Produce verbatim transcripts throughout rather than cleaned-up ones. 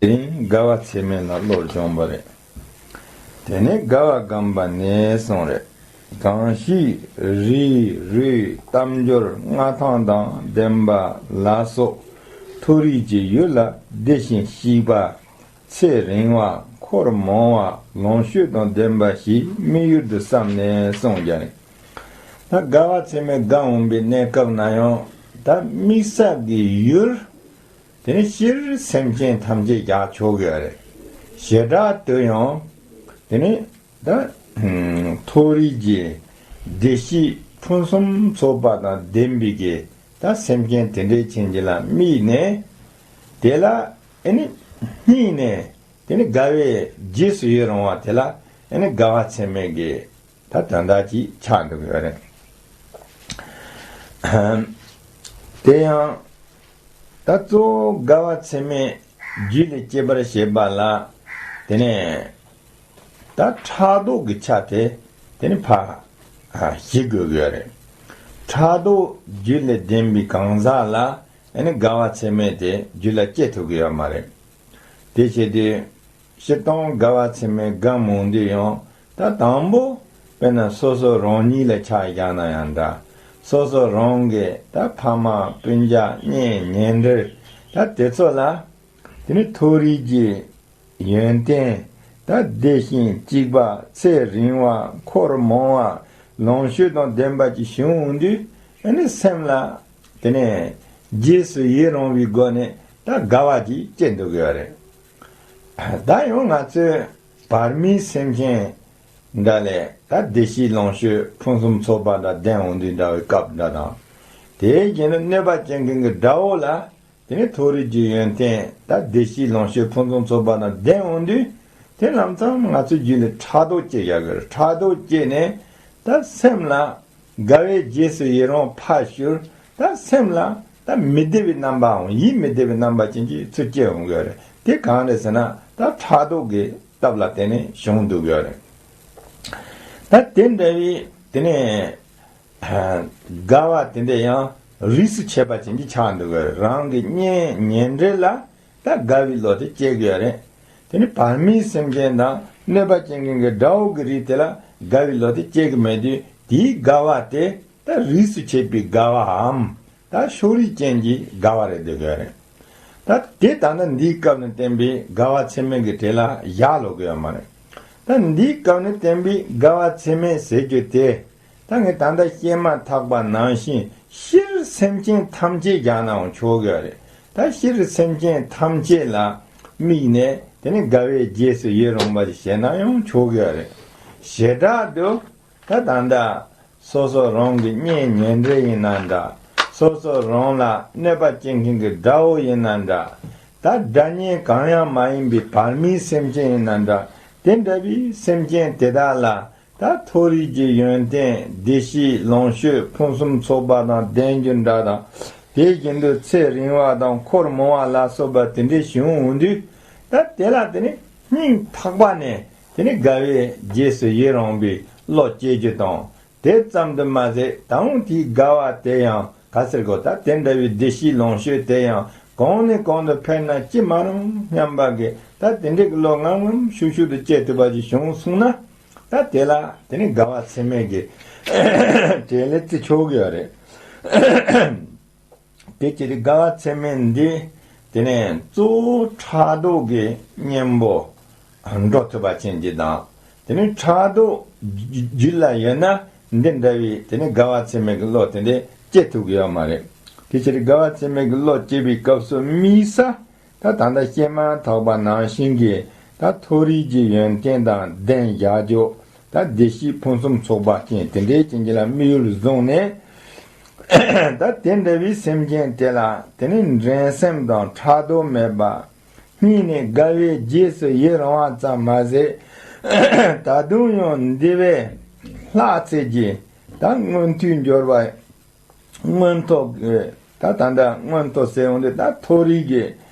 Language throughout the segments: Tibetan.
དེ་དགའ་བ་ཚད་མེད་ལ་བློ་སྦྱོང་བ་རེད། དེ་ནས་དགའ་བ་བསྒོམས་པ་ནས་གསུངས་རེད། གང་ཞིག་རིགས་རུས་རྟགས་སྦྱོར་མངའ་ཐང་དང་ལྡན་པ་ལ་སོགས་མཐོ་རིས་ཀྱི་ཡུལ་ལ་བདེ་ཞིང་སྐྱིད་པ། ཚེ་རིང་བ། འཁོར་མང་བ། ལོངས་སྤྱོད་དང་ལྡན་པ་ཞིག་དམིགས་ཡུལ་དུ་བསམས་ནས་གསུངས་ཀྱང་རེད། ད་དགའ་བ་ཚད་མེད་བསྒོམ་འོང་པའི་གནས་སྐབས་ན་ཡང་ད་དམིགས་ས་གི་ཡུལ། དེ་ནས་སྤྱིར་སེམས་ཅན་ཐམས་ཅད་རྒྱག་ཆོག་གི་རེད། བྱེ་བྲག་ཏུ་ཡང་དེ་ནས་ད་མཐོ་རིས་ཀྱི་བདེ་སྐྱིད་ཕུན་སུམ་ཚོགས་པ་དང་ལྡན་པའི་གི་ད་སེམས་ཅན་དེ་འདྲའི་ཅན་གྱི་ལ་དམིགས་ནས་དེ་ལ་ཨེ་ནི་སྙིང་ནས་དེ་ནི་དགའ་བའི་རྗེས་སུ་ཡི་རང་བ་དེ་ལ་ཨེ་ནི་དགའ་བ་ཚད་མེད་ཀྱི་ད་དོན་དག་ཅིག་ཆགས་འདུག་ཡོད་རེད། དེ་ཡང་ད་གཙོ་བོ་དགའ་བ་ཚད་མེད་རྒྱུད་ལ་སྐྱེ་བར་བྱེད་པ་ལ་དེ་ནས་ད་ཕྲག་དོག་གི་ཆ་དེ་དེ་ནི་ཕར་ཞི་དགོས་ཀྱི་ཡོད་རེད། ཕྲག་དོག་རྒྱུད་ལ་ལྡན་པའི་གང་ཟག་ལ་ཨེ་ནི་དགའ་བ་ཚད་མེད་དེ་རྒྱུད་ལ་སྐྱེ་ཐུབ་ཀྱི་ཡོད་མ་རེད། དེ་བྱས་དུས་སྤྱིར་བཏང་དགའ་བ་ཚད་མེད་བསྒོམ་འོང་དུས་ཡང་ད་དང་པོ་དཔེར་ན་སོ་སོ་རང་ཉིད་ལ་ཆ་བཞག་ན་ཡང་འདྲ། སོ་སོ་རང་གི་ད་ཕ་མ་སྤུན་ཀྱག་གཉེན་ཉེ་འབྲེལ་ད་དེ་ཚོ་ལ་དེ་ནི་མཐོ་རིས་ཀྱི་ཡོན་ཏན་ད་བདེ་ཞིང་སྐྱིད་པ། ཚེ་རིང་བ། འཁོར་མང་བ། ལོངས་སྤྱོད་དང་ལྡན་པ་ཅིག་བྱུང་འོང་དུས་ཨ་ནི་སེམས་ལ་དེ་ནས་རྗེས་སུ་ཡི་རང་བའི་སྒོ་ནས་ད་དགའ་བ་ཅིག་སྐྱེ་འདུག་གི་ཡོད་རེད། ད་ཡང་ང་ཚོས་བར་མིའི་སེམས་ཅན་འདྲ་ལས་ད་བདེ་སྐྱིད་ལོངས་སྤྱོད་ཕུན་སུམ་ཚོགས་པ་དང་ལྡན་འོང་དུས་འདྲ་བའི་སྐབས་འདྲ་དང་། དེའི་རྗེས་ནས་གནོད་པ་སྐྱེལ་མཁན་གྱི་དགྲ་བོ་ལ་དེ་ནི་མཐོ་རིས་ཀྱི་ཡོན་ཏན་ད་བདེ་སྐྱིད་ལོངས་སྤྱོད་ཕུན་སུམ་ཚོགས་པ་དང་ལྡན་འོང་དུས་དེ་ལམ་སང་ང་ཚོའི་རྒྱུད་ལ་ཕྲག་དོག་སྐྱེ་ཡག་གི་རེད། ཕྲག་དོག་སྐྱེས་ནས་ད་སེམས་ལ་དགའ་བའི་རྗེས་སུ་ཡི་རང་ཕར་ཞོག་ད་སེམས་ལ་ད་མི་བདེ་བའི་རྣམ་པའམ་ཡིད་མི་བདེ་བའི་རྣམ་པ་ཅན་གྱི་ཚུར་སྐྱེ་འོང་གི་རེད། དེ་གང་རེད་ཟེར་ན་ད་ཕྲག་དོག་གི་སྟབས་ལ་བརྟེན་ནས་བྱུང་འདུག་གི་རེད། ད་དེ་འདྲ་བའི་དེ་ནས་དགའ་བ་དེ་འདྲ་ཡང་རིས་སུ་ཆད་པ་ཅན་གྱི་ཆགས་འདུག་གི་རེད། རང་གི་གཉེན་ཉེ་འབྲེལ་ལ་ད་དགའ་བའི་བློ་དེ་སྐྱེ་གི་ཡོད་རེད། དེ་ནི་བར་མིའི་སེམས་ཅན་དང་གནོད་པ་སྐྱེལ་མཁན་གྱི་དགྲ་བོ་གི་རིགས་དེ་ལ་དགའ་བའི་བློ་དེ་སྐྱེ་གི་མེད་དུས་དེའི་དགའ་བ་དེ་ད་རིས་སུ་ཆད་པའི་དགའ་བའམ་ད་ཕྱོགས་རིས་ཅན་གྱི་དགའ་བ་རེད་འདོད་ཀྱི་ཡོད་རེད། ད་དེ་ད་ལྟ་འདིའི་སྐབས་ནས་བསྟན་པའི་དགའ་བ་ཚད་མེད་ཀྱི་གྲས་ལ་བཞག་ལོག་གི་ཡོད་མ་རེད། ད་འདིའི་སྐབས་ནས་བསྟན་པའི་དགའ་བ་ཚད་མེད་ཟེར་རྒྱུ་དེ། ད་ངས་ད་ལྟ་བཤད་མ་ཐག་པ་ནང་བཞིན་སྤྱིར་སེམས་ཅན་ཐམས་ཅད་རྒྱག་ནའང་ཆོག་གི་རེད། ད་སྤྱིར་སེམས་ཅན་ཐམས་ཅད་ལ་དམིགས་ནས་དེ་ནི་དགའ་བའི་རྗེས་སུ་ཡི་རང་བ་ཞིག་བྱས་ན་ཡང་ཆོག་གི་རེད། བྱེ་བྲག་ཏུ་ད་ད་ལྟ་སོ་སོ་རང་གི་གཉེན་ཉེ་འབྲེལ་ཡིན་ན་འདྲ། སོ་སོ་རང་ལ་གནོད་པ་སྐྱེལ་མཁན་གྱི་དགྲ་བོ་ཡིན་ན་འདྲ། ད་དགྲ་གཉེན་གང་ཡང་མ་ཡིན་པའི་བར་མིའི་སེམས་ཅན་ཡིན་ན་འདྲ། དེ་འདྲ་བའི་སེམས་ཅན་དེ་དག་ལ་ད་མཐོ་རིས་ཀྱི་ཡོན་ཏན་བདེ་སྐྱིད་ལོངས་སྤྱོད་ཕུན་སུམ་ཚོགས་པ་དང་ལྡན་རྒྱུ་འདྲ་དང་། དེ་བཞིན་དུ་ཚེ་རིང་བ་དང་འཁོར་མང་བ་ལ་སོགས་པ་དེ་འདྲའི་བྱུང་འོང་དུས་ད་དེ་ལ་དེ་ནི་སྙིང་ཐག་པ་ནས་དེ་ནི་དགའ་བའི་རྗེས་སུ་ཡི་རང་བའི་བློ་སྐྱེ་རྒྱུ་དང་། དེ་ཙམ་དུ་མ་ཟད་ད་འོང་དེའི་དགའ་བ་དེ་ཡང་ག་ཟེར་དགོས། ད་དེ་འདྲ་བའི་བདེ་སྐྱིད་ལོངས་སྤྱོད་དེ་ཡང་གོང་ནས་གོང་དུ་འཕེལ་ན་ཅི་མ་རུང་སྙམ་པ་གི་ད་དེ་འདྲའི་གི་བློ་ངམ་ངམ་ཤུགས་ཤུགས་དུ་སྐྱེ་ཐུབ་པ་ཅིག་བྱུང་སོང་ན། ད་དེ་ལ་དེ་ནི་དགའ་བ་ཚད་མེད་ཀྱི་གྲས་ལ་བརྩི་ཆོག་གི་ཡོད་རེད། དེ་ཕྱིར་དགའ་བ་ཚད་མེད་འདི་དེ་ནས་གཙོ་བོ་ཕྲག་དོག་གི་གཉེན་པོ་འགྲོ་ཐུབ་པ་ཅན་གྱི་དང་། དེ་ནས་ཕྲག་དོག་རྒྱུད་ལ་ཡོད་ན་འདི་འདྲ་བའི་དེ་ནས་དགའ་བ་ཚད་མེད་ཀྱི་བློ་དེ་འདྲ་སྐྱེ་ཐུབ་ཀྱི་ཡོད་མ་རེད། དེ་ཕྱིར་དགའ་བ་ཚད་མེད་ཀྱི་བློ་སྐྱེ་བའི་སྐབས་སུ་དམིགས་ས། ད་ད་ལྟ་བཤད་མ་ཐག་པ་ནང་བཞིན་གྱི་ད་མཐོ་རིས་ཀྱི་ཡོན་ཏན་དང་ལྡན་བཞག་རྒྱུ། ད་བདེ་སྐྱིད་ཕུན་སུམ་ཚོགས་པ་ཅན་དེ་འདྲའི་ཅན་གྱི་ལ་དམིགས་ཡུལ་བཟུང་ནས། ད་དེ་འདྲ་བའི་སེམས་ཅན་དེ་ལ་དེ་ནི་འགྲན་སེམས་དང་ཕྲག་དོག་མེད་པ། སྙིང་ནས་དགའ་བའི་རྗེས་སུ་ཡི་རང་བ་ཙམ་མ་ཟད། ད་དུང་ཡང་འདི་བས་ལྷག་ཚད་ཀྱི་ད་མངོན་མཐོའི་འབྱོར་བ། མངོན་མཐོ་གི་ད་ད་ལྟ་མངོན་མཐོ་ཟེར་འོང་དུས་ད་མཐོ་རིས་ཀྱི་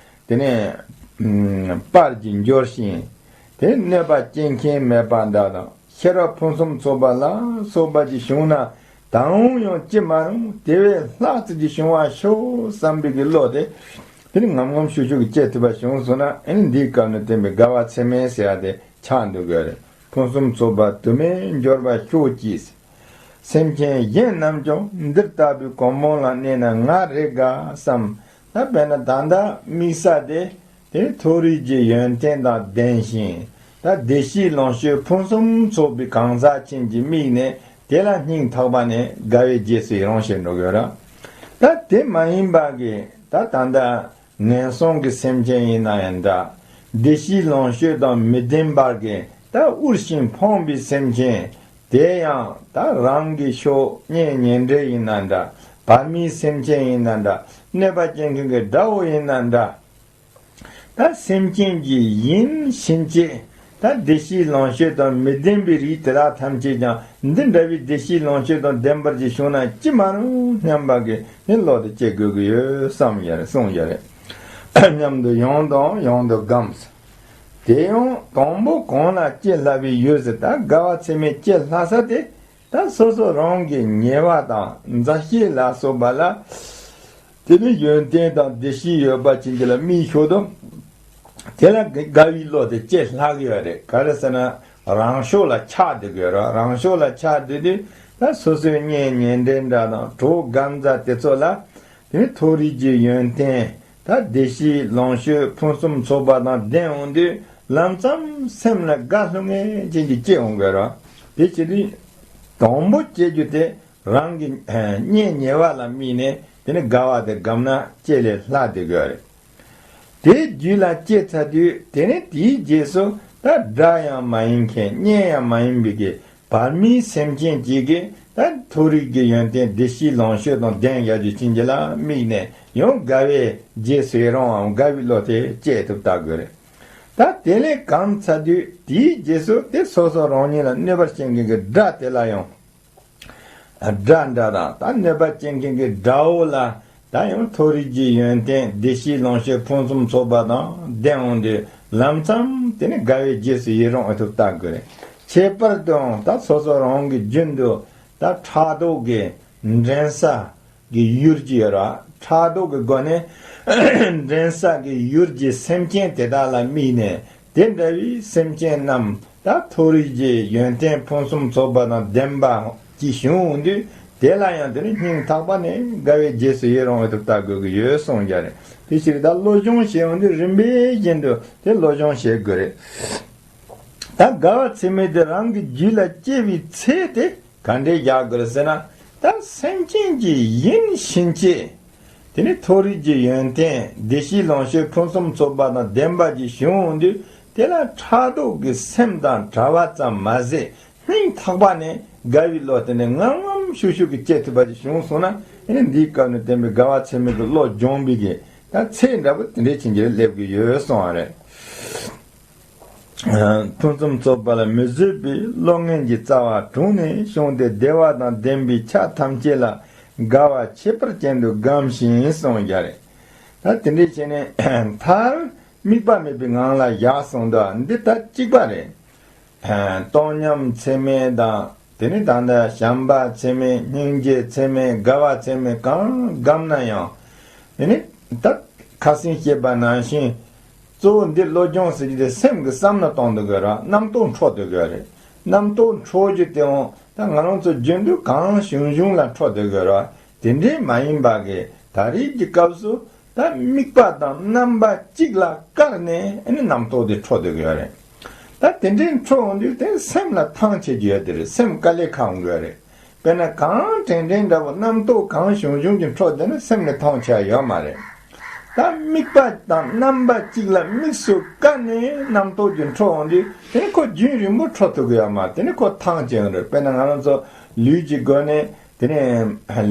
དེ་ནས་པར་གྱི་འབྱོར་ཞིང་། དེ་གནོད་པ་སྐྱེལ་མཁན་མེད་པ་འདྲ་དང་། ཤེས་རབ་ཕུན་སུམ་ཚོགས་པ་ལ་སོགས་པ་ཅིག་བྱུང་ན་ད་འོང་ཡང་ཅི་མ་རུང་དེ་བས་ལྷག་ཙམ་ཅིག་བྱུང་བ་ཤོག་བསམ་པའི་གི་བློ་དེ་ དེ་ནི་ངམ་ངམ་ཤུག་ཤུག་གི་སྐྱེ་ཐུབ་པ་བྱུང་སོང་ན། ཨེ་ནི་འདིའི་སྐབས་ནས་བསྟན་པའི་དགའ་བ་ཚད་མེད་ཟེར་ཡ་དེ་ཆགས་འདུག་གི་རེད། ཕུན་སུམ་ཚོགས་པ་དུ་མས་འབྱོར་པ་ཤོག་ཅིག། སེམས་ཅན་གཞན་རྣམས་ཀྱང་འདི་ལྟ་བུའི་གོ་འཕང་ལ་གནས་ན་ང་རེ་དགའ་བསམ། ད་དཔེར་ན་ད་ལྟ་དམིགས་ས་དེ་དེ་མཐོ་རིས་ཀྱི་ཡོན་ཏན་དང་ལྡན་ཞིང་། ད་བདེ་སྐྱིད་ལོངས་སྤྱོད་ཕུན་སུམ་ཚོགས་པའི་གང་ཟག་ཅན་གྱི་དམིགས་ནས། དེ་ལ་སྙིང་ཐག་པ་ནས་དགའ་བའི་རྗེས་སུ་ཡི་རང་བྱེད་འགྲོ་གི་ཡོད་ར། ད་དེ་མ་ཡིན་པ་གི་ད་ད་ལྟ་ངན་སོང་གི་སེམས་ཅན་ཡིན་ན་ཡང་འདྲ། བདེ་སྐྱིད་ལོངས་སྤྱོད་དང་མི་ལྡན་པར་གི་ད་འུར་ཞིང་ཕོངས་པའི་སེམས་ཅན། དེ་ཡང་ད་རང་གི་ཕྱོགས་གཉེན་ཉེ་འབྲེལ་ཡིན་ན་འདྲ། བར་མིའི་སེམས་ཅན་ཡིན་ན་འདྲ། གནོད་པ་སྐྱེལ་མཁན་གྱི་དགྲ་བོ་ཡིན་ན་འདྲ། ད་སེམས་ཅན་གྱི་ཡིན་ཕྱིན་ཆད། ད་བདེ་སྐྱིད་ལོངས་སྤྱོད་དང་མི་ལྡན་པའི་རིགས་དེ་དག་ཐམས་ཅད་ཀྱང་འདི་འདྲ་བའི་བདེ་སྐྱིད་ལོངས་སྤྱོད་དང་ལྡན་པར་ཅིག་བྱུང་ན་ཅི་མ་རུང་སྙམ་པ་གི་ནི་བློ་དེ་སྐྱེ་དགོས་ཀྱི་ཡོད་བསམ་ཡ་རེད། གསུངས་ཡ་རེད། སྙམ་དུ་ཡང་དང་ཡང་དུ་སྒོམས། དེ་ཡང་དང་པོ་གང་ལ་སྐྱེ་སླ་བའི་ཡུལ་ཟེར། ད་དགའ་བ་ཚད་མེད་སྐྱེ་སླ་ས་དེ། ད་སོ་སོ་རང་གི་ཉེ་བ་དང་མཛའ་བཤེས་ལ་སོགས་པ་ལ། དེ་ནི་ཡོན་ཏན་དང་བདེ་སྐྱིད་ཡོད་པ་ཅན་གྱི་ལ་དམིགས་ཞོར་དུ། དེ་ལ་དགའ་བའི་བློ་དེ་སྐྱེ་སླ་གི་ཡོད་རེད། ག་རེ་ཟེར་ན། རང་ཕྱོགས་ལ་ཆགས་བསྡད་དགོས་ར། རང་ཕྱོགས་ལ་ཆགས་བསྡད་དུས། ད་སོ་སོའི་གཉེན་ཉེ་འབྲེལ་འདྲ་དང་གྲོགས་རྒན་མཛའ་དེ་ཚོ་ལ། དེ་ནི་མཐོ་རིས་ཀྱི་ཡོན་ཏན། ད་བདེ་སྐྱིད་ལོངས་སྤྱོད་ཕུན་སུམ་ཚོགས་པ་དང་ལྡན་འོང་དུས། ལམ་ཙམ་སེམས་ལ་དགའ་སློང་ངེས་ཅན་གྱི་སྐྱེ་འོང་དགོས་ར། དེ་བྱེད་དུས། དང་པོ་སྐྱེ་རྒྱུ་དེ། རང་གི་གཉེན་ཉེ་བ་ལ་དམིགས་ནས་དེ་ནི་དགའ་བ་དེ་སྒོམ་ན་སྐྱེ་ལས་སླ་བསྡད་དགོས་རེད། དེ་རྒྱུད་ལ་སྐྱེ་ཚར་དུས་དེ་ནི་དེའི་རྗེས་སུ་ད་དགྲ་ཡང་མ་ཡིན་མཁན། གཉེན་ཡང་མ་ཡིན་པའི་གི་བར་མིའི་སེམས་ཅན་གཅིག་གིས་ད་མཐོ་རིས་ཀྱི་ཡོན་ཏན་བདེ་སྐྱིད་ལོངས་སྤྱོད་དང་ལྡན་ཡོད་རྒྱུ་ཅན་གྱི་ལ་དམིགས་ནས་ཡང་དགའ་བའི་རྗེས་སུ་ཡི་རང་བའམ་དགའ་བའི་བློ་དེ་སྐྱེ་ཐུབ་ལྟ་དགོས་རེད། ད་དེ་ལས་གང་ཚར་དུས་དེའི་རྗེས་སུ་དེ་སོ་སོ་རང་ཉིད་ལ་གནོད་པར་བྱེད་མཁན་གྱི་དགྲ་དེ་ལ་ཡང་། དགྲ་འདྲ་དང་ད་གནོད་པ་བྱེད་མཁན་གྱི་དགྲ་བོ་ལ་ད་ཡང་མཐོ་རིས་ཀྱི་ཡོན་ཏན་བདེ་སྐྱིད་ལོངས་སྤྱོད་ཕུན་སུམ་ཚོགས་པ་དང་ལྡན་འོང་དུས་ལམ་ཙམ་དེ་ནི་དགའ་བའི་རྗེས་སུ་ཡི་རང་འོང་ཐུབ་ལྟ་དགོས་རེད། ཁྱད་པར་དུའང་ད་སོ་སོ་རང་གི་རྒྱུན་དུ་ད་ཕྲག་དོག་གི་འགྲན་ས་གི་ཡུལ་གྱི་ཡོད་ར། ཕྲག་དོག་གི་སྒོ་ནས་འགྲན་ས་གི་ཡུལ་གྱི་སེམས་ཅན་དེ་དག་ལ་དམིགས་ནས་དེ་འདྲ་བའི་སེམས་ཅན་རྣམས་ད་མཐོ་རིས་ཀྱི་ཡོན་ཏན་ཕུན་སུམ་ཚོགས་པ་དང་ལྡན་པ་ཅིག་བྱུང་འོང་དུས་དེ་ལ་ཡང་དེ་ནི་སྙིང་ཐག་པ་ནས་དགའ་བའི་རྗེས་སུ་ཡི་རང་འོང་ཐུབ་ལྟ་དགོས་ཀྱི་ཡོད་གསུངས་ཀྱི་རེད། དེ་ཕྱིར་ད་སློབ་སྦྱོང་བྱེད་འོང་དུས་རིམ་པས་བཞིན་དུ་དེ་སློབ་སྦྱོང་བྱེད་དགོས་རེད། ད་དགའ་བ་ཚད་མེད་དེ་རང་གི་རྒྱུད་ལ་སྐྱེ་བའི་ཚེ་དེ་ག་འདྲས་རྒྱག་དགོས་རེད་ཟེར་ན། ད་སེམས་ཅན་གྱི་ཡིན་ཕྱིན་ཆད་དེ་ནི་མཐོ་རིས་ཀྱི་ཡོན་ཏན་བདེ་སྐྱིད་ལོངས་སྤྱོད་ཕུན་སུམ་ཚོགས་པ་དང་ལྡན་པ་ཅིག་བྱུང་འོང་དུས་དེ་ལ་ཕྲག་དོག་གི་སེམས་དང་བྲལ་བ་ཙམ་མ་ཟད་སྙིང་ཐག་པ་ནས་དགའ་བའི་བློ་དེ་ནི་ངམ་ངམ་ཤུག་ཤུག་གི་སྐྱེ་ཐུབ་པ་ཅིག་བྱུང་སོང་ན། ཨེ་ནི་འདིའི་སྐབས་ནས་བསྟན་པའི་དགའ་བ་ཚད་མེད་ཀྱི་བློ་སྦྱོང་བའི་གི་ད་ཚེ་འདྲ་པོ་དེ་འདྲས་ཕྱིན་གྱི་སླེབས་ཀྱི་ཡོད་གསུངས་པ་རེད། ཕུན་སུམ་ཚོགས་པ་ལ་མི་བཟོད་པའི་བློ་ངན་གྱི་རྩ་བ་དྲུངས་ནས་བྱུང་སྟེ་བདེ་བ་དང་ལྡན་པའི་ཆ་ཐམས་ཅད་ལ་དགའ་བ་ཁྱད་པར་ཅན་དུ་སྒོམ་ཞིང་གསུངས་ཀྱི་རེད། ད་དེ་འདྲས་བྱས་ནས་མཐར་དམིགས་པ་མེད་པའི་ངང་ལ་བཞག་སོང་དུས་འདི་ད་གཅིག་པ་རེད། སྟོང་ཉམས་ཚད་མེད་དང་དེ་ནི་ད་ལྟ་བྱམས་པ་ཚད་མེད། སྙིང་རྗེ་ཚད་མེད། དགའ་བ་ཚད་མེད་གང་སྒོམ་ན་ཡང་དེ་ནི་ད་ཁ་སང་བཤད་པ་ནང་བཞིན། གཙོ་བོ་འདི་སློབ་སྦྱོང་ཟེར་གྱི་དེ་སེམས་ཀྱི་བསམ་བློ་གཏོང་འདུག་གི་ར། རྣམ་རྟོག་འཕྲོ་འདུག་གི་རེད། རྣམ་རྟོག་འཕྲོ་རྒྱུ་དེའང་ད་ང་རང་ཚོ་རྒྱུན་དུ་གང་བྱུང་བྱུང་ལ་འཕྲོ་འདུག་གི་ར། དེ་འདྲའི་མ་ཡིན་པ་གི་ད་རེས་ཀྱི་སྐབས་སུ་ད་དམིགས་པ་དང་རྣམ་པ་གཅིག་ལ་བཀར་ནས་ཨ་ནི་རྣམ་རྟོག་དེ་འཕྲོ་འདུག་གི་ཡོད་རེད། ད་དེ་འདྲའི་འཕྲོ་འོང་དུས་དེ་སེམས་ལ་ཐང་ཆད་ཀྱི་ཡོད་དེ་རེད། སེམས་དཀའ་ལས་ཁག་འོང་གི་ཡོད་རེད། དཔེར་ན་གང་དྲན་དྲན་འདྲ་པོ་རྣམ་རྟོག་གང་བྱུང་བྱུང་གི་འཕྲོ་དེ་ནི་སེམས་ལ་ཐང་ཆད་ཡོད་མ་རེད། ད་དམིགས་པ་དང་རྣམ་པ་གཅིག་ལ་དམིགས་སུ་བཀར་ནས་རྣམ་རྟོག་གི་འཕྲོ་འོང་དུས་དེ་ནི་ཁོ་རྒྱུན་རིང་པོ་འཕྲོ་ཐུབ་ཀྱི་ཡོད་མ་རེད། དེ་ནི་ཁོ་ཐང་ཆད་ཡོང་རེད། དཔེར་ན་ང་རང་ཚོ་ལུས་ཀྱི་སྒོ་ནས་དེ་ནི་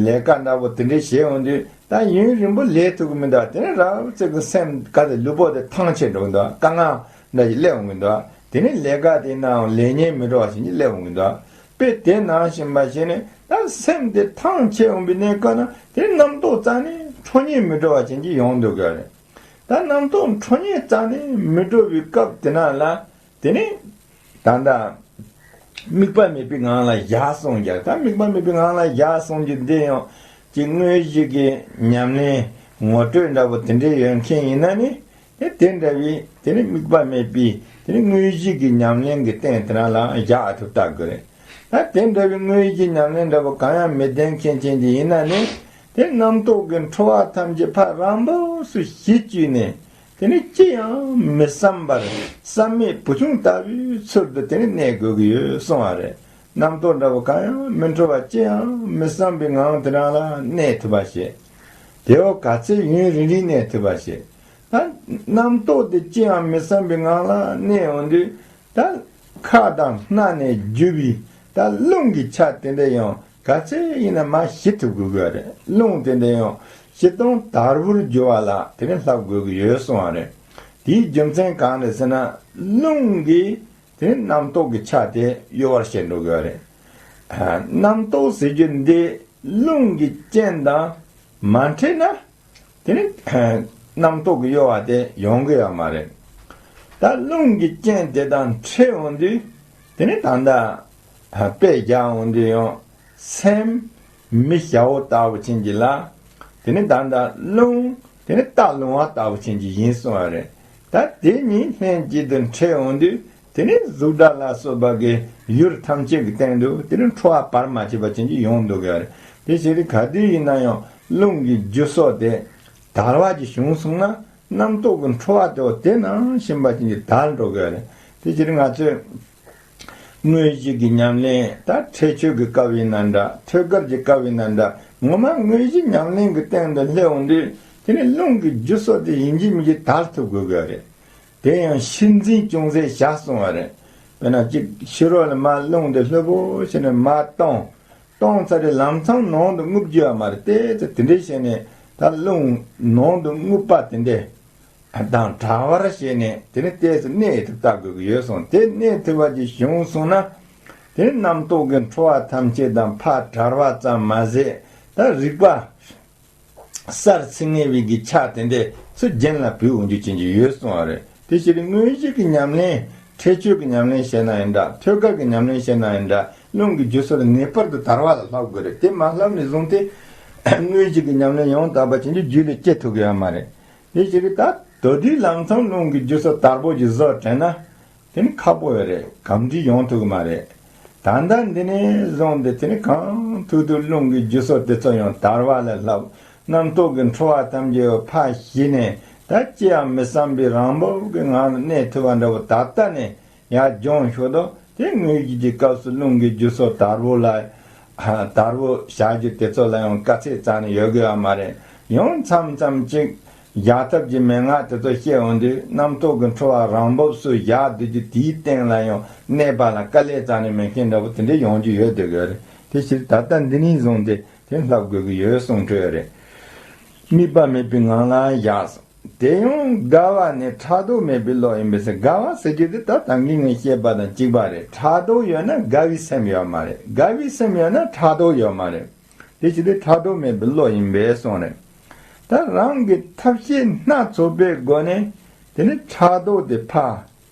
ལས་ཀ་འདྲ་པོ་དེ་འདྲས་བྱེད་འོང་དུས་ད་ཡུན་རིང་པོ་ལས་ཐུབ་ཀྱི་མི་འདུག་དེ་ནི་རབ་ཙིག་གི་སེམས་ག་དེ་ལུས་པོ་དེ་ཐང་ཆད་འགྲོ་གི་འདུག་དཀའ་ངལ་འདྲ་ཞིག་སླེབས་འོང་གི་འདུག་དེ་ནི་ལས་ཀ་དེ་ནའང་ལས་ཉེན་མི་འགྲོ་བ་ཞིག་སླེབས་འོང་གི་འདུག་དཔེ་དེ་ནང་བཞིན་པ་བྱས་ནས་ད་སེམས་དེ་ཐང་ཆད་འོང་བའི་གནས་སྐབས་ན་དེ་རྣམ་རྟོག་རྩ་ནས་འཕྲོ་ཉེན་མི་འགྲོ་བ་ཅན་གྱི་ཡོང་འདུག་གི་རེད། ད་རྣམ་རྟོག་འཕྲོ་ཉེན་རྩ་ནས་མི་འགྲོ་བའི་སྐབས་དེ་ན་ལ་དེ་ནི་ད་ལྟ་དམིགས་པ་མེད་པའི་ངང་ལ་བཞག་སོང་ཀྱང་། ད་དམིགས་པ་མེད་པའི་ངང་ལ་བཞག་སོང་རྒྱུ་འདི་ཡང་ཅིག་དངོས་གཞི་གི་ཉམས་ལེན་ ངོ་སྤྲོད་འདྲ་པོ་དེ་འདྲའི་ཡོད་མཁན་ཡིན་ན་ནི། དེ་དེ་འདྲ་བའི་དེ་ནི་དམིགས་པ་མེད་པའི་དེ་ནི་དངོས་གཞི་གི་ཉམས་ལེན་གྱི་སྟེང་དེ་རང་ལ་བཞག་ཐུབ་ལྟ་དགོས་རེད། ད་དེ་འདྲ་བའི་དངོས་གཞི་ཉམས་ལེན་འདྲ་པོ་གང་ཡང་མི་ལྡན་མཁན་ཅན་དེ་ཡིན་ན་ནི། དེ་རྣམ་རྟོག་གི་འཕྲོ་བ་ཐམས་ཅད་ཕར་རང་བབས་སུ་ཞི་བཅུག་ནས། དེ་ནི་ཅི་ཡང་མི་བསམ་པར་བསམ་མེད་བུ་ཆུང་ལྟ་བུའི་ཚུལ་དུ་དེ་ནི་གནས་དགོས་ཀྱི་ཡོད་གསུང་བ་རེད། རྣམ་རྟོག་འདྲ་པོ་གང་ཡང་མི་འཕྲོ་བ་ཅི་ཡང་མི་བསམ་པའི་ངང་དེ་རང་ལ་གནས་ཐུབ་པ་བྱེད། དེ་བ་ག་ཚད་ཡུན་རིང་རིང་གནས་ཐུབ་པ་བྱེད། ད་རྣམ་རྟོག་དེ་ཅི་ཡང་མི་བསམ་པའི་ངང་ལ་གནས་འོང་དུས། ད་ཁ་དང་སྣ་ནས་རྒྱུ་བའི་ད་རླུང་གི་ཆ་དེ་འདྲ་ཡང་ག་ཚད་ཡིན་ན་མར་ཞི་ཐུབ་དགོས་ཀྱི་རེད། རླུང་དེ་འདྲ་ཡང་ཞི་སྟོང་དལ་པོར་རྒྱུ་བ་ལ་དེ་ནི་བསླབ་དགོས་ཀྱི་ཡོད་གསུང་བ་རེད། དེའི་རྒྱུ་མཚན་གང་རེད་ཟེར་ན། རླུང་གིས་དེ་ནི་རྣམ་རྟོག་གི་ཆ་དེ་གཡོ་བར་བྱེད་འགྲོ་གི་རེད། རྣམ་རྟོག་ཟེར་རྒྱུ་འདི་རླུང་གི་རྐྱེན་དང་མ་འཕྲད་ན། དེ་ནི་རྣམ་རྟོག་གི་གཡོ་བ་དེ་ཡོང་གི་ཡོད་མ་རེད། ད་རླུང་གི་རྐྱེན་དེ་དང་འཕྲད་འོང་དུས། དེ་ནི་ད་ལྟ་དཔེ་རྒྱག་འོང་དུས་ཡང་། སེམས་མི་ཞ་བོ་ལྟ་བུ་ཅན་གྱི་ལ། དེ་ནི་ད་ལྟ་རླུང་དེ་ནི་རྟ་རླུང་བ་ལྟ་བུ་ཅན་གྱི་ཡིན་གསུང་བ་རེད། ད་དེ་གཉིས་ལྷན་ཅིག་ཏུ་འཕྲད་འོང་དུས། དེ་ནི་གཟུགས་སྒྲ་ལ་སོགས་པ་གི་ཡུལ་ཐམས་ཅད་ཀྱི་སྟེང་དུ་དེ་ནི་འཕྲོ་བ་བར་མ་ཆད་པ་ཅན་གྱི་ཡོང་འདུག་གི་རེད། དེ་ཕྱིར་ག་དུས་ཡིན་ན་ཡང་རླུང་གི་རྒྱུ་སོགས་དེ་དལ་བ་ཅིག་བྱུང་སོང་ན། རྣམ་རྟོག་གི་འཕྲོ་བ་དེ་བ་དེ་ནང་བཞིན་པ་ཅན་གྱི་དལ་འགྲོ་གི་རེད། དེ་ཕྱིར་ང་ཚོས་དངོས་གཞི་གི་ཉམས་ལེན་ད་ཁྲེགས་ཆོད་ཀྱི་སྐབས་ཡིན་ན་འདྲ། ཐོད་རྒལ་གྱི་སྐབས་ཡིན་ན་འདྲ། ངོ་མ་དངོས་གཞི་ཉམས་ལེན་གྱི་སྟེང་དུ་སླེབས་འོང་དུས། དེ་ནི་རླུང་གི་རྒྱུ་སོགས་དེ་ཡིན་གཅིག་མིན་གཅིག་དལ་ཐུབ་དགོས་ཀྱི་རེད། དེ་ཡང་ཤིན་འཛིན་ཅུང་ཟད་བྱ་གསུང་བ་རེད། དཔེར་ན་གཅིག་ཕྱི་རོལ་ལ་མར་རླུང་དེ་ལྷོད་པོ་བྱས་ནས་མར་གཏོང་། གཏོང་ཚར་རེ་ལམ་སང་ནང་དུ་རྔུབ་རྒྱུ་ཡོད་མ་རེད། དེ་ཚེ་དེ་འདྲའི་བྱས་ནས་ད་རླུང་ནང་དུ་རྔུབ་པ་དེ་འདྲ་དང་བྲལ་བར་བྱས་ནས། དེ་ནི་ཏོག་ཙམ་གནས་ཐུབ་ལྟ་དགོས་ཀྱི་ཡོད་གསུངས། དེ་གནས་ཐུབ་པ་ཅིག་བྱུང་སོང་ན། དེ་ནི་རྣམ་རྟོག་གི་འཕྲོ་བ་ཐམས་ཅད་དང་ཕར་བྲལ་བ་ཙམ་མ་ཟད། ད་རིག་པ་གསར་ཚུགས་ངེས་པའི་གི་ཆ་དེ་འདྲ་ཚུར་རྒྱུན་ལ་བུད་འོང་རྒྱུ་ཅན་གྱི་ཡོད་གསུང་བ་རེད། དེ་ཕྱིར་དངོས་གཞི་གི་ཉམས་ལེན། ཁྲེགས་ཆོད་ཀྱི་ཉམས་ལེན་བྱས་ན་ཡང་འདྲ། ཐོད་རྒལ་གྱི་ཉམས་ལེན་བྱས་ན་ཡང་འདྲ། རླུང་གི་རྒྱུ་སོགས་ངེས་པར་དུ་དལ་བ་ལ་བསླབ་དགོས་རེད། དེ་མ་བསླབས་ནས་བཟུང་སྟེ། དངོས་གཞི་གི་ཉམས་ལེན་ཡང་དག་པ་ཅན་གྱི་རྒྱུད་ལ་སྐྱེ་ཐུབ་ཀྱི་ཡོད་མ་རེད། དེ་ཕྱིར་ད་དོ་དུས་ལམ་སང་རླུང་གི་རྒྱུ་སོགས་དལ་པོ་ཅིག་བཟོ་དྲན་ན། དེ་ནི་ཁག་པོ་ཡོད་རེད། གང་འདྲ་ཡོང་ཐུབ་ཀྱི་མ་རེད། ད་ལྟ་འདི་ནས་བཟུང་སྟེ་དེ་ནི་གང་ཐུབ་ཐུབ་རླུང་གི་རྒྱུ་སོགས་དེ་ཚོ་ཡང་དལ་བ་ལ་བསླབ། རྣམ་རྟོག་གི་འཕྲོ་བ་ཐམས་ཅད་ཕར་ཞི་ནས། ད་ཅི་ཡང་མི་བསམ་པའི་རང་བབས་ཀྱི་ངང་ལ་གནས་ཐུབ་པ་འདྲ་བོ་ད་ལྟ་ནས་ཡར་སྦྱོང་ཤོག་དང་། དེ་དངོས་གཞི་གི་སྐབས་སུ་རླུང་གི་རྒྱུ་སོགས་དལ་པོ་ལ། དལ་པོ་བྱ་རྒྱུ་དེ་ཚོ་ལ་ཡང་དཀའ་ཚེགས་རྩ་ནས་ཡོད་དགོས་པ་མ་རེད། ཡང་མཚམས་མཚམས་ཅིག་བཞག་ཐབས་ཀྱི་མན་ངག་དེ་ཚོ་བཤད་འོང་དུས། རྣམ་རྟོག་གི་འཕྲོ་བ་རང་བབས་སུ་བཞག་སྡོད་རྒྱུ་དེའི་སྟེང་ལ་ཡང་གནས་པ་ལ་དཀའ་ལས་རྩ་ནས་མེད་མཁན་འདྲ་བོ་དེ་འདྲ་ཡོང་རྒྱུ་ཡོད་བསྡད་ཀྱི་རེད། དེ་ཕྱིར་ད་ལྟ་འདི་ནས་བཟུང་སྟེ་དེ་བསླབ་དགོས་ཀྱི་ཡོད་གསུངས་འཕྲོས་རེད། དམིགས་པ་མེད་པའི་ངང་ལ་བཞག་དེ་ཡང་དགའ་བ་ནི་ཕྲག་དོག་མེད་པའི་བློ་ཡིན་པས་ཟེར། དགའ་བ་ཟེར་རྒྱུ་དེ་ད་ད་གིན་ངས་བཤད་པ་དང་གཅིག་པ་རེད། ཕྲག་དོག་ཡོད་ན་དགའ་བའི་སེམས་ཡོད་མ་རེད། དགའ་བའི་སེམས་ཡོད་ན་ཕྲག་དོག་ཡོད་མ་རེད། དེ་ཕྱིར་དེ་ཕྲག་དོག་མེད་པའི་བློ་ཡིན་པས་གསུངས་རེད། ད་རང་གི་ཐབས་ཤེས་སྣ་ཚོགས་པའི་སྒོ་ནས་དེ་ནི་ཕྲག་དོག་དེ་ཕར།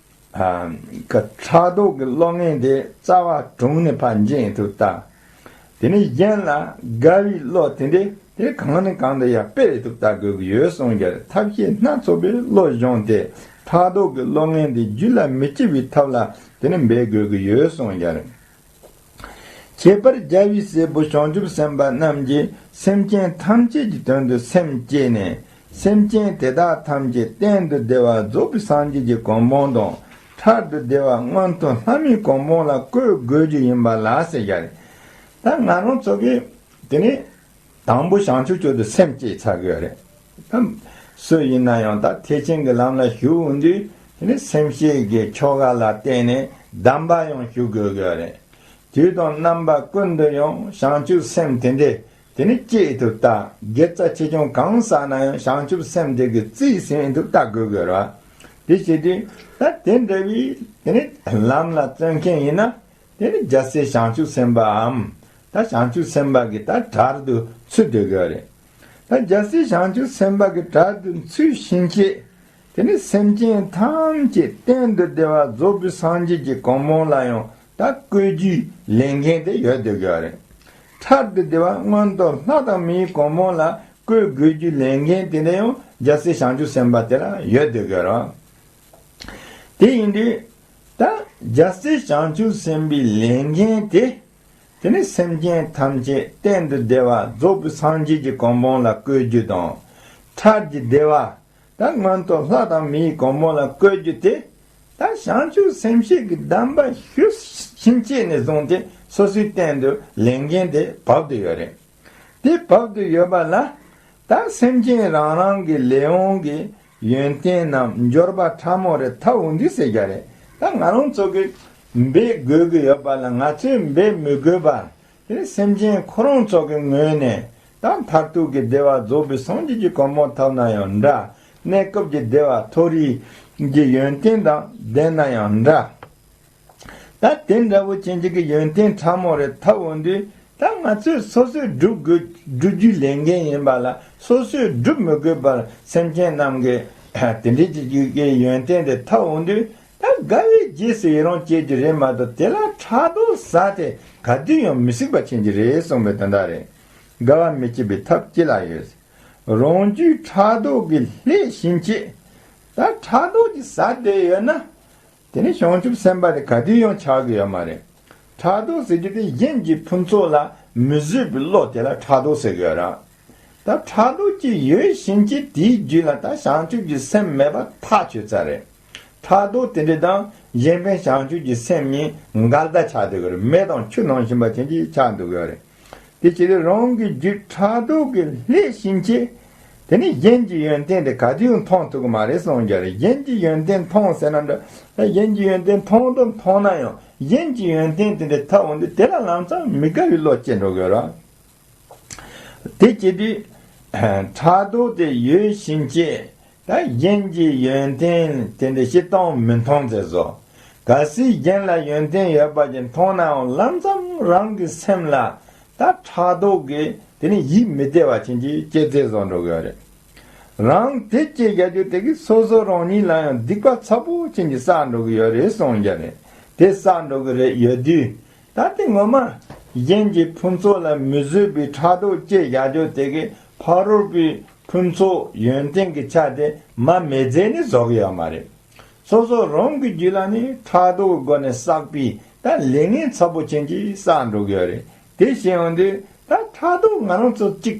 ཨ། ཕྲག་དོག་གི་བློ་ངན་དེ་རྩ་བ་དྲུངས་ནས་ཕར་འབྱིན་ཐུབ་ལྟ། དེ་ནས་གཞན་ལ་དགའ་བའི་བློ་དེ་འདྲ་དེ་གང་ནས་གང་དུ་ཡང་སྤེལ་ཐུབ་ལྟ་དགོས་ཀྱི་ཡོད་གསུངས་ཀྱང་། ཐབས་ཤེས་སྣ་ཚོགས་པའི་བློ་སྦྱོང་སྟེ་ཕྲག་དོག་གི་བློ་ངན་དེ་རྒྱུད་ལ་མི་སྐྱེ་བའི་ཐབས་ལ་དེ་ནི་འབད་དགོས་ཀྱི་ཡོད་གསུངས་ཀྱང་། ཁྱད་པར་རྒྱལ་བའི་སྲས་པོ་བྱང་ཆུབ་སེམས་དཔའ་རྣམས་ཀྱིས་སེམས་ཅན་ཐམས་ཅད་ཀྱི་དོན་དུ་སེམས་བསྐྱེད་ནས། སེམས་ཅན་དེ་དག་ཐམས་ཅད་གཏན་དུ་བདེ་བ་རྫོགས་པའི་སངས་རྒྱས་ཀྱི་གོ་འཕང་དང་། ཕྲག་ཏུ་བདེ་བ་མངོན་མཐོ་ལྷ་མིའི་གོ་འཕང་ལ་བཀོད་དགོས་རྒྱུ་ཡིན་པ་ལ་ཟེར་བཞག་རེད། ད་ང་རང་ཚོ་གིས་དེ་ནི་དང་པོ་བྱང་ཆུབ་མཆོག་ཏུ་སེམས་བསྐྱེད་ཚར་དགོས་རེད། ད་སུ་ཡིན་ན་ཡང་ད་ཐེག་ཆེན་གྱི་ལམ་ལ་ཞུགས་འོང་དུས། དེ་ནི་སེམས་བསྐྱེད་ཀྱི་ཆོ་ག་ལ་བརྟེན་ནས་གདམས་པ་ཡང་ཞུ་དགོས་ཀྱི་རེད། དུས་དང་རྣམ་པ་ཀུན་ཏུ་ཡང་བྱང་ཆུབ་སེམས་དེ་འདྲས་དེ་ནི་བསྐྱེད་དུ་བལྟ། དགེ་རྩ་ཆེ་ཆུང་གང་བསགས་ན་ཡང་བྱང་ཆུབ་སེམས་དེ་གི་རྩིས་ཟིན་དུ་བལྟ་དགོས་དགོས་ར། དེ་བྱེད་དུས་ད་དེ་འདྲ་བའི་དེ་ནི་ལམ་ལ་བརྩོན་མཁན་ཡིན་ན། དེ་ནི་རྒྱལ་སྲས་བྱང་ཆུབ་སེམས་དཔའམ། ད་བྱང་ཆུབ་སེམས་དཔའ་གི་ད་གྲལ་དུ་ཚུད་སྡོད་དགོས་རེད། ད་རྒྱལ་སྲས་བྱང་ཆུབ་སེམས་དཔའ་གི་གྲལ་དུ་ཚུད་ཕྱིན་ཆད། དེ་ནི་སེམས་ཅན་ཐམས་ཅད་གཏན་དུ་བདེ་བ་རྫོགས་པའི་སངས་རྒྱས་ཀྱི་གོ་འཕང་ལ་ཡང་ད་བཀོད་རྒྱུའི་ལས་འགན་དེ་ཡོད་སྡོད་དགོས་རེད། ཕྲག་ཏུ་བདེ་བ་མངོན་མཐོ་ལྷ་དང་མིའི་གོ་འཕང་ལ་ བཀོད་དགོས་རྒྱུའི་ལས་འགན་དེ་འདྲ་ཡང་རྒྱལ་སྲས་བྱང་ཆུབ་སེམས་དཔའ་དེ་ལ་ཡོད་བསྡད་དགོས་ར། དེ་ཡིན་དུས་ད་རྒྱལ་སྲས་བྱང་ཆུབ་སེམས་དཔའི་ལས་འགན་དེ། དེ་ནི་སེམས་ཅན་ཐམས་ཅད་གཏན་དུ་བདེ་བ་རྫོགས་པའི་སངས་རྒྱས་ཀྱི་གོ་འཕང་ལ་བཀོད་རྒྱུ་དང་། ཕྲལ་གྱི་བདེ་བ། ད་མངོན་མཐོ་ལྷ་དང་མིའི་གོ་འཕང་ལ་བཀོད་རྒྱུ་དེ། ད་བྱང་ཆུབ་སེམས་བསྐྱེད་ཀྱི་གདམས་པ་ཞུ་ཕྱིན་ཆད་ནས་བཟུང་སྟེ་སོ་སོའི་སྟེང་དུ་ལས་འགན་དེ་བབས་ཏེ་ཡོད་རེད། དེ་བབས་ཏེ་ཡོད་པ་ལ། ད་སེམས་ཅན་རང་རང་གི་ལས་དབང་གི་ཡོན་ཏན་རྣམས་འབྱོར་པ་ཕྲ་མོ་རེ་ཐོབ་འོང་དུས་ཟེར་རྒྱུ་རེད། ད་ང་རང་ཚོ་གི་འབད་དགོས་ཀྱི་ཡོད་པ་ལ་ང་ཚོས་འབད་མི་དགོས་པར། དེ་ནི་སེམས་ཅན་ཁོ་རང་ཚོ་གི་ངོས་ནས་ད་མཐར་ཐུག་གི་བདེ་བ་རྫོགས་པའི་སངས་རྒྱས་ཀྱི་གོ་འཕང་ཐོབ་ན་ཡང་འདྲ། གནས་སྐབས་ཀྱི་བདེ་བ་མཐོ་རིས་ཀྱི་ཡོན་ཏན་དང་ལྡན་ན་ཡང་འདྲ། ད་དེ་འདྲ་བོ་ཅན་ཅིག་གི་ཡོན་ཏན་ཕྲ་མོ་རེ་ཐོབ་འོང་དུས། ད་ང་ཚོས་སོ་སོས་སྒྲུབ་དགོས་སྒྲུབ་རྒྱུའི་ལས་འགན་ཡིན་པ་ལ་སོ་སོས་སྒྲུབ་མི་དགོས་པར་སེམས་ཅན་རྣམས་ཀྱི་དེ་འདྲའི་ཅིག་གི་ཡོན་ཏན་དེ་ཐོབ་འོང་དུས། ད་དགའ་བའི་རྗེས་སུ་ཡི་རང་སྐྱེ་རྒྱུ་རེད་མ་གཏོགས་དེ་ལ་ཕྲག་དོག་ཟ་སྟེ་ག་དུས་ཡང་མི་སྲིད་པ་ཅན་ཅིག་རེད་གསུངས་པའི་དོན་དག་རེད། དགའ་བ་མི་སྐྱེ་བའི་ཐབས་ཅི་ལ་ཡོད། རང་རྒྱུད་ཕྲག་དོག་གིས་བསླད་ཕྱིན་ཆད། ད་ཕྲག་དོག་གིས་ཟ་བསྡད་ཡོད་ན། དེ་ནི་བྱང་ཆུབ་སེམས་དཔའ་དེ་ག་དུས་ཡང་ཆགས་ཀྱི་ཡོད་མ་རེད། ཕྲག་དོག་ཟེར་རྒྱུ་དེ་གཞན་གྱི་ཕུན་ཚོགས་ལ་མི་བཟོད་པའི་བློ་དེ་ལ་ཕྲག་དོག་ཟེར་གྱི་ཡོད་རེད། ད་ཕྲག་དོག་ཅིག་ཡོད་བཞིན་གྱི་དེའི་རྒྱུད་ལ་ད་བྱང་ཆུབ་ཀྱི་སེམས་མེད་པ་ཐག་ཆོད་ཚར་རེད། ཕྲག་དོག་དེ་འདྲ་དང་གཞན་ཕན་བྱང་ཆུབ་ཀྱི་སེམས་གཉིས་འགལ་ཟླ་ཆགས་བསྡད་ཀྱི་རེད། མེ་དང་ཆུ་ནང་བཞིན་པ་དེ་འདྲ་ཆགས་འདུག་གི་ཡོད་རེད། དེ་བྱས་ཏེ་རང་གི་རྒྱུད་ཕྲག་དོག་གིས་བསླད་ཕྱིན་ཆད། དེ་ནི་གཞན་གྱི་ཡོན་ཏན་དེ་ག་དུས་ཡང་མཐོང་ཐུབ་ཀྱི་མ་རེད་གསུངས་ཀྱི་རེད། གཞན་གྱི་ཡོན་ཏན་མཐོང་ཟེར་ན་འདྲ། ད་གཞན་གྱི་ཡོན་ཏན་མཐོང་དང་མཐོང་ན་ཡང་གཞན་གྱི་ཡོན་ཏན་དེ་འདྲ་ཐོབ་འོང་དུས་དེ་ལ་ལམ་སང་མི་དགའ་བའི་བློ་སྐྱེ་འགྲོ་གི་ཡོད་རེད། དེ་བྱེད་དུས་ཕྲག་དོག་དེ་ཡོད་བཞིན་བྱས། ད་གཞན་གྱི་ཡོན་ཏན་དེ་འདྲ་སྤྱིར་བཏང་མི་མཐོང་ཟེར་སོ། གལ་སྲིད་གཞན་ལ་ཡོན་ཏན་ཡོད་པ་ཅིག་མཐོང་ནའང་ལམ་སང་རང་གི་སེམས་ལ་ད་ཕྲག་དོག་གིས་དེ་ནི་ཡིད་མི་བདེ་བ་ཅན་གྱི་སྐྱེ་ཚད་བཟོ་འགྲོ་གི་ཡོད་རེད། རང་དེ་སྐྱེ་རྒྱུ་དེ་གིས་སོ་སོ་རང་ཉིད་ལ་ཡང་སྡིག་པ་ཚ་པོ་ཅན་གྱི་བསགས་འགྲོ་གི་ཡོད་རེད་གསུངས་ཀྱི་རེད། དེ་བསགས་འགྲོ་གི་རེད་ཡོད་དུས། ད་དེ་ངོ་མ་གཞན་གྱི་ཕུན་ཚོགས་ལ་མི་བཟོད་པའི་ཕྲག་དོག་སྐྱེ་བཞག་རྒྱུ་དེ་གིས་ཕ་རོལ་པོའི་ཕུན་ཚོགས་ཡོན་ཏན་གྱི་ཆ་དེ་མར་མེ་མཛད་ནས་བཟོ་གི་ཡོད་མ་རེད། སོ་སོ་རང་གི་རྒྱུད་ལ་ནི་ཕྲག་དོག་གི་སྒོ་ནས་བསགས་པའི་ད་ལས་ངན་ཚ་པོ་ཅན་གྱིས་བསགས་འགྲོ་གི་ཡོད་རེད། དེ་བྱས་ཡོང་དུས་ད་ཕྲག་དོག་ང་རང་ཚོ་གཅིག་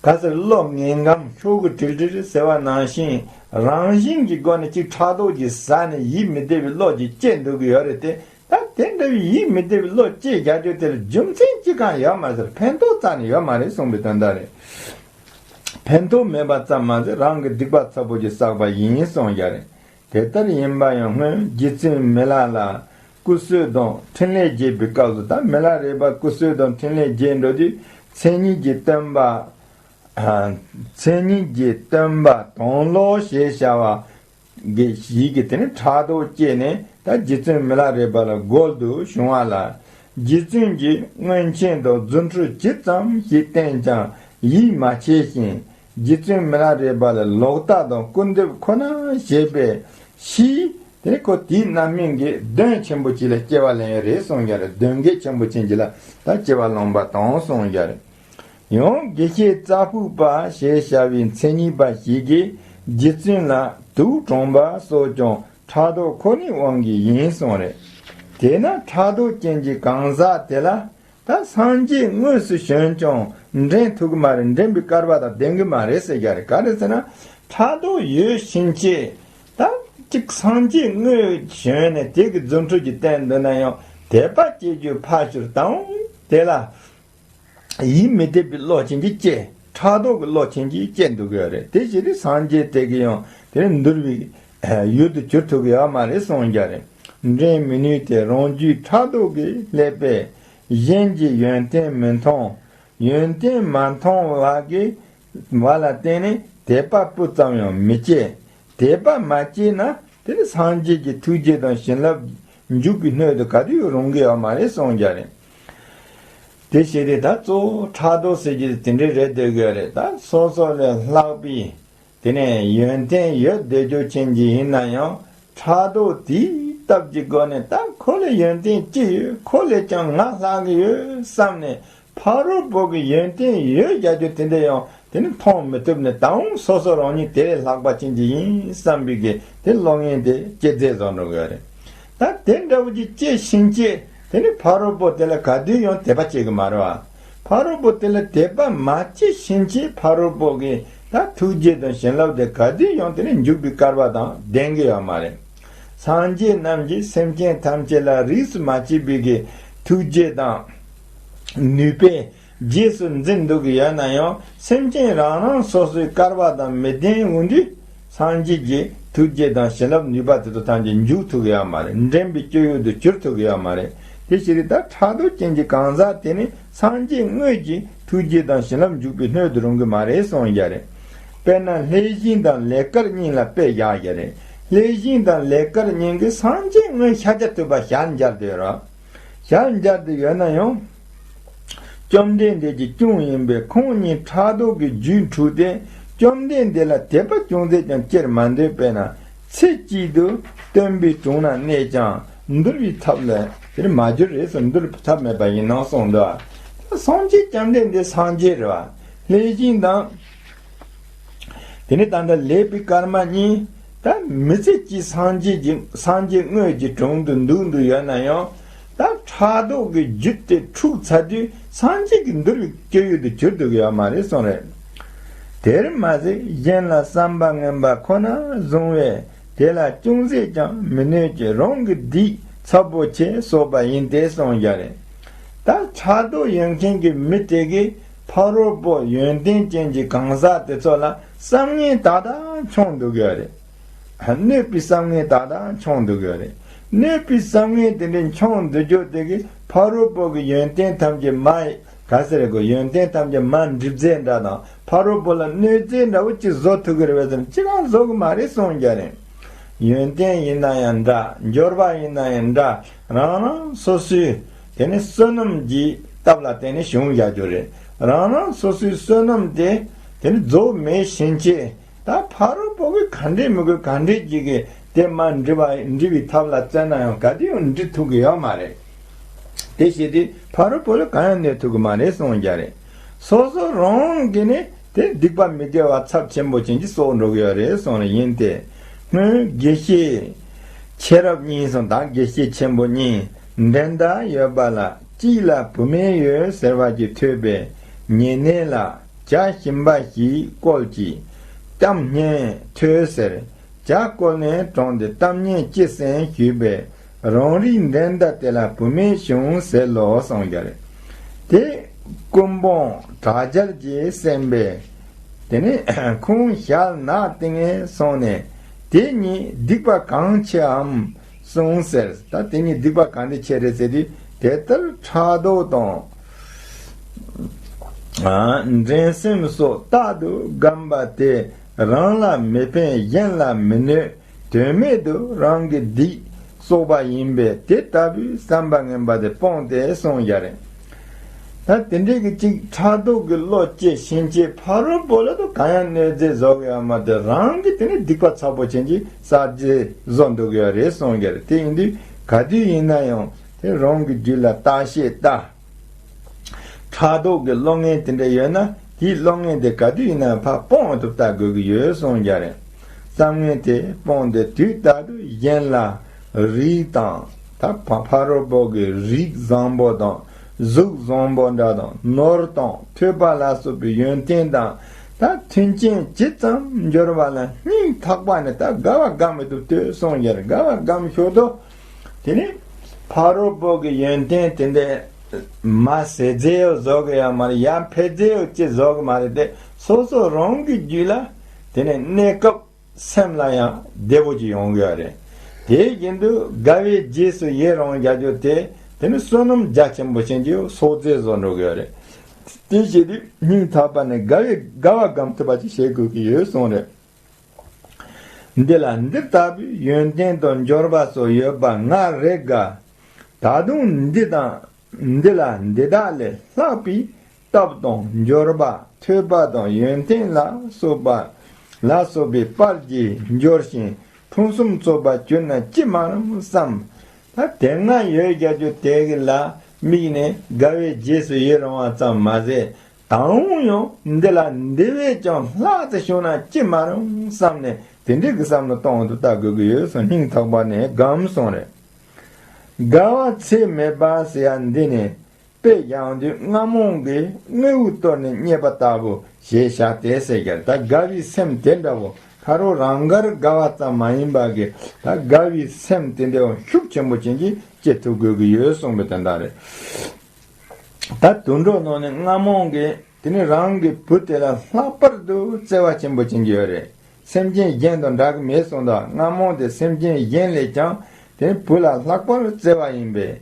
ག་ཟེར་གློ་ངན་གམ་ཤོག་གུ་དྲིལ་དྲིལ་ཟེར་བ་ནང་བཞིན་རང་བཞིན་གྱི་སྒོ་ནས་གཅིག་ཕྲག་དོག་གིས་ཟ་ནས་ཡིད་མི་བདེ་བའི་བློ་ཅིག་སྐྱེ་འགྲོ་གི་ཡོད་རེད་དེ། ད་དེ་འདྲ་བའི་ཡིད་མི་བདེ་བའི་བློ་སྐྱེ་རྒྱག་རྒྱུ་དེ་ལ་རྒྱུ་མཚན་ཅི་གང་ཡོད་མ་ཟེར། ཕན་ཐོགས་རྩ་ནས་ཡོད་མ་རེད་གསུངས་པའི་དོན་དག་རེད། ཕན་ཐོགས་མེད་པ་ཙམ་མ་ཟད་རང་གི་སྡིག་པ་ཚ་པོ་ཅིག་བསགས་པ་ཡིན་གསུངས་ཀྱི་རེད། དེ་ལྟར་ཡིན་པ་ཡང་སྔོན་རྗེ་བཙུན་མི་ལ་ལ་སྐུ་གསོལ་དང་ཕྲིན་ལས་རྒྱས་པའི་སྐབས་སུ། ད་མི་ལ་རས་པ་སྐུ་གསོལ་དང་ཕྲིན་ལས་རྒྱས་འགྲོ་དུས་མཚན་ཉིད་ཀྱི་སྟོན་པ། མཚན་ཉིད་ཀྱི་སྟོན་པ་དང་ལོ་ཞེས་བྱ་བ་གི་ཞིག་གིས་དེ་ནི་ཕྲག་དོག་སྐྱེས་ནས་ད་རྗེ་བཙུན་མི་ལ་རས་པ་ལ་རྒོལ་དུ་བྱུང་བ་ལ། རྗེ་བཙུན་གྱིས་མངོན་མཁྱེན་དང་རྫུ་འཕྲུལ་ཇི་ཙམ་ཞིག་བསྟན་ཀྱང་ཡིད་མ་ཆེས་ཤིང་། རྗེ་བཙུན་མི་ལ་རས་པ་ལ་ལོག་ལྟ་དང་སྐུར་འདེབས་ཁོ་ན་བྱས་པའི་ཕྱིར། དེ་ནི་ཁོ་དེའི་རྣམ་སྨིན་གྱིས་གདོན་ཆེན་པོ་ཅིག་ལ་སྐྱེ་བ་ལེན་ཡོད་རེད་གསུངས་ཀྱི་རེད། གདོན་བགེགས་ཆེན་པོ་ཅན་ཅིག་ལ་ད་སྐྱེ་བ་ལེན་པ་དང་གསུངས་ཀྱི་རེད། ཡང་དགེ་བཤེས་རྩ་ཕུག་པ་ཞེས་བྱ་བའི་མཚན་ཉིད་པ་ཞིག་གིས་རྗེ་བཙུན་ལ་དུག་དྲངས་པ་སོགས་ཀྱང་ཕྲག་དོག་ཁོ་ནའི་དབང་གིས་ཡིན་གསུངས་རེད། དེས་ན་ཕྲག་དོག་ཅན་གྱི་གང་ཟག་དེ་ལ་ད་སངས་རྒྱས་དངོས་སུ་བྱོན་ཀྱང་འདྲེན་ཐུབ་ཀྱི་མ་རེད། འདྲེན་པའི་སྐལ་བ་དང་ལྡན་གྱི་མ་རེད་ཟེར་རྒྱུ་རེད། ག་རེ་ཟེར་ན་ཕྲག་དོག་ཡོད་བཞིན་བྱས། ད་གཅིག་སངས་རྒྱས་དངོས་བྱོན་ནས་དེ་གི་རྫུ་འཕྲུལ་གྱིས་བསྟན་འདུག་ན་ཡང་དད་པ་སྐྱེ་རྒྱུ་ཕར་ཞོག་དང་དེ་ལ་ཡིད་མི་བདེ་བའི་བློ་ཅན་གྱིས་སྐྱེ། ཕྲག་དོག་གི་བློ་ཅན་གྱིས་སྐྱེ་འདུག་གི་ཡོད་རེད། དེ་བྱས་ཏེ་སངས་རྒྱས་དེ་གི་ཡང་དེ་ནི་འདུལ་བའི་ཡུལ་དུ་གྱུར་ཐུབ་ཀྱི་ཡོད་མ་རེད་གསུངས་ཀྱི་རེད། འདྲེན་མི་ནུས་ཏེ་རང་རྒྱུད་ཕྲག་དོག་གིས་བསླད་པས་གཞན་གྱི་ཡོན་ཏན་མི་མཐོང་། ཡོན་ཏན་མ་མཐོང་བ་གི་བ་ལ་བརྟེན་ནས་དད་པ་སྤུ་ཙམ་ཡང་མི་སྐྱེ། དད་པ་མ་སྐྱེས་ན་དེ་ནི་སངས་རྒྱས་ཀྱི་ཐུགས་རྗེ་དང་བྱིན་རླབས་འཇུག་པའི་སྣོད་དུ་ག་དུས་རུང་གི་ཡོད་མ་རེད་གསུངས་ཀྱི་རེད། དེ་བྱས་ཏེ་ད་གཙོ་བོ་ཕྲག་དོག་ཟེར་རྒྱུ་དེ་འདྲ་རེད་བསྡད་ཀྱི་ཡོད་རེད། ད་སོ་སོ་ལས་ལྷག་པའི་དེ་ནས་ཡོན་ཏན་ཡོད་བསྡད་རྒྱུ་ཅན་གྱི་ཡིན་ན་ཡང་ཕྲག་དོག་དེའི་སྟབས་ཀྱི་སྒོ་ནས་ད་ཁོ་ལས་ཡོན་ཏན་ཅི་ཡོད། ཁོ་ལས་ཀྱང་ང་ལྷག་གི་ཡོད་བསམ་ནས་ཕ་རོལ་པོ་གི་ཡོན་ཏན་ཡོད་བཞག་རྒྱུ་དེ་འདྲ་ཡང་ དེ་ནི་མཐོང་མི་ཐུབ་ནས་ད་འོང་སོ་སོ་རང་ཉིད་དེ་ལས་ལྷག་པ་ཅན་གྱི་ཡིན་བསམ་པའི་གི་དེ་བློ་ངན་དེ་སྐྱེད་མཛད་བཟོ་འགྲོ་གི་ཡོད་རེད། ད་དེ་འདྲ་བོ་ཅིག་སྐྱེས་ཕྱིན་ཆད་དེ་ནི་ཕ་རོལ་པོ་དེ་ལ་ག་དུས་ཡང་དད་པ་སྐྱེ་གི་མ་རེད་བ། ཕ་རོལ་པོ་དེ་ལ་དད་པ་མ་སྐྱེས་ཕྱིན་ཆད་ཕ་རོལ་པོ་གི་ད་ཐུགས་རྗེ་དང་བྱིན་རླབས་དེ་ག་དུས་ཡང་དེ་ནི་འཇུག་པའི་སྐལ་བ་དང་ལྡན་གི་ཡོད་མ་རེད། སངས་རྒྱས་རྣམས་ཀྱིས་སེམས་ཅན་ཐམས་ཅད་ལ་རིས་སུ་མ་ཆད་པའི་གི་ཐུགས་རྗེ་དང་ནུས་པས་རྗེས་སུ་འཛིན་འདུག་གི་ཡོད་ན་ཡང་སེམས་ཅན་རང་རང་སོ་སོའི་སྐལ་བ་དང་མི་ལྡན་འོང་དུས་སངས་རྒྱས་ཀྱི་ཐུགས་རྗེ་དང་བྱིན་རླབས་ནུས་པ་དེ་ཚོ་ཐམས་ཅད་འཇུག་ཐུབ་ཀྱི་ཡོད་མ་རེད། འདྲེན་པའི་སྤྱོད་ཡུལ་དུ་གྱུར་ཐུབ་ཀྱི་ཡོད་མ་རེད། དེ་ཕྱིར་ད་ཕྲག་དོག་ཅན་གྱི་གང་ཟག་དེ་ནི་སངས་རྒྱས་དངོས་ཀྱི་ཐུགས་རྗེ་དང་བྱིན་རླབས་འཇུག་པའི་སྣོད་དུ་རུང་གི་མ་རེད་གསུངས་ཡ་རེད། དཔེར་ན་ལྷས་བྱིན་དང་ལེགས་དཀར་གཉིས་ལ་དཔེ་བཞག་ཡ་རེད། ལྷས་བྱིན་དང་ལེགས་དཀར་གཉིས་ཀྱིས་སངས་རྒྱས་དངོས་ཤཱཀྱ་ཐུབ་པ་ཞལ་མཇལ་ཏེ་ཡོད་རེད། ཞལ་མཇལ་ཏེ་ཡོད་ན་ཡང་། བཅོམ་ལྡན་འདས་ཀྱི་སྐྱོན་ཡིན་པས་ཁོང་གཉིས་ཕྲག་དོག་གི་རྒྱུས་འཁྲུགས་ཏེ་བཅོམ་ལྡན་འདས་ལ་དད་པ་ཅུང་ཟད་ཀྱང་སྐྱེར་མ་འདོད་པས་ན་ཚེ་གཅིག་ཏུ་སྟོན་པའི་དྲུང་ན་གནས་ཀྱང་འདུལ་བའི་ཐབས་ལ་དེར་མ་གྱུར་རེད་ཟེར། འདུལ་བའི་ཐབས་མེད་པ་ཡིན་ནོ་གསུངས་འདུག། ད་སངས་རྒྱས་བཅོམ་ལྡན་འདས་སངས་རྒྱས་རེད་བ། ལྷས་བྱིན་དང་། དེ་ནས་ད་ལྟ་ལེགས་པའི་སྐར་མ་གཉིས། ད་མི་ཚེ་གཅིག་སངས་རྒྱས་ཀྱི་སངས་རྒྱས་དངོས་ཀྱི་དྲུང་དུ་འདུག་འདུག་ཡོད་ན་ཡང་། ད་ཕྲག་དོག་གི་རྒྱུད་དེ་འཁྲུགས་ཚར་དུས་སངས་རྒྱས་ཀྱི་འདུལ་བའི་སྤྱོད་ཡུལ་དུ་གྱུར་འདུག་ཡོད་མ་རེད་གསུངས་རེད། དེར་མ་ཟད་གཞན་ལ་བསམ་པ་ངན་པ་ཁོ་ན་བཟུང་བས་དེ་ལ་ཅུང་ཟད་ཀྱང་མི་གནོད་ཅིང་རང་གི་སྡིག་ཚབས་པོ་ཆེ་གསོག་པ་ཡིན་ཏེ་གསུངས་ཡོད་རེད། ད་ཕྲག་དོག་ཡོད་མཁན་གྱི་མི་དེ་གིས་ཕ་རོལ་པོ་ཡོན་ཏན་ཅན་གྱི་གང་ཟག་དེ་ཚོ་ལ་བསམ་ངན་དག་དག་འཆང་འདུག་ཡོད་རེད། གནོད་པའི་བསམ་ངན་དག་དག་འཆང་འདུག་ཡོད་རེད། གནོད་པའི་བསམ་ངན་དེ་འདྲའི་འཆང་འདུག་རྒྱུ་དེ་གིས་ཕ་རོལ་པོ་གི་ཡོན་ཏན་ཐམས་ཅད་མ་ག་ཟེར་རེད་གོ། ཡོན་ཏན་ཐམས་ཅད་མ་འགྲིབ་རྫས་འདྲ་དང་ཕ་རོལ་པོ་ལ་གནོད་རྫས་འདྲ་བོ་ཅིག་བཟོ་ཐུབ་ཀྱི་རེད་པས་ཟེར་ན་ཅི་གང་བཟོ་གི་མ་རེད་གསུངས་ཡོད་རེད། ཡོན་ཏན་ཡིན་ན་ཡང་འདྲ། འབྱོར་པ་ཡིན་ན་ཡང་འདྲ། རང་རང་སོ་སོའི་དེ་ནི་བསོད་ནམས་ཀྱི་སྟབས་ལ་བརྟེན་ནས་བྱུང་བཞག་རྒྱུ་རེད། རང་རང་སོ་སོའི་བསོད་ནམས་དེ་དེ་ནི་རྫོགས་མེད་ཕྱིན་ཆད་ད་ཕ་རོལ་པོ་གི་ག་འདྲས་མི་དགོས་ག་འདྲས་ཀྱི་གི་དེ་མ་འགྲིབ་པ་འགྲིབ་པའི་ཐབས་ལ་བརྩོན་ན་ཡང་ག་དུས་ཡང་འགྲིབ་ཐུབ་ཀྱི་ཡོད་མ་རེད། དེ་བྱས་ཏེ་ཕ་རོལ་པོ་ལ་གང་ཡང་གནོད་ཐུབ་ཀྱི་མ་རེད་གསུངས་ཡོད་རེད། སོ་སོ་རང་གིས་ནི་དེ་སྡིག་པ་མི་དགེ་བ་ཚབས་ཆེན་པོ་ཅན་གྱིས་གསོག་འགྲོ་གི་ཡོད་རེད་གསུངས་རེད། ཡིན་ཏེ། སྔོན་དགེ་བཤེས་ཆེ་རབས་གཉིས་སམ་ད་དགེ་བཤེས་ཆེན་པོ་གཉིས་འགྲན་ཟླ་ཡོད་པ་ལ་གཅིག་ལ་བུད་མེད་ཡོད་ཟེར་བ་ཅིག་ཐོས་པས་ཉེ་གནས་ལ་བྱ་ཞིམ་པ་ཞིག་བསྐོལ་ཅིག་གཏམ་སྙན་ཐོས་ཟེར། བྱ་བསྐོལ་ནས་དྲངས་ཏེ་གཏམ་སྙན་ཅི་གསན་ཞུས་པས། རང་རིགས་འགྲན་ཟླ་དེ་ལ་བུད་མེད་བྱུང་ཟེར་ལོ་གསུངས་ཀྱང་། དེ་ཀུན་སྤངས་དྲག་རྒྱལ་གྱིས་གསན་པས། དེ་ནས་ཁོང་ཞལ་ནག་ཏིང་ངེ་སོང་ནས་དེ་གཉིས་སྡིག་པ་གང་ཆེའམ་གསུངས་ཟེར། ད་དེ་གཉིས་སྡིག་པ་གང་དེ་ཆེ་རེད་ཟེར་དུས་དེ་ལྟར་ཕྲག་དོག་དང་། ཨ། འགྲན་སེམས་སོགས་རྟག་ཏུ་བསྒོམས་པ་དེ་རང་ལ་མི་ཕན་གཞན་ལ་མི་གནོད། དོན་མེད་དུ་རང་གི་སྡིག་གསོག་པ་ཡིན་པས་དེ་ལྟ་བུའི་བསམ་པ་ངན་པ་དེ་སྤོངས་ཏེ་གསུངས་ཡ་རེད། ད་དེ་འདྲའི་གི་གཅིག་ཕྲག་དོག་གི་བློ་སྐྱེས་ཕྱིན་ཆད་ཕ་རོལ་པོ་ལ་དུ་གང་ཡང་གནོད་རྫས་བཟོ་གི་ཡོད་མ་དེ་རང་གི་དེ་ནི་སྡིག་པ་ཚབས་པོ་ཆེན་གྱི་གསོག་རྫས་བཟོ་འདུག་གི་ཡོད་རེད་གསུངས་ཡ་རེད། དེ་ཡིན་དུས་ག་དུས་ཡིན་ན་ཡང་དེ་རང་གི་རྒྱུད་ལ་བརྟག་ཤེས་ལྟ། ཕྲག་དོག་གི་བློ་ངན་དེ་འདྲ་ཡོད་ན་དེའི་བློ་ངན་དེ་ག་དུས་ཡིན་ན་ཕར་སྤོང་ཐུབ་ལྟ་དགོས་ཀྱི་ཡོད་གསུངས་ཀྱང་རེད། བསམ་ངན་དེ་སྤོང་སྟེ་དུས་རྟག་ཏུ་གཞན་ལ་རིགས་དང་ད་ཕ་ཕ་རོལ་པོ་གི་རིགས་བཟང་པོ་དང་གཟུགས་བཟང་པོ་འདྲ་དང་ནོར་དང་ཐོས་པ་ལ་སོགས་པའི་ཡོན་ཏན་དང་ད་མཐུན་རྐྱེན་ཇི་ཙམ་འབྱོར་བ་ལ་སྙིང་ཐག་པ་ནས་ད་དགའ་བ་དགའ་མི་ཐུབ་ལྟོས་གསུངས་ཀྱང་རེད། དགའ་བ་དགའ་མི་ཆོག་དོ། དེ་ནི་ཕ་རོལ་པོ་གི་ཡོན་ཏན་དེ་འདྲའི་མ་ཟད་རྫས་ཡོད་བཟོ་གི་ཡང་མ་རེད། ཡང་འཕེལ་རྫས་ཡོད་ཅི་བཟོ་གི་མ་རེད་དེ། སོ་སོ་རང་གི་རྒྱུད་ལ་དེ་ནི་གནས་སྐབས་སེམས་ལ་ཡང་བདེ་པོ་ཅིག་ཡོང་གི་ཡོད་རེད། དེ་བཞིན་དུ་དགའ་བའི་རྗེས་སུ་ཡི་རང་རྒྱག་རྒྱུ་དེ་དེ་ནི་བསོད་ནམས་རྒྱ་ཆེན་པོ་ཅན་གྱི་གསོག་རྫས་བཟོ་འགྲོ་གི་ཡོད་རེད། དེ་བྱེད་དུས་སྙིང་ཐག་པ་ནས་དགའ་བའི་དགའ་བ་སྒོམ་ཐུབ་པ་ཅིག་བྱེད་དགོས་ཀྱི་ཡོད་གསུངས་རེད། འདི་ལ་འདི་ལྟ་བུའི་ཡོན་ཏན་དང་འབྱོར་པ་སོགས་ཡོད་པ་ང་རེ་དགའ། ད་དུང་འདི་དང་འདི་ལ་འདི་དག་ལས་ལྷག་པའི་སྟོབས་དང་འབྱོར་པ་ཐོས་པ་དང་ཡོན་ཏན་ལ་སོགས་པ་ལ་སོགས་པའི་དཔལ་གྱིས་འབྱོར་ཞིང་ཕུན་སུམ་ཚོགས་པར་གྱུར་ན་ཅི་མ་རུང་བསམ། ད་དེ་སྔ་ཡོད་རྒྱག་རྒྱུ་དེ་གི་ལ་དམིགས་ནས་དགའ་བའི་རྗེས་སུ་ཡི་རང་བ་ཙམ་མ་ཟད། དང་ཡང་འདི་ལ་འདི་བས་ཀྱང་ལྷག་ཏུ་བྱུང་ན་ཅི་མ་རུང་བསམ་ནས་དེ་འདྲའི་གི་བསམ་བློ་གཏོང་དུ་ལྟ་དགོས་ཀྱི་ཡོད་གསུངས། སྙིང་ཐག་པ་ནས་སྒོམ་གསུངས་རེད། དགའ་བ་ཚད་མེད་པ་ཟེར་ཡ་འདི་ནི་དཔེ་བཞག་དུས་རྔ་མོང་གིས་རྔེའུ་གཏོར་ནས་རྙེད་པ་ལྟ་བུ་ཞེས་བྱ་སྟེ་ཟེར་གྱི་རེད། ད་དགའ་བའི་སེམས་དེ་འདྲ་བོ་ཁ་རོག་རང་དགར་དགའ་བ་ཙམ་མ་ཡིན་པ་གི་ད་དགའ་བའི་སེམས་དེ་འདྲ་བོ་ཤུགས་ཆེན་པོ་ཅན་གྱིས་སྐྱེ་ཐུབ་དགོས་ཀྱི་ཡོད་གསུངས་པའི་དོན་དག་རེད། ད་དུད་འགྲོ་ནང་ནས་རྔ་མོང་གིས་དེ་ནི་རང་གི་བུ་དེ་ལ་ལྷག་པར་དུ་བརྩེ་བ་ཆེན་པོ་བྱེད་ཀྱི་ཡོད་རེད། སེམས་ཅན་གཞན་དང་འདྲ་གི་མེད་གསུངས་དང་རྔ་མོང་དེ་སེམས་ཅན་གཞན་ལས་ཀྱང་དེ་ནི་བུ་ལ་ལྷག་པར་བརྩེ་བ་ཡིན་པས།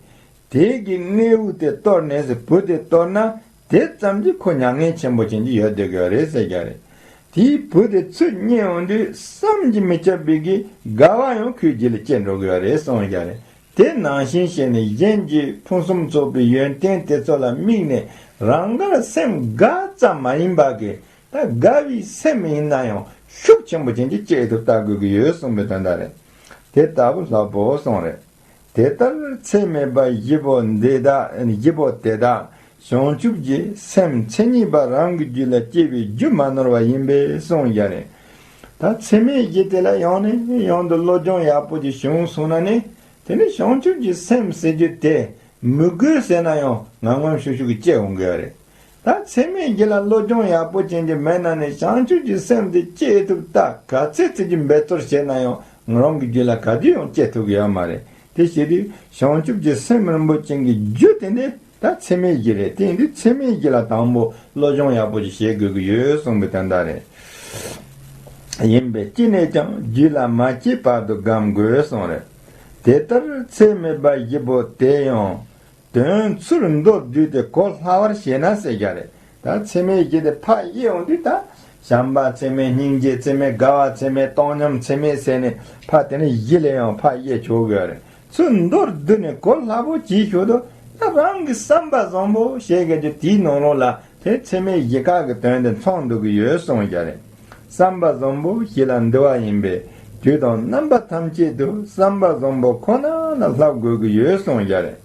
དེ་གི་རྔེའུ་དེ་གཏོར་ནས་བུ་དེ་གཏོར་ན་དེ་ཙམ་གྱིས་ཁོ་མྱ་ངན་ཆེན་པོ་ཅན་གྱི་ཡོད་བསྡད་ཀྱི་ཡོད་རེད་ཟེར་གྱི་རེད། དེའི་བུ་དེ་ཚུར་རྙེད་འོང་དུས་བསམ་གྱིས་མི་ཁྱབ་པའི་གི་དགའ་བ་ཡང་ཁོའི་རྒྱུད་ལ་སྐྱེ་འགྲོ་གི་ཡོད་རེད་གསུངས་ཀྱི་རེད། དེ་ནང་བཞིན་བྱས་ནས་གཞན་གྱི་ཕུན་སུམ་ཚོགས་པའི་ཡོན་ཏན་དེ་ཚོ་ལ་དམིགས་ནས་རང་དགར་སེམས་དགའ་ཙམ་མ་ཡིན་པ་གི་ད་དགའ་བའི་སེམས་ཡིན་ན་ཡང་ཤུགས་ཆེན་པོ་ཅན་གྱི་སྐྱེ་ཐུབ་ལྟ་དགོས་ཀྱི་ཡོད་གསུངས་པའི་དོན་དག་རེད། དེ་ལྟ་བུ་ལྷག་པོ་གསུངས་རེད། དེ་ལྟར་ཚད་མེད་པ་བཞི་པོ་འདི་དག་བཞི་པོ་དེ་དག་བྱང་ཆུབ་ཀྱི་སེམས་མཚན་ཉིད་པ་རང་གི་རྒྱུད་ལ་སྐྱེ་བའི་རྒྱུ་མ་ནོར་བ་ཡིན་པས་གསུངས་ཀྱི་རེད། ད་ཚད་མེད་བཞི་དེ་ལ་ཡང་ནས་ཡང་དུ་བློ་སྦྱོང་ཡག་པོ་ཅིག་བྱུང་སོང་ན་ནི་དེ་ནི་བྱང་ཆུབ་ཀྱི་སེམས་ཟེར་རྒྱུ་དེ་མི་དགོས་ཟེར་ན་ཡང་ངམ་ངམ་ཤུགས་ཤུགས་ཀྱིས་སྐྱེ་འོང་གི་རེད། ད་ཚད་མེད་བཞི་ལ་བློ་སྦྱོང་ཡག་པོ་ཅན་གྱི་མེད་ན་ནི་བྱང་ཆུབ་ཀྱི་སེམས་དེ་སྐྱེ་ཐུབ་ད་ག་ཚད་ཚད་ཀྱི་འབད་རྩོལ་བྱས་ན་ཡང་ང་རང་གི་རྒྱུད་ལ་ག་དུས་ཡང་སྐྱེ་ཐུབ་ཀྱི་ཡོད་མ་རེད། དེ་བྱེད་དུས་བྱང་ཆུབ་ཀྱི་སེམས་རིན་པོ་ཆེ་གི་རྒྱུ་དེ་འདི་ད་ཚད་མེད་བཞི་རེད། དེ་ཡིན་དུས་ཚད་མེད་བཞི་ལ་དང་པོ་བློ་སྦྱོང་ཡག་པོ་ཅིག་བྱེད་དགོས་ཀྱི་ཡོད་གསུངས་པའི་དོན་དག་རེད། ཡིན་པས་ཅི་ནས་ཀྱང་རྒྱུད་ལ་མ་སྐྱེས་བར་དུ་སྒོམ་དགོས་གསུངས་རེད། དེ་ལྟར་ཚད་མེད་པ་བཞི་པོ་དེ་ཡང་དོན་ཚུར་མདོར་བསྡུས་ཏེ་གོ་སླ་བར་བྱས་ན་ཟེར་གྱི་རེད། ད་ཚད་མེད་བཞི་དེ་ཕར་དབྱེ་འོང་དུས་ད་བྱམས་པ་ཚད་མེད་སྙིང་རྗེ་ཚད་མེད་དགའ་བ་ཚད་མེད་བཏང་སྙོམས་ཚད་མེད་ཟེར་ནས་ཕར་དེ་ནས་བཞི་ལས་ཡང་ཕར་དབྱེ་ཆོག་གི་རེད། ཚུར་མདོར་བསྡུས་ནས་གོ་སླ་པོ་གྱིས་ཞུ་དུས་ད་རང་གི་བསམ་པ་བཟང་པོ་བྱེད་དགོས་རྒྱུ་དེའི་ནང་ལོགས་ལ་དེ་ཚད་མེད་བཞི་ཀ་གི་དོན་དེ་ཚང་འདུག་གི་ཡོད་གསུངས་ཀྱི་རེད། བསམ་པ་བཟང་པོ་བཞི་ལ་འདུ་བ་ཡིན་པས་དུས་དང་རྣམ་པ་ཐམས་ཅད་དུ་བསམ་པ་བཟང་པོ་ཁོ་ན་ལ་བསླབ་དགོས་ཀྱི་ཡོད་གསུངས་ཀྱི་རེད།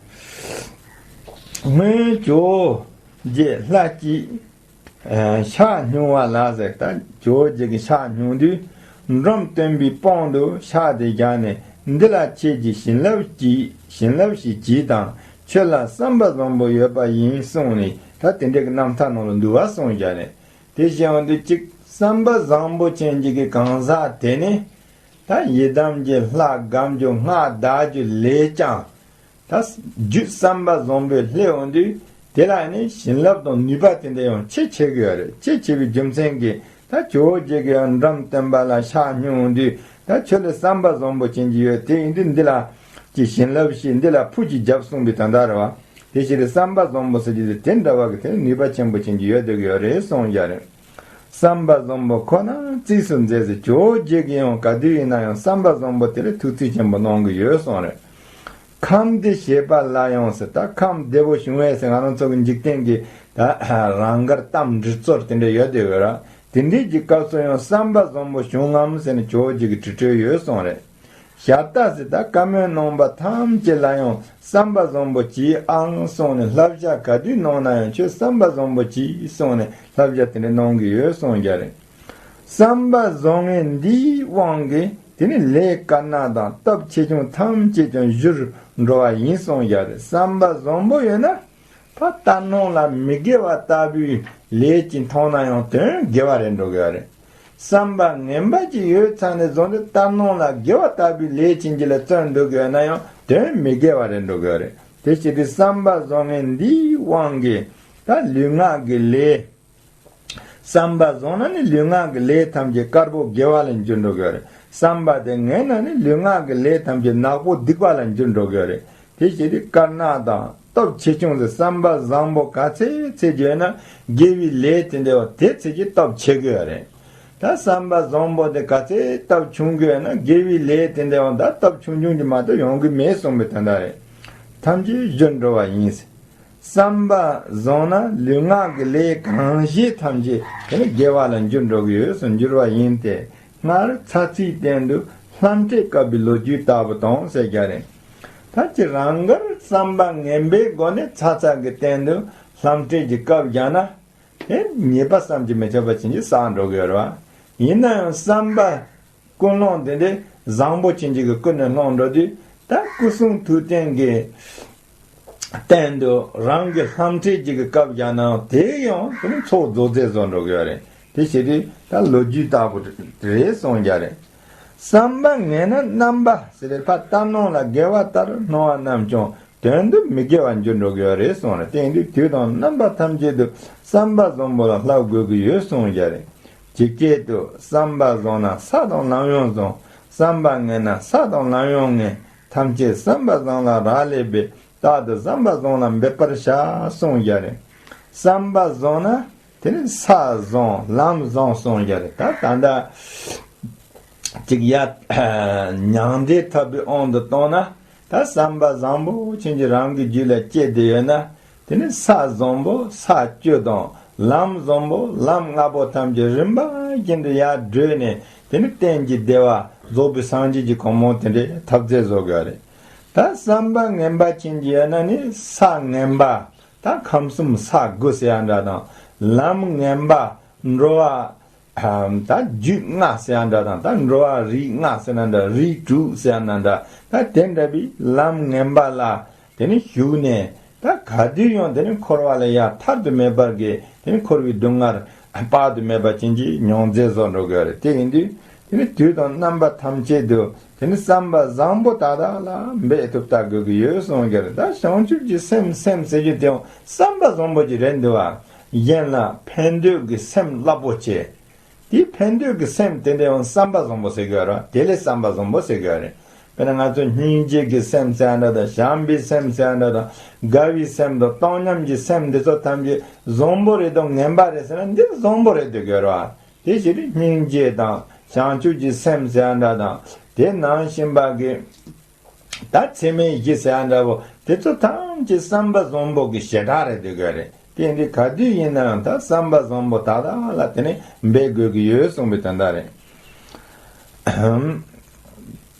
སྔོན་ཇོ་བོ་རྗེ་ལྷ་སྐྱིད་ཕྱག་སྙུང་བ་ལ་ཟེར། ད་ཇོ་བོ་རྗེ་གི་ཕྱག་སྙུང་དུས་འབྲོམ་སྟོན་པའི་པང་དུ་ཕྱག་དེ་བཞག་ནས་འདི་ལ་ཁྱེད་ཀྱིས་བྱིན་རླབས་ཀྱིས་བྱིན་རླབས་ཤིག་གྱིས་དང་ཁྱོད་ལ་བསམ་པ་བཟང་པོ་ཡོད་པ་ཡིན་གསུངས་ནས་ད་དེ་འདྲའི་གི་རྣམ་ཐར་ནང་ལ་འདུལ་བ་གསུངས་བཞག་ནས། དེ་བཞིན་དུ་གཅིག་བསམ་པ་བཟང་པོ་ཅན་གྱི་གི་གང་ཟག་དེ་ནི་ད་ཡི་དམ་གྱི་ལྷ་སྒོམ་རྒྱུ་སྔགས་བཟླ་རྒྱུ་ལས་ཀྱང་ད་རྒྱུད་བསམ་པ་བཟང་པོའི་ལྷེ་འོང་དུས་དེ་ལ་ནི་བྱིན་རླབས་དང་ནུས་པ་དེ་འདྲ་ཡང་ཆེ་ཆེ་གི་ཡོད་རེད། ཆེ་ཆེ་བའི་རྒྱུ་མཚན་གྱིས་ད་ཇོ་བོ་རྗེ་གི་ཡང་འབྲོམ་སྟོན་པ་ལ་ཕྱག་སྙུང་འོང་དུས་ད་ཁྱོད་ལ་བསམ་པ་བཟང་པོ་ཅན་གྱི་ཡོད། དེ་ཡིན་དུས་འདི་ལ་ཀྱི་བྱིན་རླབས་ཤིག་འདི་ལ་ཕུགས་ཀྱི་རྒྱབ་གསུངས་པའི་དོན་དག་རེད་བ། དེ་ཕྱིར་བསམ་པ་བཟང་པོ་ཟེར་རྒྱུ་དེ་དེ་འདྲ་བ་གི་དེ་ནུས་པ་ཆེན་པོ་ཅན་གྱི་ཡོད་དེ་གི་ཡོད་རེད་གསུངས་ཀྱི་རེད། བསམ་པ་བཟང་པོ་ཁོ་ན་རྩིས་སུ་མཛད་ཟེར། ཇོ་བོ་རྗེ་གི་ཡང་ག་དུས་ཡིན་ན་ཡང་བསམ་པ་བཟང་པོ་དེ་ལ་ཐུགས་རྩིས་ཆེན་པོ་གནང་གི་ཡོད་གསུངས་རེད། ཁམས་བདེ་བྱེད་པ་ལ་ཡང་ཟེར། ད་ཁམས་བདེ་པོ་བྱུང་བས་ཟེར་ང་རང་ཚོ་གི་འཇིག་རྟེན་གྱི་ད་རང་དགར་གཏམ་འདྲི་ཚོར་དེ་འདྲ་ཡོད་དེ་ཡོད་ར། དེ་འདྲའི་གི་སྐབས་སུ་ཡང་བསམ་པ་བཟང་པོ་བྱུང་ངམ་ཟེར་ནས་ཇོ་བོ་རྗེ་གི་དྲི་དྲིས་ཡོད་གསུངས་རེད། ཞབས་ཏ་ཟེར། ད་བཀའ་མོལ་གནང་བ་ཐམས་ཅད་ལ་ཡང་བསམ་པ་བཟང་པོ་གྱིས་ཨང་གསུངས་ནས་བསླབ་བྱ་ག་དུས་གནང་ན་ཡང་ཁྱོད་བསམ་པ་བཟང་པོ་གྱིས་གསུངས་ནས་བསླབ་བྱ་དེ་འདྲ་གནང་གི་ཡོད་གསུངས་ཀྱི་རེད། བསམ་པ་བཟང་ངན་འདིའི་དབང་གིས་དེ་ནི་ལས་དཀར་ནག་དང་སྟོབས་ཆེ་ཆུང་ཐམས་ཅད་ཀྱང་བསྒྱུར་འགྲོ་བ་ཡིན་གསུངས་ཀྱི་རེད། བསམ་པ་བཟང་པོ་ཡོད་ན། ད་ལྟ་སྣང་ལ་མི་དགེ་བ་ལྟ་བུའི་ལས་ཀྱིས་མཐོང་ན་ཡང་དོན་དགེ་བ་རེད་འགྲོ་གི་ཡོད་རེད། བསམ་པ་ངན་པ་ཅིག་ཡོད་ཚར་ནས་བཟུང་སྟེ་ལྟ་སྣང་ལ་དགེ་བ་ལྟ་བུའི་ལས་ཅན་གྱི་ལ་བརྩོན་འགྲོ་གི་ཡོད་ན་ཡང་དོན་མི་དགེ་བ་རེད་འགྲོ་གི་ཡོད་རེད། དེ་ཕྱིར་དེ་བསམ་པ་བཟང་ངན་འདིའི་དབང་གིས་ད་ལུས་ངག་གི་ལས། བསམ་པ་བཟང་ན་ནི་ལུས་ངག་གི་ལས་ཐམས་ཅད་དཀར་པོ་དགེ་བ་ལ་འགྱུར་འགྲོ་གི་ཡོད་རེད། བསམ་པ་དེ་ངན་ན་ནི་ལུས་ངག་གི་ལས་ཐམས་ཅད་ནག་པོ་སྡིག་པ་ལ་འགྱུར་འགྲོ་གི་ཡོད་རེད། དེ་བྱས་ཏེ་དཀར་ནག་དང་སྟོབས་ཆེ་ཆུང་ཟེར། བསམ་པ་བཟང་པོ་ག་ཚད་ཚད་ཡོད་ན་དགེ་བའི་ལས་དེ་འདྲ་བ་དེ་ཚད་ཀྱི་སྟོབས་ཆེ་གི་ཡོད་རེད། ད་བསམ་པ་བཟང་པོ་དེ་ག་ཚད་སྟོབས་ཆུང་གི་ཡོད་ན་དགེ་བའི་ལས་དེ་འདྲ་བ་ད་སྟོབས་ཆུང་ཆུང་གི་མ་གཏོགས་ཡོང་གི་མེད་གསུངས་པའི་དོན་དག་རེད། ཐམས་ཅད་བསྒྱུར་འགྲོ་བ་ཡིན། བསམ་པ་བཟང་ན་ལུས་ངག་གི་ལས་གང་བྱེད་ཐམས་ཅད་དེ་ནི་དགེ་བ་ལ་འགྱུར་འགྲོ་གི་ཡོད་གསུངས། འགྱུར་བ་ཡིན་ཏེ། སྔར་ཚ་ཚིག་སྟེང་དུ་ལྷམ་སྤྲད་བཀབ་པའི་ལོ་རྒྱུས་ལྟ་བུ་དང་ཟེར་རྒྱུ་རེད། ད་ཅི་རང་དགར་བསམ་པ་ངན་པའི་སྒོ་ནས་ཚ་ཚ་གི་སྟེང་དུ་ལྷམ་སྤྲད་ཀྱི་བཀབ་བཞག་ན། དེ་ཉེས་པ་བསམ་གྱིས་མི་ཁྱབ་པ་ཅན་གྱི་བསགས་འགྲོ་གི་ཡོད་རེད་བ། ཡིན་ན་ཡང་བསམ་པ་ཀུན་སློང་དེ་འདྲའི་བཟང་པོ་ཅན་གྱི་ཀུན་ནས་སློང་འགྲོ་དུས། ད་སྐུ་གསུང་ཐུགས་རྟེན་གྱི་སྟེང་དུ་རང་གི་ལྷམ་ཁྲིད་ཅིག་གི་སྐབས་བཞག་ནའང་དེ་ཡང་དེ་ནི་ཚོགས་རྫོགས་མཛད་བཟོ་འགྲོ་གི་ཡོད་རེད། དེ་བྱེད་དུས་ད་ལོ་རྒྱུས་ལྟ་བུ་རེད་གསུང་རྒྱུ་རེད། བསམ་པ་ངན་ན་རྣམ་པ་ཟེར་བའི་ཕར་ལྟ་སྣང་ལ་དགེ་བ་ལྟར་སྣང་བ་རྣམས་ཀྱང་དོན་དུ་མི་དགེ་བར་འགྱུར་འགྲོ་གི་ཡོད་རེད་གསུངས་རེད། དེ་ཡིན་དུས་དུས་དང་རྣམ་པ་ཐམས་ཅད་དུ་བསམ་པ་བཟང་པོ་ལ་བསླབ་དགོས་ཀྱི་ཡོད་གསུངས་རྒྱུ་རེད། ཇི་སྐད་དུ། བསམ་པ་བཟང་ན་ས་དང་ལམ་ཡང་བཟང་། བསམ་པ་ངན་ན་ས་དང་ལམ་ཡང་ངན། ཐམས་ཅད་བསམ་པ་བཟང་ལ་རག་ལས་པས། རྟག་ཏུ་བསམ་པ་བཟང་ལ་འབད་པར་བྱ་གསུངས་རྒྱུ་རེད། བསམ་པ་བཟང་ན་དེ་ནི་ས་བཟང་ལམ་བཟང་གསུངས་རྒྱུ་རེད། ད་ད་ལྟ་ཅིག་ཡ་མྱང་འདས་ཐོབ་པའི་དབང་དུ་བཏང་ན། ད་བསམ་པ་བཟང་པོ་ཅན་གྱི་རང་གི་རྒྱུད་ལ་སྐྱེས་བསྡད་ཡོད་ན། དེ་ནི་ས་བཟང་པོ་ས་བཅུ་དང་ལམ་བཟང་པོ་ལམ་ལྔ་པོ་ཐམས་ཅད་རིམ་པ་བཞིན་དུ་ཡར་བགྲོད་ནས། དེ་ནི་གཏན་གྱི་བདེ་བ་རྫོགས་པའི་སངས་རྒྱས་ཀྱི་གོ་འཕང་དེ་འདྲའི་ཐོབ་མཛད་བཟོ་དགོས་རེད། ད་བསམ་པ་ངན་པ་ཅན་གྱི་ཡོད་ན་ནི་ས་ངན་པ། ད་ཁམས་གསུམ་ས་དགུ་ཟེར་ཡ་འདྲ་དང་། ལམ་ངན་པ་འགྲོ་བ། ཨམ། ད་རྒྱུད་ལྔ་ཟེར་ཡ་འདྲ་དང་། ད་འགྲོ་བ་རིགས་ལྔ་ཟེར་ན་འདྲ། རིགས་དྲུག་ཟེར་ཡ་ན་འདྲ། ད་དེ་འདྲ་བའི་ལམ་ངན་པ་ལ་དེ་ནི་ཞུགས་ནས། ད་ག་དུས་ཡང་དེ་ནི་འཁོར་བ་ལས་ཡར་ཐར་དུ་མེད་པར་གྱི་དེ་ནི་འཁོར་བའི་སྡུག་བསྔལ་དཔག་ཏུ་མེད་པ་ཅན་གྱིས་མྱོང་མཛད་བཟོ་འགྲོ་དགོས་རེད། དེ་ཡིན་དུས་དེ་ནི་དུས་དང་རྣམ་པ་ཐམས་ཅད་དུ་དེ་ནི་བསམ་པ་བཟང་པོ་དག་དག་ལ་འབད་ཐུབ་ལྟ་དགོས་ཀྱི་ཡོད་གསུངས་ཀྱི་རེད། ད་བྱང་ཆུབ་ཀྱི་སེམས་སེམས་ཟེར་རྒྱུ་དེའང་བསམ་པ་བཟང་པོ་ཅིག་རེད་འདུག་བ། གཞན་ལ་ཕན་འདོད་ཀྱི་སེམས་རླབས་པོ་ཆེ། དེའི་ཕན་འདོད་ཀྱི་སེམས་དེ་འདྲ་ཡང་བསམ་པ་བཟང་པོ་ཟེར་དགོས་རེད། དེ་ལས་བསམ་པ་བཟང་པོ་ཟེར་དགོས་རེད། དཔེར་ན་ང་ཚོ་སྙིང་རྗེ་གི་སེམས་ཟེར་ཡ་འདྲ་དང་། བྱམས་པའི་སེམས་ཟེར་ཡ་འདྲ་དང་། དགའ་བའི་སེམས་དང་། བཏང་སྙོམས་ཀྱི་སེམས་འདི་ཚོ་ཐམས་ཅད་བཟང་པོ་རེད་དང་ངན་པ་རེད་ཟེར་ན། འདི་བཟང་པོ་རེད་འདོད་དགོས་རེད་བ། དེ་བྱས་ཏེ་སྙིང་རྗེ་དང་བྱང་ཆུབ་ཀྱི་སེམས་ཟེར་ཡ་འདྲ་དང་། དེ་ནང་བཞིན་པ་གི་ད་ཚད་མེད་བཞི་ཟེར་ཡ་འདྲ་བོ་དེ་ཚོ་ཐམས་ཅད་བསམ་པ་བཟང་པོ་གི་བྱེ་བྲག་རེད་འདོད་དགོས་རེད། དེ་འདི་ག་དུས་ཡིན་ན་ཡང་ད་བསམ་པ་བཟང་པོ་དག་དག་ལ་དེ་ནི་འབད་དགོས་ཀྱི་ཡོད་གསུངས་པའི་དོན་དག་རེད།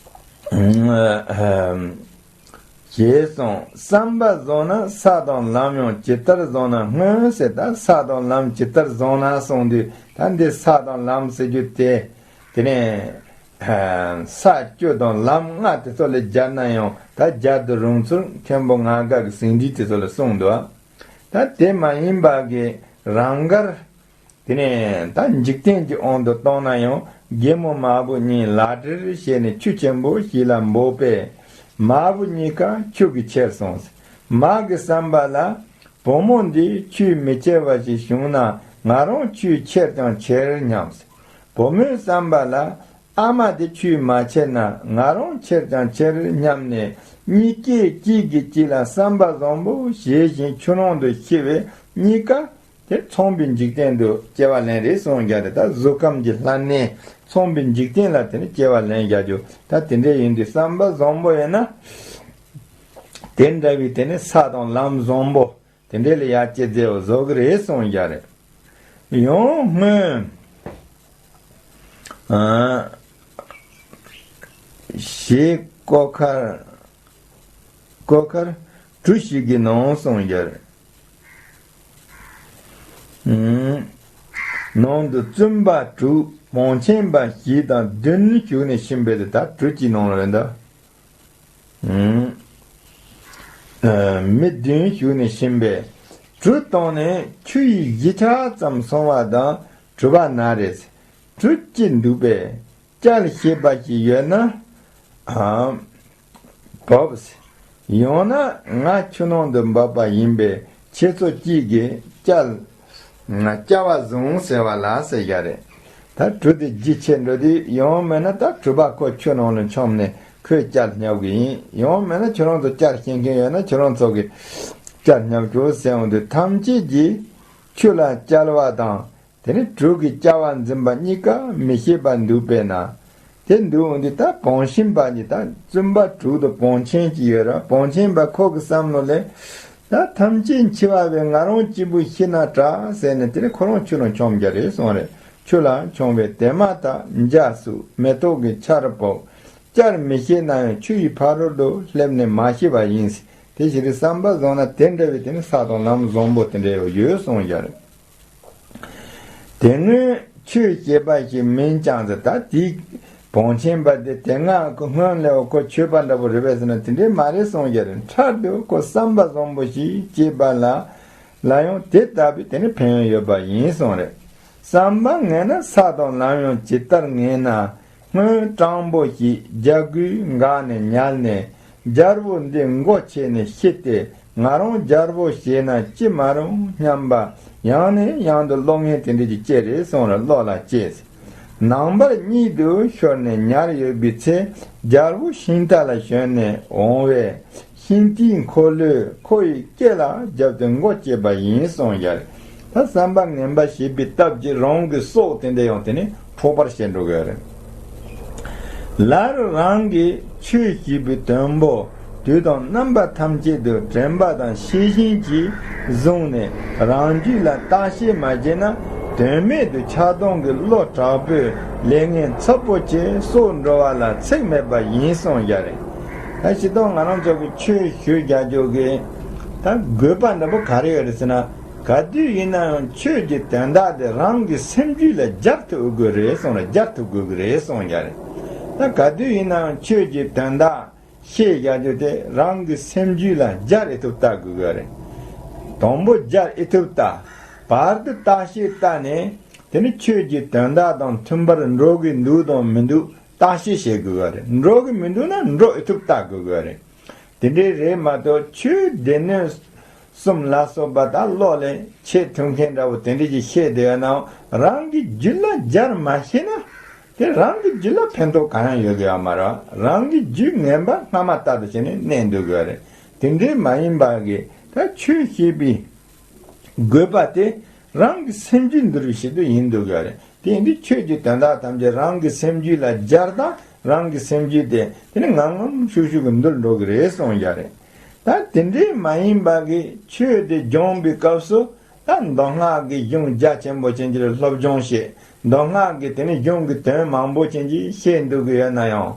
ཞེས་གསུངས། བསམ་པ་བཟང་ན་ས་དང་ལམ་ཡང་ཇི་ལྟར་བཟང་ན་སྔོན་ཟེར། ད་ས་དང་ལམ་ཇི་ལྟར་བཟང་ན་གསུངས་དུས། ད་འདི་ས་དང་ལམ་ཟེར་རྒྱུ་དེ། དེ་ནས་ས་བཅུ་དང་ལམ་ལྔ་དེ་ཚོ་ལ་སྦྱར་ན་ཡང་ད་སྦྱར་དུ་རུང་ཚུལ་མཁན་པོ་ལྔ་སྒར་གྱི་ཟིན་བྲིས་དེ་ཚོ་ལ་གསུངས་འདུག། ད་དེ་མ་ཡིན་པ་གི་རང་དགར། དེ་ནས་ད་འཇིག་རྟེན་གྱི་དབང་དུ་བཏང་ན་ཡང་། རྒན་མོ་མ་བུ་གཉིས་ལག་སྦྲེལ་བྱས་ནས་ཆུ་ཆེན་པོ་ཞིག་ལ་འབོག་པས། མ་བུ་གཉིས་ཀ་ཆུ་གིས་ཁྱེར་སོང་། མ་གི་བསམ་པ་ལ། བུ་མོ་འདིས་ཆུས་མི་ཁྱེར་བ་ཞིག་བྱུང་ན། ང་རང་ཆུས་ཁྱེར་ཀྱང་ཁྱེར་སྙམ། བུ་མོའི་བསམ་པ་ལ། ཨ་མ་དེ་ཆུས་མ་ཁྱེར་ན་ང་རང་ཁྱེར་ཀྱང་ཁྱེར་སྙམ་ནས། གཉིས་ཀས་གཅིག་གིས་གཅིག་ལ་བསམ་པ་བཟང་པོ་བྱེད་བཞིན་ཆུ་ནང་དུ་ཤི་བས། གཉིས་ཀ་དེ་ཚངས་པའི་འཇིག་རྟེན་དུ་སྐྱེ་བ་ལེན་རེད་གསུངས་རྒྱུ་རེད། ད་གཟུགས་ཁམས་ཀྱི་ལྷ་གནས་ཚངས་པའི་འཇིག་རྟེན་ལ་དེ་ནི་སྐྱེ་བ་ལེན་རྒྱུ་རྒྱུ། ད་དེ་འདྲ་ཡིན་དུས་བསམ་པ་བཟང་པོ་ཡིན་ན། དེ་འདྲ་བའི་དེ་ནི་ས་དང་ལམ་བཟང་པོ་དེ་འདྲ་ལ་ཡར་སྐྱེ་མཛད་པ་བཟོ་གི་རེད་གསུངས་རྒྱུ་རེད། ཡང་སྔོན། ཨ། ཞེས་ཀོ་ཁར། ཀོ་ཁར་གྲུ་ཞིག་གི་ནང་གསུངས་རྒྱུ་རེད། ཨུམ། ནང་དུ་བཙུན་པ་དྲུག་བང་ཆེན་པ་བཞི་དང་བདུན་བཞུགས་ནས་ཕྱིན་པས། དེ་ད་གྲུ་གཅིག་ནང་ལ་རེད་འདུག། ཨུམ། ཨ། མི་བདུན་བཞུགས་ནས་ཕྱིན་པས། གྲུ་བཏང་ནས་ཆུ་ཡི་བཞི་ཆ་ཙམ་སོང་བ་དང་གྲུ་པ་ན་རེ། གྲུ་གཅིག་འདུག་པས། བཅའ་ཤེས་པ་ཞིག་ཡོད་ན། ཨ། བབས། ཡང་ན་ང་ཆུ་ནང་དུ་འབབ་པ་ཡིན་པས། ཁྱེད་ཚོ་གཅིག་གིས་བཅའ། བཅའ་བ་བཟུང་ཟེར་བ་ལ་ཟེར་རྒྱུ་རེད། ད་གྲུ་དེ་རྒྱུག་ཆེ་འགྲོ་དུས། ཡང་མིན་ན་ད་གྲུ་པ་ཁོ་ཆུ་ནང་ལ་མཆོངས་ནས་ཁོས་བཅའ་སྙོབ་གི་ཡིན། ཡང་མིན་ན་ཁྱོད་རང་ཚོ་བཅའ་ཤེས་མཁན་ཡོད་ན་ཁྱོད་རང་ཚོ་གིས་བཅའ་སྙོབ་ཆོག་ཟེར་འོང་དུས། ཐམས་ཅད་ཀྱིས་ཆུ་ལ་བཅའ་བ་དང་། དེ་ནས་གྲུ་གི་བཅའ་བ་འཛིན་པ་གཉིས་ཀ་མི་ཤེས་པར་འདུག་པས་ན། དེ་འདུག་འོང་དུས་ད་བང་ཆེན་པ་གཉིས། ད་བཙུན་པ་དྲུག་དང་བང་ཆེན་གཅིག་ཡོད་ར། བང་ཆེན་པ་ཁོ་གི་བསམ་བློ་ལས། ད་ཐམས་ཅད་འཆི་བ་བས་ང་རང་གཅིག་པུ་ཤི་ན་དྲག་ཟེར་ནས། དེ་ནས་ཁོ་རང་ཆུ་ནང་མཆོངས་རྒྱུ་རེད་གསུངས་རེད། ཆུ་ལ་མཆོངས་པས་དེ་མ་ཐག་འཇའ་ཟུག་མེ་ཏོག་གི་ཆར་ཕབ། བཅར་མི་ཤེས་ན་ཡང་ཆུ་ཡི་ཕ་རོལ་ཏུ་སླེབས་ནས་མ་ཤི་བ་ཡིན། དེ་ཞིག་རེད། བསམ་པ་བཟང་ན་དེ་འདྲ་བའི་དེ་ནི་ས་དང་ལམ་བཟང་པོ་དེ་འདྲ་ཡོད་གསུངས་རྒྱུ་རེད། དེ་སྔོན་ཆོས་བྱེད་པ་ཞིག་མིན་ཀྱང་ཟེར། ད་དེའི་བང་ཆེན་པ་དེ་དེ་སྔ་ཁོ་སྔོན་ལས་ཁོ་ཆོས་པ་འདྲ་པོ་རེད་པས་ཟེར་ན། དེ་འདྲའི་མ་རེད་གསུངས་ཀྱི་རེད། འཕྲལ་དུ་ཁོ་བསམ་པ་བཟང་པོ་ཞིག་སྐྱེས་པ་ལ་ལ་ཡང་དེ་ལྟ་བུའི་དེ་ནི་ཕན་ཡོན་ཡོད་པ་ཡིན་གསུངས་རེད། བསམ་པ་ངན་ན་ས་དང་ལམ་ཡང་ཇི་ལྟར་ངན་ན། སྔོན་སྤྲང་པོ་ཞིག་རྒྱ་རྒོད་འགག་ནས་ཉལ་ནས། རྒྱལ་པོ་འདི་མགོ་ཆེ་ནས་ཤི་སྟེ། ང་རང་རྒྱལ་པོ་བྱས་ན་ཅི་མ་རུང་སྙམ་པ། ཡང་ནས་ཡང་དུ་བློ་ངན་དེ་འདྲ་ཅིག་སྐྱེ་རེད་གསུངས་རེད། བློ་ལ་སྐྱེས། ནངས་པར་གཉིད་དུ་ཤོར་ནས་ཉལ་ཡོད་པའི་ཚེ། རྒྱལ་པོ་ཤིང་རྟ་ལ་ཞོན་ནས་འོང་བས། ཤིང་རྟའི་འཁོར་ལོས་ཁོ་ཡི་སྐེ་ལ་བརྒྱབ་སྟེ་མགོ་བཅད་པ་ཡིན་གསུངས་ཀྱི་རེད། ད་བསམ་པ་ངན་པ་བྱས་པའི་སྟབས་ཀྱིས་རང་གི་སྲོག་དེ་འདྲ་ཡང་དེ་ནི་འཕྲོག་པར་བྱེད་འགྲོ་གི་རེད། ལར་རང་གིས་ཆོས་བྱས་པའི་དོན་པོ་དུས་དང་རྣམ་པ་ཐམས་ཅད་དུ་དྲན་པ་དང་ཤེས་བཞིན་གྱིས་བཟུང་ནས་རང་རྒྱུད་ལ་བརྟག་དཔྱད་མ་བྱས་ན། དོན་མེད་དུ་ཆགས་སྡང་གི་བློ་དྲག་པོས་ལས་ངན་ཚབས་པོ་ཆེ་གསོག་འགྲོ་བ་ལ་ཚེགས་མེད་པ་ཡིན་གསུངས་ཀྱི་རེད། ད་སྤྱིར་བཏང་ང་རང་ཚོ་གི་ཆོས་ཞུ་རྒྱག་རྒྱུ་གི་ད་དགོས་པ་འདྲ་པོ་ག་རེ་ཡོད་རེད་ཟེར་ན། ག་དུས་ཡིན་ན་ཡང་ཆོས་ཀྱི་དོན་དག་དེ་རང་གི་སེམས་རྒྱུད་ལ་སྦྱར་ཐུབ་དགོས་རེད་གསུངས་ལ། སྦྱར་ཐུབ་དགོས་ཀྱི་རེད་གསུངས་ཀྱི་རེད། ད་ག་དུས་ཡིན་ན་ཡང་ཆོས་ཀྱི་དོན་དག་ཤེས་རྒྱག་རྒྱུ་དེ་རང་གི་སེམས་རྒྱུད་ལ་སྦྱར་ཨེ་ཐུབ་ལྟ་དགོས་ཀྱི་རེད། དང་པོ་སྦྱར་ཨེ་ཐུབ་ལྟ། བར་དུ་བརྟག་དཔྱད་བལྟས་ནས་དེ་ནི་ཆོས་ཀྱི་དོན་དག་དང་མཐུན་པར་འགྲོ་གི་འདུག་དང་མི་འདུག་བརྟག་དཔྱད་བྱེད་དགོས་ཀྱི་རེད། འགྲོ་གི་མི་འདུག་ན་འགྲོ་ཨེ་ཐུབ་ལྟ་དགོས་ཀྱི་རེད། དེ་འདྲའི་རེད་མ་གཏོགས་ཆོས་སྡེ་སྣོད་གསུམ་ལ་སོགས་པ་དག་བློ་ལ་ཆེས་མཐུན་མཁན་འདྲ་བོ་དེ་འདྲ་ཞིག་བཤད་བསྡད་ཡོད་ནའང་རང་གི་རྒྱུད་ལ་སྦྱར་མ་ཤེས་ན། དེ་རང་གི་རྒྱུད་ལ་ཕན་ཐོགས་གང་ཡང་ཡོད་ཀྱི་ཡོད་མ་རེད། རང་གི་རྒྱུད་ངན་པ་སྔ་མ་ལྟར་དུ་བྱས་ནས་གནས་འདུག་གི་རེད། དེ་འདྲའི་མ་ཡིན་པ་གི་ད་ཆོས་བཤད་པའི་དགོས་པ་དེ་རང་གི་སེམས་རྒྱུད་འདུལ་བའི་ཆེད་དུ་ཡིན་འདུག་གི་རེད། དེ་ཡིན་དུས་ཆོས་ཀྱི་དོན་དག་ཐམས་ཅད་རང་གི་སེམས་རྒྱུད་ལ་སྦྱར་དང་རང་གི་སེམས་རྒྱུད་དེ་དེ་ནི་ངམ་ངམ་ཤུགས་ཤུགས་ཀྱིས་འདུལ་འགྲོ་གི་རེད་གསུངས་ཀྱི་རེད། ད་དེ་འདྲའི་མ་ཡིན་པ་གི་ཆོས་དེ་སྦྱོང་བའི་སྐབས་སུ། ད་མདོ་སྔགས་ཀྱི་གཞུང་རྒྱ་ཆེན་པོ་ཅན་གྱི་སློབ་སྦྱོང་བྱེད། མདོ་སྔགས་ཀྱི་དེ་ནི་གཞུང་གི་དོན་མང་པོ་ཅན་གྱི་བཤད་འདུག་གི་ཡོད་ན་ཡང་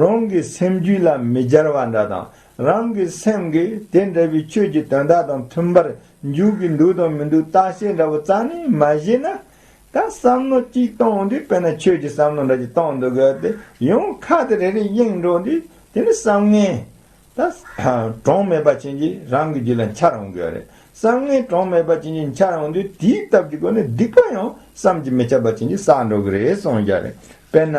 རང་གི་སེམས་རྒྱུད་ལ་མི་སྦྱར་བ་འདྲ་དང་། རང་གི་སེམས་ཀྱིས་དེ་འདྲ་བའི་ཆོས་ཀྱི་དོན་དག་དང་མཐུན་པར་འཇུག་གི་འདུག་དང་མི་འདུག་བརྟག་དཔྱད་འདྲ་བོ་རྩ་ནས་མ་བྱས་ན། ད་བསམ་བློ་གཅིག་གཏོང་དུས་དཔེར་ན་ཆོས་ཀྱི་བསམ་བློ་འདྲ་ཅིག་གཏོང་འདུག་གི་ཡོད་དེ་ཡང་ཁ་དེ་རེ་རེ་གཡེང་འགྲོ་དུས་དེ་ནི་བསམ་ངན། ད་གྲངས་མེད་པ་ཅན་གྱིས་རང་གི་རྒྱུད་ལ་འཆར་འོང་གི་རེད། བསམ་ངན་གྲངས་མེད་པ་ཅན་གྱིས་འཆར་འོང་དུས་དེའི་སྟབས་ཀྱི་སྒོ་ནས་སྡིག་པ་ཡང་བསམ་གྱིས་མི་ཁྱབ་པ་ཅན་གྱིས་བསགས་འགྲོ་གི་རེད་གསུངས་ཀྱི་རེད། དཔེར་ན།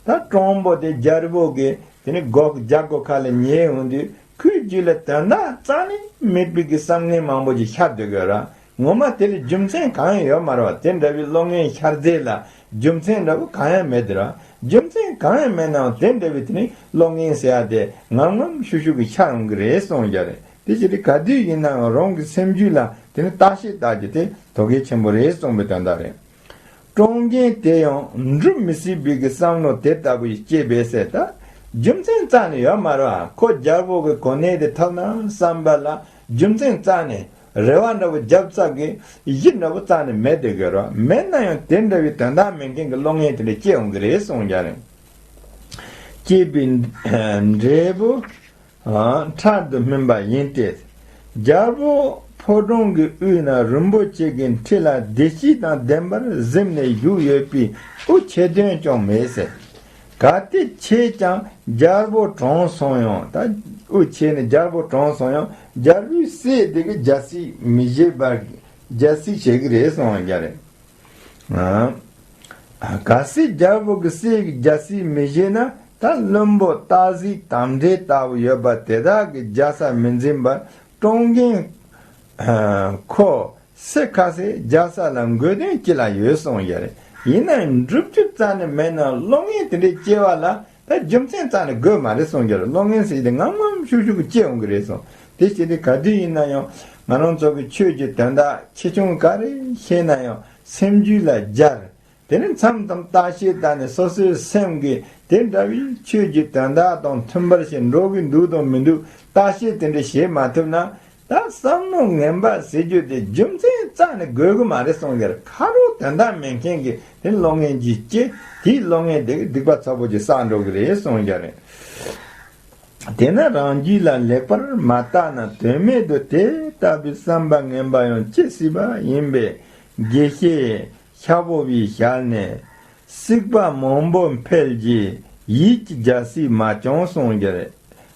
ད་སྤྲང་པོ་དེ་རྒྱལ་པོ་གི་དེ་ནི་སྒོ་རྒྱ་སྒོ་ཁ་ལ་ཉལ་འོང་དུས་ཁོའི་རྒྱུད་ལ་དོན་དག་རྩ་ནས་མེད་པའི་གི་བསམ་ངན་མང་པོ་ཅིག་ཤར་སྡོད་གི་རེད། ངོ་མ་དེ་ལ་རྒྱུ་མཚན་གང་ཡང་ཡོད་མ་རེད་བ། དེ་འདྲ་བའི་བློ་ངན་ཤར་རྫས་ལ་རྒྱུ་མཚན་འདྲ་བོ་གང་ཡང་མེད་དེ་ར། རྒྱུ་མཚན་གང་ཡང་མེད་ནའང་དེ་འདྲ་བའི་དེ་ནི་བློ་ངན་ཟེར་ཡ་དེ་ངམ་ངམ་ཤུགས་ཤུགས་ཀྱིས་ཤར་འོང་གི་རེད་གསུངས་ཀྱི་རེད། དེ་ཕྱིར་ག་དུས་ཡིན་ནའང་རང་གི་སེམས་རྒྱུད་ལ་དེ་ནི་བརྟག་དཔྱད་བལྟ་རྒྱུ་དེ་དོ་གལ་ཆེན་པོ་རེད་གསུངས་པའི་དོན་དག་རེད། སྤྲང་རྒན་དེ་ཡང་འགྲུབ་མི་སྲིད་པའི་གི་བསམ་བློ་དེ་ལྟ་བུ་ཞིག་སྐྱེས་པས་ཟེར། ད་རྒྱུ་མཚན་རྩ་ནས་ཡོད་མ་རེད་བ། ཁོ་རྒྱལ་པོ་གི་གོ་གནས་དེ་ཐོབ་ན་བསམ་པ་ལ་རྒྱུ་མཚན་རྩ་ནས། རེ་བ་འདྲ་བོ་རྒྱབ་ཚར་གི་གཞི་འདྲ་བོ་རྩ་ནས་མེད་དེ་གི་རོ། མེད་ན་ཡང་དེ་འདྲ་བའི་དོན་དག་མེད་མཁན་གྱི་བློ་ངན་དེ་འདྲ་སྐྱེ་འོང་གི་རེད་གསུངས་ཀྱང་རེད། སྐྱེས་པའི་འབྲས་བུ་འཕྲལ་དུ་སྨིན་པ་ཡིན་ཏེ། རྒྱལ་པོ་ཕོ་བྲང་གི་དབུས་ན་རིན་པོ་ཆེ་གི་ཁྲི་ལ་བདེ་སྐྱིད་དང་ལྡན་པར་གཟིམས་ནས་བཞུགས་ཡོད་པའི་དབུ་ཆེ་དོན་ཀྱང་མེད་ཟེར། གལ་ཏེ་ཆེས་ཀྱང་རྒྱལ་པོ་གྲོངས་སོང་ཡང་། ད་དབུ་ཆེ་ནས་རྒྱལ་པོ་གྲོངས་སོང་ཡང་རྒྱལ་པོའི་སྲས་དེ་གི་རྒྱལ་སྲིད་མི་བཞེས་པར་རྒྱལ་སྲིད་བྱེད་ཀྱི་རེད་གསུངས་ཡང་རེད། ཨ། གལ་སྲིད་རྒྱལ་པོ་གི་སྲས་ཀྱི་རྒྱལ་སྲིད་མི་བཞེས་ན། ད་བློན་པོ་སྟག་གཟིག་དམ་འདྲེ་ལྟ་བུ་ཡོད་པ་དེ་དག་གི་རྒྱལ་ས་མི་འཛིན་པར་སྤྲང་རྒན་ཁོ། སེ་ཁ་སེ་རྒྱལ་ས་ལ་འགོད་དོན་ཅི་ལ་ཡོད་གསུངས་ཡ་རེད། ཡིན་ན་འགྲུབ་རྒྱུ་རྩ་ནས་མེད་ན་བློ་ངན་དེ་འདྲའི་སྐྱེ་བ་ལ་ད་རྒྱུ་མཚན་རྩ་ནས་དགོས་མ་རེད་གསུངས་ཡ་རེད། བློ་ངན་ཟེར་དེ་ངམ་ངམ་ཤུགས་ཤུགས་ཀྱིས་སྐྱེ་འོང་གི་རེད་གསུངས། དེ་བྱས་ཏེ་ག་དུས་ཡིན་ན་ཡང་ང་རང་ཚོ་གི་ཆོས་ཀྱི་དོན་དག་ཆེ་ཆུང་ག་རེ་ཤེས་ན་ཡང་སེམས་རྒྱུད་ལ་སྦྱར། དེ་ནས་མཚམས་མཚམས་བརྟག་དཔྱད་བལྟས་ནས་སོ་སོའི་སེམས་ཀྱིས་དེ་འདྲ་བའི་ཆོས་ཀྱི་དོན་དག་དང་མཐུན་པར་བྱེད་འགྲོ་གི་འདུག་དང་མི་འདུག་བརྟག་དཔྱད་དེ་འདྲ་བྱེད་མ་ཐུབ་ན། ད་བསམ་བློ་ངན་པ་ཟེར་རྒྱུ་དེ་རྒྱུ་མཚན་རྩ་ནས་དགོས་གི་མ་རེད་གསུངས་ཀྱི་རེད། ཁ་རོག་དོན་དག་མེད་མཁན་གྱི་དེ་བློ་ངན་གྱིས་སྐྱེ། དེའི་བློ་ངན་དེ་གི་སྡིག་པ་ཚ་པོ་ཅིག་བསགས་འགྲོ་གི་རེད་གསུངས་ཀྱི་རེད། དེས་ན་རང་རྒྱུད་ལ་ལེགས་པར་མ་བརྟགས་ན་དོན་མེད་དུ་དེ་ལྟ་བུའི་བསམ་པ་ངན་པ་ཡང་སྐྱེ་སྲིད་པ་ཡིན་པས་དགེ་བཤེས། ཁྱ་བོ་བའི་ཞལ་ནས། སྲིད་པ་མང་པོ་འཕེལ་རྗེས་ཡིད་ཀྱི་རྒྱལ་སྲིད་མ་བསྐྱངས་གསུངས་ཀྱི་རེད།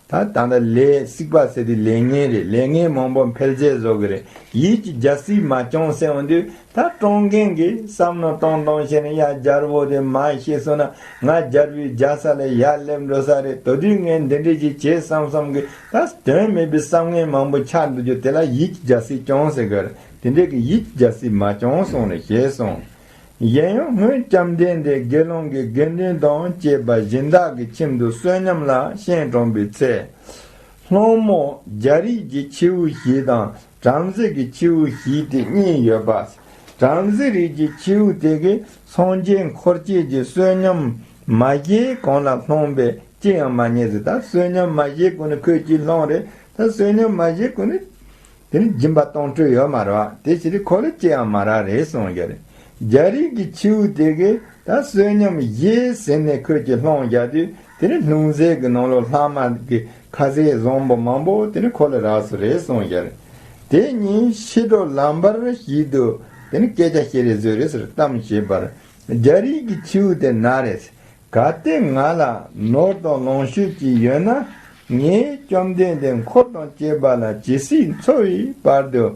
ད་ད་ལྟ་ལས་སྲིད་པ་ཟེར་དུས་ལས་ངན་རེད། ལས་ངན་མང་པོ་འཕེལ་རྗེས་བཟོ་གི་རེད། ཡིད་ཀྱི་རྒྱལ་སྲིད་མ་བསྐྱངས་ཟེར་འོང་དུས་ད་སྤྲང་མཁན་གྱིས་བསམ་བློ་གཏོང་གཏོང་བྱས་ནས་ཡ་རྒྱལ་པོ་དེ་མ་ཤི་སོང་ན་ང་རྒྱལ་པོའི་རྒྱལ་ས་ལ་ཡར་སླེབས་འགྲོ་ས་རེད། དོ་དུས་ངས་འདི་འདྲས་ཅིག་བྱེད་བསམ་བསམ་གི་ད་དོན་མེད་པའི་བསམ་ངན་མང་པོ་ཆགས་འདུག་རྒྱུ་དེ་ལ་ཡིད་ཀྱི་རྒྱལ་སྲིད་བསྐྱངས་ཟེར་གི་རེད། དེ་འདྲས་ཀྱི་ཡིད་ཀྱི་རྒྱལ་སྲིད་མ་བསྐྱངས་གསུངས་ནས་ཞེས་གསུངས། གཞན་ཡང་སྔོན་བཅོམ་ལྡན་འདས་དགེ་སློང་གི་དགེ་འདུན་དང་བཅས་པ་གཞན་དག་གི་ཁྱིམ་དུ་བསོད་སྙོམས་ལ་སྤྱན་དྲངས་པའི་ཚེ། སློང་མོ་རྒྱ་རིགས་ཀྱི་ཁྱེའུ་བཞི་དང་བྲམ་ཟེ་གི་ཁྱེའུ་བཞི་སྟེ་གཉིས་ཡོད་པ། བྲམ་ཟེ་རིགས་ཀྱི་ཁྱེའུ་དེ་གིས་སངས་རྒྱས་འཁོར་བཅས་ཀྱི་བསོད་སྙོམས་མ་བཞེས་གོང་ལ་སློང་བས་ཅི་ཡང་མ་རྙེད་ཟེར། ད་བསོད་སྙོམས་མ་བཞེས་གོང་ནས་ཁོས་ཅི་སློང་རེད། ད་བསོད་སྙོམས་མ་བཞེས་གོང་ནས། དེ་ནི་སྦྱིན་པ་གཏོང་སྤྲོད་ཡོད་མ་རེད་བ། དེ་ཕྱིར་ཁོ་ལ་ཅི་ཡང་མ་རག་རེད་གསུངས་ཡོད་རེད། རྒྱ་རིགས་ཀྱི་ཁྱེའུ་དེ་གིས་ད་བསོད་སྙོམས་བཞེས་ཟིན་ནས་ཁོས་ཀྱི་སློང་བཞག་དུས་དེ་ནི་ལྷུང་བཟེད་ཀྱི་ནང་ལོགས་ལྷག་མ་གི་ཁ་ཟས་བཟང་པོ་མང་པོ་དེ་ནི་ཁོ་ལ་རག་སོང་རེད་གསུངས་ཡོད་རེད། དེ་ཉིན་ཕྱི་དྲོ་ལམ་བར་ཞིག་ཏུ་དེ་ནི་སྐད་ཆ་བཤད་རེས་བཟོས་རེད་ཟེར་གཏམ་བྱེད་པར་རྒྱ་རིགས་ཀྱི་ཁྱེའུ་དེ་ན་རེ། གལ་ཏེ་ང་ལ་ནོར་དང་ལོངས་སྤྱོད་ཀྱི་ཡོད་ན། ངས་བཅོམ་ལྡན་འདས་འཁོར་དང་བཅས་པ་ལ་ཇི་སྲིད་འཚོ་བའི་བར་དུ།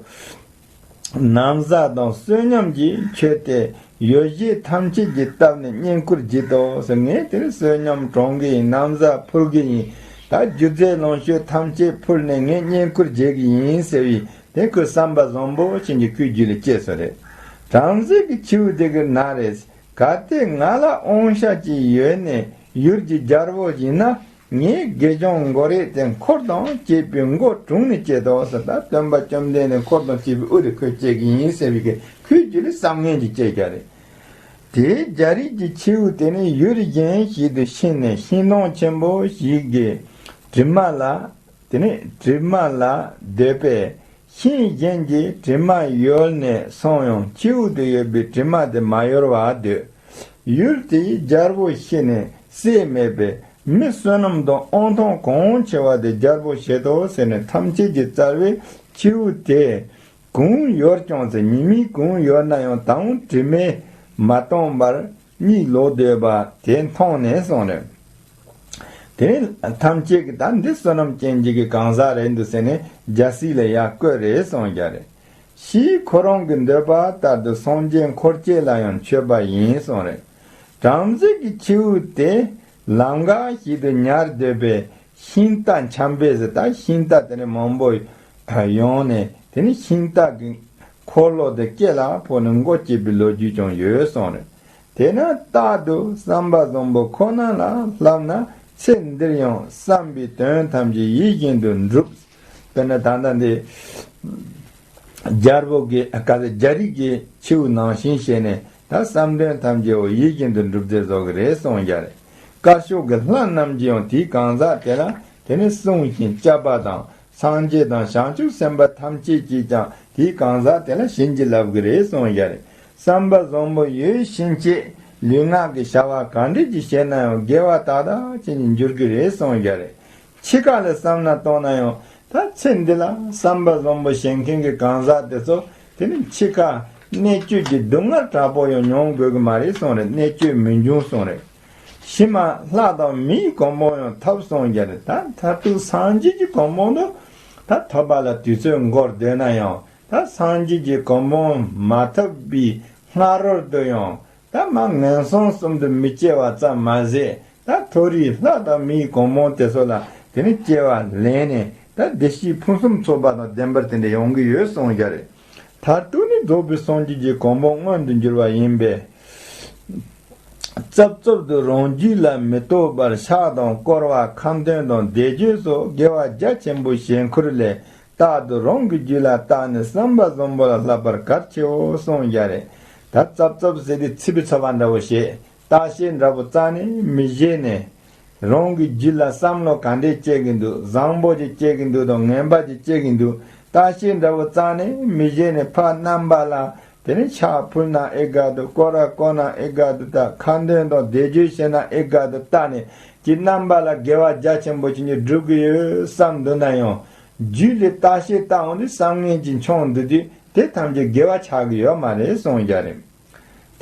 ན་བཟའ་དང་བསོད་སྙོམས་ཀྱིས་མཆོད་དེ་ཡོ་བྱད་ཐམས་ཅད་ཀྱི་སྟབས་ནས་བསྙེན་བཀུར་བགྱིད་དོ་ཟེར། ངས་དེར་བསོད་སྙོམས་དྲང་གི་ཡིན། ན་བཟའ་ཕུལ་གི་ཡིན། ད་རྒྱུ་རྫས་ལོངས་སྤྱོད་ཐམས་ཅད་ཕུལ་ནས་ངས་བསྙེན་བཀུར་བྱེད་ཀྱི་ཡིན་ཟེར་བའི་དེ་ཁོས་བསམ་པ་བཟང་པོ་ཅན་གྱི་ཁོའི་རྒྱུད་ལ་སྐྱེས་སོ་རེད། བྲམ་ཟེ་གི་ཁྱེའུ་དེ་གི་ན་རེ། གལ་ཏེ་ང་ལ་དབང་ཤ་ཅིག་ཡོད་ནས་ཡུལ་གྱི་རྒྱལ་པོ་ཡིན་ན། ངས་དགེ་སྦྱོང་མགོ་རེག་དེ་འཁོར་དང་བཅས་པའི་མགོ་དྲུང་ནས་བཅད་དོ་ཟེར། ད་སྟོན་པ་བཅོམ་ལྡན་འདས་འཁོར་དང་བཅས་པའི་དབུ་དེ་ཁོས་བཅད་ཀྱི་ཡིན་ཟེར་བའི་གི་ཁོའི་རྒྱུད་ལ་བསམ་ངན་ཅིག་སྐྱེས་ཀྱི་རེད། དེའི་རྒྱ་རིགས་ཀྱི་ཁྱེའུ་དེ་ནི་ཡུལ་གཞན་ཞིག་ཏུ་ཕྱིན་ནས་ཤིང་སྡོང་ཆེན་པོ་ཞིག་གི་གྲིབ་མ་ལ། དེ་ནས་གྲིབ་མ་ལ་སྡོད་པས་ཤིང་གཞན་གྱི་གྲིབ་མ་ཡོལ་ནས་སོང་ཡང་ཁྱེའུ་དུ་ཡོད་པའི་གྲིབ་མ་དེ་མ་ཡོལ་བར་སྡོད། ཡུལ་དེའི་རྒྱལ་པོ་ཤི་ནས་སྲས་མེད་པས་མི་བསོད་ནམས་དང་དབང་ཐང་གང་ཆེ་བ་དེ་རྒྱལ་པོ་བྱེད་དོ་ཟེར་ནས་ཐམས་ཅད་ཀྱི་རྩ་བའི་ཁྱེའུ་དེ་གང་ཡོལ་ཀྱང་ཟེར། ཉི་མའི་གང་ཡོལ་ན་ཡང་དང་གྲིབ་མས་མ་སྟོངས་པར་གཉིད་ལོག་སྡོད་པ་དེ་མཐོང་ནས་སོང་རེད། དེ་ཐམས་ཅད་ཀྱིས་ད་འདི་བསོད་ནམས་ཅན་གྱི་གང་ཟག་རེད་འདུག་ཟེར་ནས་རྒྱལ་སྲིད་ལ་ཡར་བཀོད་རེད་གསུངས་ཀྱང་རེད། ཕྱིས་ཁོ་རང་གི་འདོད་པ་ལྟར་དུ་སངས་རྒྱས་འཁོར་བཅས་ལ་ཡང་མཆོད་པ་ཡིན་གསུངས་རེད། བྲམ་ཟེ་གི་ཁྱེའུ་དེ་ལམ་ཁ་ཞིག་ཏུ་ཉལ་སྡོད་པས་ཤིང་རྟ་འཁྱམས་པས་ཟེར། ད་ཤིང་རྟ་དེ་ནས་མང་པོ་ཡོང་ནས་དེ་ནས་ཤིང་རྟ་གི་འཁོར་ལོ་དེ་སྐེ་ལ་ཕོག་ནས་མགོ་བཅད་པའི་ལོ་རྒྱུས་ཀྱང་ཡོད་གསུངས་རེད། དེས་ན་རྟག་ཏུ་བསམ་པ་བཟང་པོ་ཁོ་ན་ལ་བསླབ་ན་ཚེ་འདིར་ཡང་བསམ་པའི་དོན་ཐམས་ཅད་ཡིད་བཞིན་དུ་འགྲུབ། དཔེར་ན་ད་ལྟ་འདི་རྒྱལ་པོ་གི་ག་ཚོད་རྒྱ་རིགས་ཀྱི་ཁྱེའུ་ནང་བཞིན་བྱས་ནས་ད་བསམ་དོན་ཐམས་ཅད་འོ་ཡིད་བཞིན་དུ་འགྲུབ་མཛད་བཟོ་གི་རེད་གསུངས་ཀྱང་རེད། དཀར་ཕྱོགས་ཀྱི་ལྷ་རྣམས་ཀྱིས་ཡང་དེའི་གང་ཟག་དེ་ལ་དེ་ནས་བསྲུང་ཞིང་བསྐྱབ་པ་དང་། སངས་རྒྱས་དང་བྱང་ཆུབ་སེམས་དཔའ་ཐམས་ཅད་ཀྱིས་ཀྱང་དེའི་གང་ཟག་དེ་ལ་བྱིན་གྱིས་བརླབ་ཀྱི་རེད་གསུངས་ཡ་རེད། བསམ་པ་བཟང་པོ་ཡོད་ཕྱིན་ཆད་ལུས་ངག་གི་བྱ་བ་གང་འདྲ་ཅིག་བྱས་ན་ཡང་དགེ་བ་དག་དག་ཅིག་ནི་འགྱུར་གྱི་རེད་གསུངས་ཡ་རེད། འཆི་ཁ་ལ་བསམ་ན་གཏོང་ན་ཡང་ད་ཚེ་འདི་ལ་བསམ་པ་བཟང་པོ་བྱེད་མཁན་གྱི་གང་ཟག་དེ་ཚོ་དེ་ནི་འཆི་ཁ་གནད་གཅོད་ཀྱི་སྡུག་བསྔལ་དྲག་པོ་ཡང་མྱོང་དགོས་ཀྱི་མ་རེད་གསུངས་རེད། གནད་གཅོད་མི་འབྱུང་གསུངས་རེད། ཕྱི་མ་ལྷ་དང་མིའི་གོ་འཕང་ཡང་ཐོབ་སོང་རྒྱུ་རེད། ད་མཐར་ཐུག་སངས་རྒྱས་ཀྱི་གོ་འཕང་དུ་ད་ཐོབ་པ་ལ་དུས་ཚོད་འགོར་སྡོད་ན་ཡང་ད་སངས་རྒྱས་ཀྱི་གོ་འཕང་མ་ཐོབ་པའི་སྔ་རོལ་དུ་ཡང་ད་མ་ངན་སོང་གསུམ་དུ་མི་སྐྱེ་བ་ཙམ་མ་ཟད་ད་མཐོ་རིས་ལྷ་དང་མིའི་གོ་འཕང་དེ་ཚོ་ལ་དེ་ནི་སྐྱེ་བ་ལེན་ནས་ད་བདེ་སྐྱིད་ཕུན་སུམ་ཚོགས་པ་དང་ལྡན་པར་དེ་འདྲ་ཡོང་གི་ཡོད་གསུངས་རྒྱུ་རེད། མཐར་ཐུག་ནི་རྫོགས་པའི་སངས་རྒྱས་ཀྱི་གོ་འཕང་མངོན་དུ་འགྱུར་བ་ཡིན་པས། རྩབ་རྩུབ་ཏུ་རང་རྒྱུད་ལ་མི་གཏོགས་པར་ཕྱག་དང་བསྐོར་བ་ཁ་འདོན་དང་བཟླས་བརྗོད་སོགས་དགེ་བ་རྒྱ་ཆེན་པོ་བྱེད་ཁུལ་ལས་རྟག་ཏུ་རང་གི་རྒྱུད་ལ་བརྟགས་ནས་བསམ་པ་བཟང་པོ་ལ་བསླབ་པར་གལ་ཆེའོ་གསུངས་ཡ་རེད། ད་རྩབ་རྩུབ་ཟེར་དུས་ཚིག་པའི་ཚོར་བ་འདྲ་བོ་བྱེད། བརྟག་ཤེས་འདྲ་བོ་རྩ་ནས་མི་བྱེད་ནས། རང་གི་རྒྱུད་ལ་བསམ་བློ་ག་འདྲས་སྐྱེ་གི་འདུག་བཟང་པོ་ཅིག་སྐྱེ་གི་འདུག་དང་ངན་པ་ཅིག་སྐྱེ་གི་འདུག་བརྟག་ཤེས་འདྲ་བོ་རྩ་ནས་མི་བྱེད་ནས་ཕར་རྣམ་པ་ལ་དེ་ནས་ཕྱག་ཕུལ་ན་ཨེ་དགའ་འདུག་སྐོར་ར་བསྐོར་ན་ཨེ་དགའ་འདུག་ད་ཁ་འདོན་དང་བཟླས་བརྗོད་བྱས་ན་ཨེ་དགའ་འདུག་བལྟས་ནས་ཀྱི་རྣམ་པ་ལ་དགེ་བ་རྒྱ་ཆེན་པོ་ཅིག་ཉིད་སྒྲུབ་ཀྱི་ཡོད་བསམ་འདུག་ན་ཡང་རྒྱུད་ལས་བརྟག་ཤེས་བཏང་འོང་དུས་བསམ་ངན་གྱི་མཆོང་འདུག་དུས་དེ་ཐམས་ཅད་དགེ་བ་ཆགས་ཀྱི་ཡོད་མ་རེད་གསུངས་ཀྱང་རེད།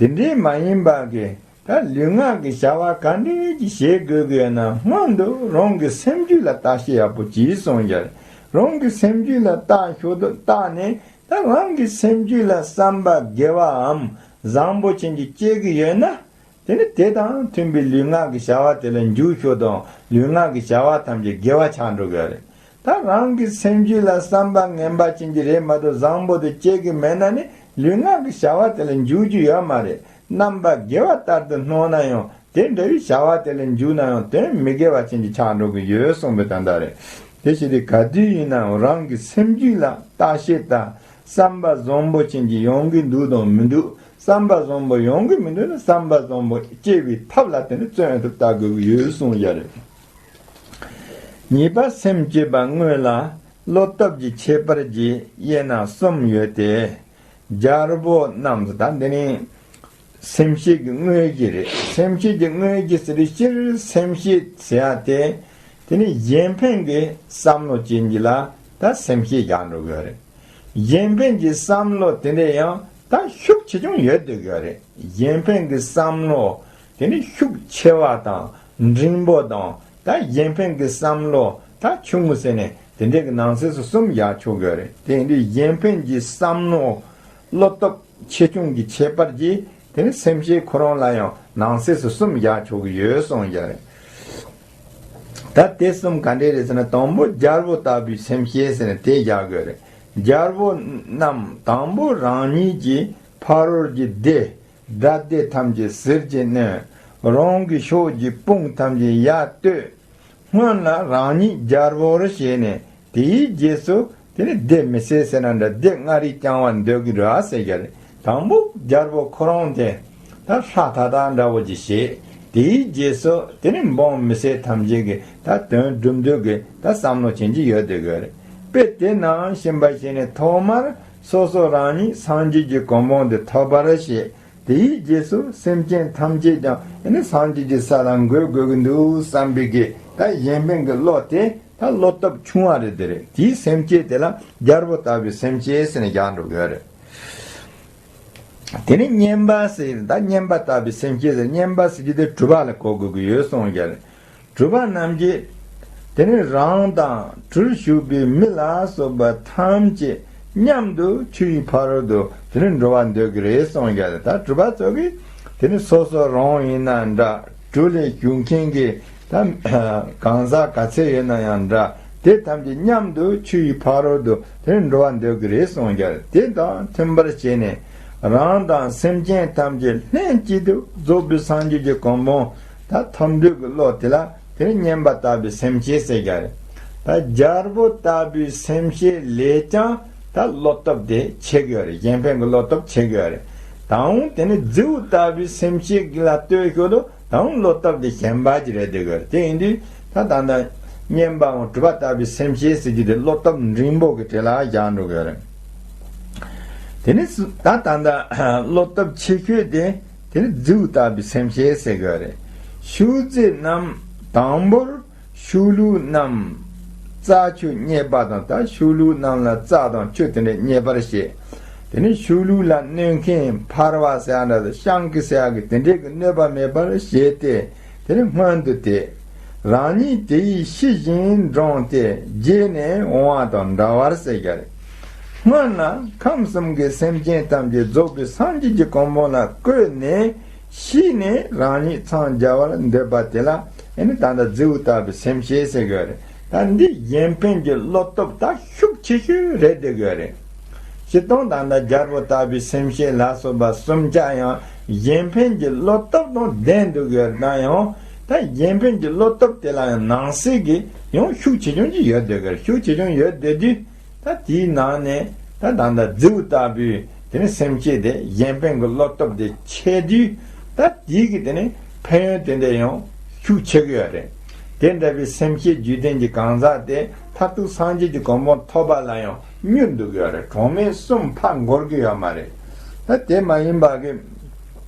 དེ་འདྲའི་མ་ཡིན་པ་གི་ད་ལུས་ངག་གི་བྱ་བ་ག་འདྲས་ཀྱི་བྱེད་དགོས་ཀྱི་ཡོད་ན། སྔོན་དུ་རང་གི་སེམས་རྒྱུད་ལ་བརྟག་དཔྱད་ཡག་པོ་གྱིས་གསུངས་ཡོད། རང་གི་སེམས་རྒྱུད་ལ་བརྟག་ཞོར་དུ་བརྟག་ནས། ད་རང་གི་སེམས་རྒྱུད་ལ་བསམ་པ་དགེ་བའམ་བཟང་པོ་ཅན་གྱི་སྐྱེ་གི་ཡོད་ན། དེ་ནི་དེ་དང་མཐུན་པའི་ལུས་ངག་གི་བྱ་བ་དེ་ལ་འཇུག་ཤོག་དང་། ལུས་ངག་གི་བྱ་བ་ཐམས་ཅད་དགེ་བ་ཆགས་འགྲོ་གི་ཡོད་རེད། ད་རང་གི་སེམས་རྒྱུད་ལ་བསམ་པ་ངན་པ་ཅན་གྱི་རེད་མ་གཏོགས་བཟང་པོ་དེ་སྐྱེ་གི་མེད་ན་ནི། ལུས་ངག་གི་བྱ་བ་དེ་ལ་འཇུག་རྒྱུ་ཡོད་མ་རེད། རྣམ་པ་དགེ་བ་ལྟར་དུ་སྣང་ན་ཡང་། དེ་འདྲ་བའི་བྱ་བ་དེ་ལ་འཇུག་ན་ཡང་དོན་མི་དགེ་བ་ཅན་གྱི་ཆགས་འགྲོ་གི་ཡོད་གསུངས་པའི་དོན་དག་རེད། དེ་བྱས་ཏེ་ག་དུས་ཡིན་ནའང་རང་གི་སེམས་རྒྱུད་ལ་བརྟག་དཔྱད་དང་། བསམ་པ་བཟང་པོ་ཅན་གྱི་ཡོང་གི་འདུག་དང་མི་འདུག་བསམ་པ་བཟང་པོ་ཡོང་གི་མི་འདུག་ན། བསམ་པ་བཟང་པོ་སྐྱེ་བའི་ཐབས་ལ་དེ་ནི་བརྩོན་ཐུབ་བལྟ་དགོས་ཀྱི་ཡོད་གསུངས་ཡ་རེད། གཉིས་པ། སེམས་བསྐྱེད་པ་དངོས་ལ་བློ་སྟོབས་ཀྱི་ཁྱད་པར་གྱིས་དབྱེ་ན་གསུམ་ཡོད་དེ། རྒྱལ་པོ་རྣམས་སུ། ད་འདི་ནི་སེམས་བསྐྱེད་ཀྱི་དངོས་གཞི་རེད། སེམས་བསྐྱེད་ཀྱི་དངོས་གཞི་ཟེར་དུས། སྤྱིར་སེམས་བསྐྱེད་ཟེར་ཡ་དེ། དེ་ནི་གཞན་ཕན་གྱི་བསམ་བློ་ཅན་གྱི་ལ་ད་སེམས་བསྐྱེད་རྒྱག་འགྲོ་གི་ཡོད་རེད། གཞན་ཕན་གྱི་བསམ་བློ་དེ་འདྲ་ཡང་ད་ཤུགས་ཆེ་ཆུང་ཡོད་བསྡད་ཀྱི་ཡོད་རེད། གཞན་ཕན་གྱི་བསམ་བློ་དེ་ནི་ཤུགས་ཆེ་བ་དང་། འབྲིང་པོ་དང་། ད་གཞན་ཕན་གྱི་བསམ་བློ་ད་ཆུང་ངུ་ཟེར་ནས། དེ་འདྲའི་གི་ནང་གསེས་སུ་གསུམ་བཞག་ཆོག་གི་རེད། དེ་ཡིན་དུས་གཞན་ཕན་གྱི་བསམ་བློ་བློ་སྟོབས་ཆེ་ཆུང་གི་ཁྱད་པར་གྱིས། དེ་ནི་སེམས་བསྐྱེད་ཁོ་རང་ལ་ཡང་ནང་གསེས་སུ་གསུམ་བཞག་ཆོག་གི་ཡོད་གསུངས་ཡ་རེད། ད་དེ་གསུམ་ག་འདྲས་རེད་ཟེར་ན། དང་པོ་རྒྱལ་པོ་ལྟ་བུའི་སེམས་བསྐྱེད་ཟེར་ནས་དེ་བཞག་དགོས་རེད། རྒྱལ་པོ་རྣམས་དང་པོ་རང་ཉིད་ཀྱི་ཕ་རོལ་གྱི་སྡེ། དགྲ་སྡེ་ཐམས་ཅད་ཟིལ་གྱིས་གནོན། རང་གི་ཕྱོགས་ཀྱི་དཔུང་ཐམས་ཅད་ཡར་གཏོད། སྔོན་ལ་རང་ཉིད་རྒྱལ་པོར་བྱས་ནས། དེའི་རྗེས་སུ་དེ་ནི་སྡེ་མི་སེར་ཟེར་ན་འདྲ། སྡེ་ལྔ་རིགས་བསྐྱང་བར་འདོད་ཀྱི་རེད་ཟེར་གྱི་རེད། དང་པོ་རྒྱལ་པོ་ཁོ་རང་དེ་ད་ལྷ་ཐ་དག་འདྲ་བོ་ཅིག་བྱེད། དེའི་རྗེས་སུ་དེ་ནི་འབངས་མི་སེར་ཐམས་ཅད་ཀྱི་ད་དོན་སྒྲུབ་འདོད་ཀྱི་ད་བསམ་བློ་ཅན་ཅིག་ཡོད་བསྡད་ཀྱི་རེད། དཔེ་དེ་ནང་ཕྱིན་པ་བྱས་ནས། ཐོག་མར་སོ་སོ་རང་ཉིད་སངས་རྒྱས་ཀྱི་གོ་འཕང་དེ་ཐོབ་པར་བྱེད། དེའི་རྗེས་སུ་སེམས་ཅན་ཐམས་ཅད་ཀྱང་ཨ་ནི་སངས་རྒྱས་ཀྱི་ས་ལ་འགོད་དགོས་ཀྱི་འདུག་བསམ་པའི་གི་ད་གཞན་ཕན་གྱི་བློ་དེ་ད་བློ་སྟོབས་ཆུང་བ་རེད། དེ་རེད། དེའི་སེམས་བསྐྱེད་དེ་ལ་རྒྱལ་པོ་ལྟ་བུའི་སེམས་བསྐྱེད་ཟེར་ནས་བཞག་འགྲོ་གི་ཡོད་རེད། དེ་ནས་གཉེན་པ་ཟེར། ད་གཉེན་པ་ལྟ་བུའི་སེམས་བསྐྱེད་ཟེར། གཉེན་པ་ཟེར་རྒྱུ་དེ་གྲུབ་པ་ལ་གོ་དགོས་ཀྱི་ཡོད་གསུངས་ཀྱང་། གྲུབ་པ་རྣམས་ཀྱིས་དེ་ནི་རང་དང་གྲུར་ཞུགས་པའི་མི་ལ་སོགས་པ་ཐམས་ཅད་མཉམ་དུ་ཆུ་ཡི་ཕ་རོལ་ཏུ་དེ་ནི་འགྲོ་བར་འདོད་ཀྱི་རེད་གསུངས་ཀྱང་། ད་གྲུབ་པ་ཚོ་གིས་དེ་ནི་སོ་སོ་རང་ཡིན་ན་འདྲ། གྲུ་ལས་ཞུགས་མཁན་གྱི་ད་གང་ཟག་ག་ཚད་ཡོད་ན་ཡང་འདྲ། དེ་ཐམས་ཅད་མཉམ་དུ་ཆུ་ཡི་ཕ་རོལ་ཏུ་དེ་འགྲོ་བར་འདོད་ཀྱི་རེད་གསུངས་ཀྱང་། དེ་དང་མཐུན་པར་བྱས་ནས་རང་དང་སེམས་ཅན་ཐམས་ཅད་ལྷན་ཅིག་ཏུ་རྫོགས་པའི་སངས་རྒྱས་ཀྱི་གོ་འཕང་ད་ཐོབ་འདོད་ཀྱི་བློ་དེ་ལ་དེ་ནི་གཉེན་པ་ལྟ་བུའི་སེམས་བསྐྱེད་ཟེར་གྱི་རེད། ད་རྒྱལ་པོ་ལྟ་བུའི་སེམས་བསྐྱེད་ལས་ཀྱང་ད་བློ་སྟོབས་དེ་ཆེ་གི་ཡོད་རེད། གཞན་ཕན་གྱི་བློ་སྟོབས་ཆེ་གི་ཡོད་རེད། དང་དེ་ནི་རྫི་བོ་ལྟ་བུའི་སེམས་བསྐྱེད་ལ་ལྟོས་ཞོར་དུ། དང་བློ་སྟོབས་དེ་གཞན་པ་ཅིག་རེད་བསྡད་ཀྱི་ཡོད་རེད། དེ་ཡིན་དུས་ད་ད་ལྟ་གཉེན་པའམ་གྲུབ་པ་ལྟ་བུའི་སེམས་བསྐྱེད་ཟེར་རྒྱུ་དེ་བློ་སྟོབས་འབྲིང་པོ་གི་གྲས་ལ་བཞག་འགྲོ་གི་ཡོད་རེད། དེ་ནི་སུ་ད་ད་ལྟ་བློ་སྟོབས་ཆེ་ཤོས་དེ་དེ་ནི་རྫི་བོ་ལྟ་བུའི་སེམས་བསྐྱེད་ཟེར་གྱི་ཡོད་རེད། ཕྱུགས་རྫི་རྣམས་དང་པོར་ཕྱུགས་ལུག་རྣམས་རྩྭ་ཆུ་རྙེད་པ་དང་། ད་ཕྱུགས་ལུག་རྣམས་ལ་རྩྭ་དང་ཆུ་དེ་འདྲ་རྙེད་པར་བྱེད། དེ་ནི་ཕྱུགས་ལུག་ལ་གནོད་མཁན་འཕར་བ་ཟེར་ཡ་འདྲ། ཤང་ཀི་ཟེར་ཡ་གི་དེ་འདྲའི་གི་གནོད་པ་མེད་པར་བྱས་ཏེ། དེ་ནི་སྔོན་དུ་དེད། རང་ཉིད་དེ་ཡིས་ཤི་ཞིང་འབྲངས་ཏེ་རྗེས་ནས་འོང་བ་དང་འདྲ་བར་ཟེར་གྱི་རེད། སྔོན་ལ་ཁམས་གསུམ་གྱི་སེམས་ཅན་ཐམས་ཅད་རྫོགས་པའི་སངས་རྒྱས་ཀྱི་གོ་འཕང་ལ་བཀོད་ནས། ཤི་ནས་རང་ཉིད་འཚང་རྒྱ་བར་འདོད་པ་དེ་ལ་ཨེ་ནི་ད་ལྟ་རྫི་བོ་ལྟ་བུའི་སེམས་བསྐྱེད་ཟེར་གྱི་རེད། ད་འདི་གཞན་ཕན་གྱི་བློ་སྟོབས་ད་ཤུགས་ཆེ་ཤོས་རེད་བསྡད་ཀྱི་རེད། སྤྱིར་བཏང་ད་ལྟ་རྒྱལ་པོ་ལྟ་བུའི་སེམས་བསྐྱེད་ལ་སོགས་པ་གསུམ་ཆ་ཡང་གཞན་ཕན་གྱི་བློ་སྟོབས་དང་ལྡན་འདུག་ཡོད་ན་ཡང་། ད་གཞན་ཕན་གྱི་བློ་སྟོབས་དེ་ལ་ཡང་ནང་གསེས་ཀྱི་ཡང་ཤུགས་ཆེ་ཆུང་ཅིག་ཡོད་བསྡད་ཀྱི་རེད། ཤུགས་ཆེ་ཆུང་ཡོད་བསྡད་དུས། ད་དེའི་ནང་ནས་ད་ད་ལྟ་རྫི་བོ་ལྟ་བུའི་དེ་ནི་སེམས་བསྐྱེད་དེ་གཞན་ཕན་གྱི་བློ་སྟོབས་དེ་ཆེ་དུས། ད་དེའི་གི་དེ་ནི་ཕན་ཡོན་དེ་འདྲ་ཡང་ཤུགས་ཆེ་གི་ཡོད་རེད། དེ་འདྲ་བའི་སེམས་བསྐྱེད་རྒྱུད་ལྡན་གྱི་གང་ཟག་དེ་མཐར་ཐུག་སངས་རྒྱས་ཀྱི་གོ་འཕང་ཐོབ་པ་ལ་ཡང་མྱུར་འདུག་གི་ཡོད་རེད། གྲངས་མེད་གསུམ་ཕར་འགོར་གི་ཡོད་མ་རེད། ད་དེ་མ་ཡིན་པ་གི།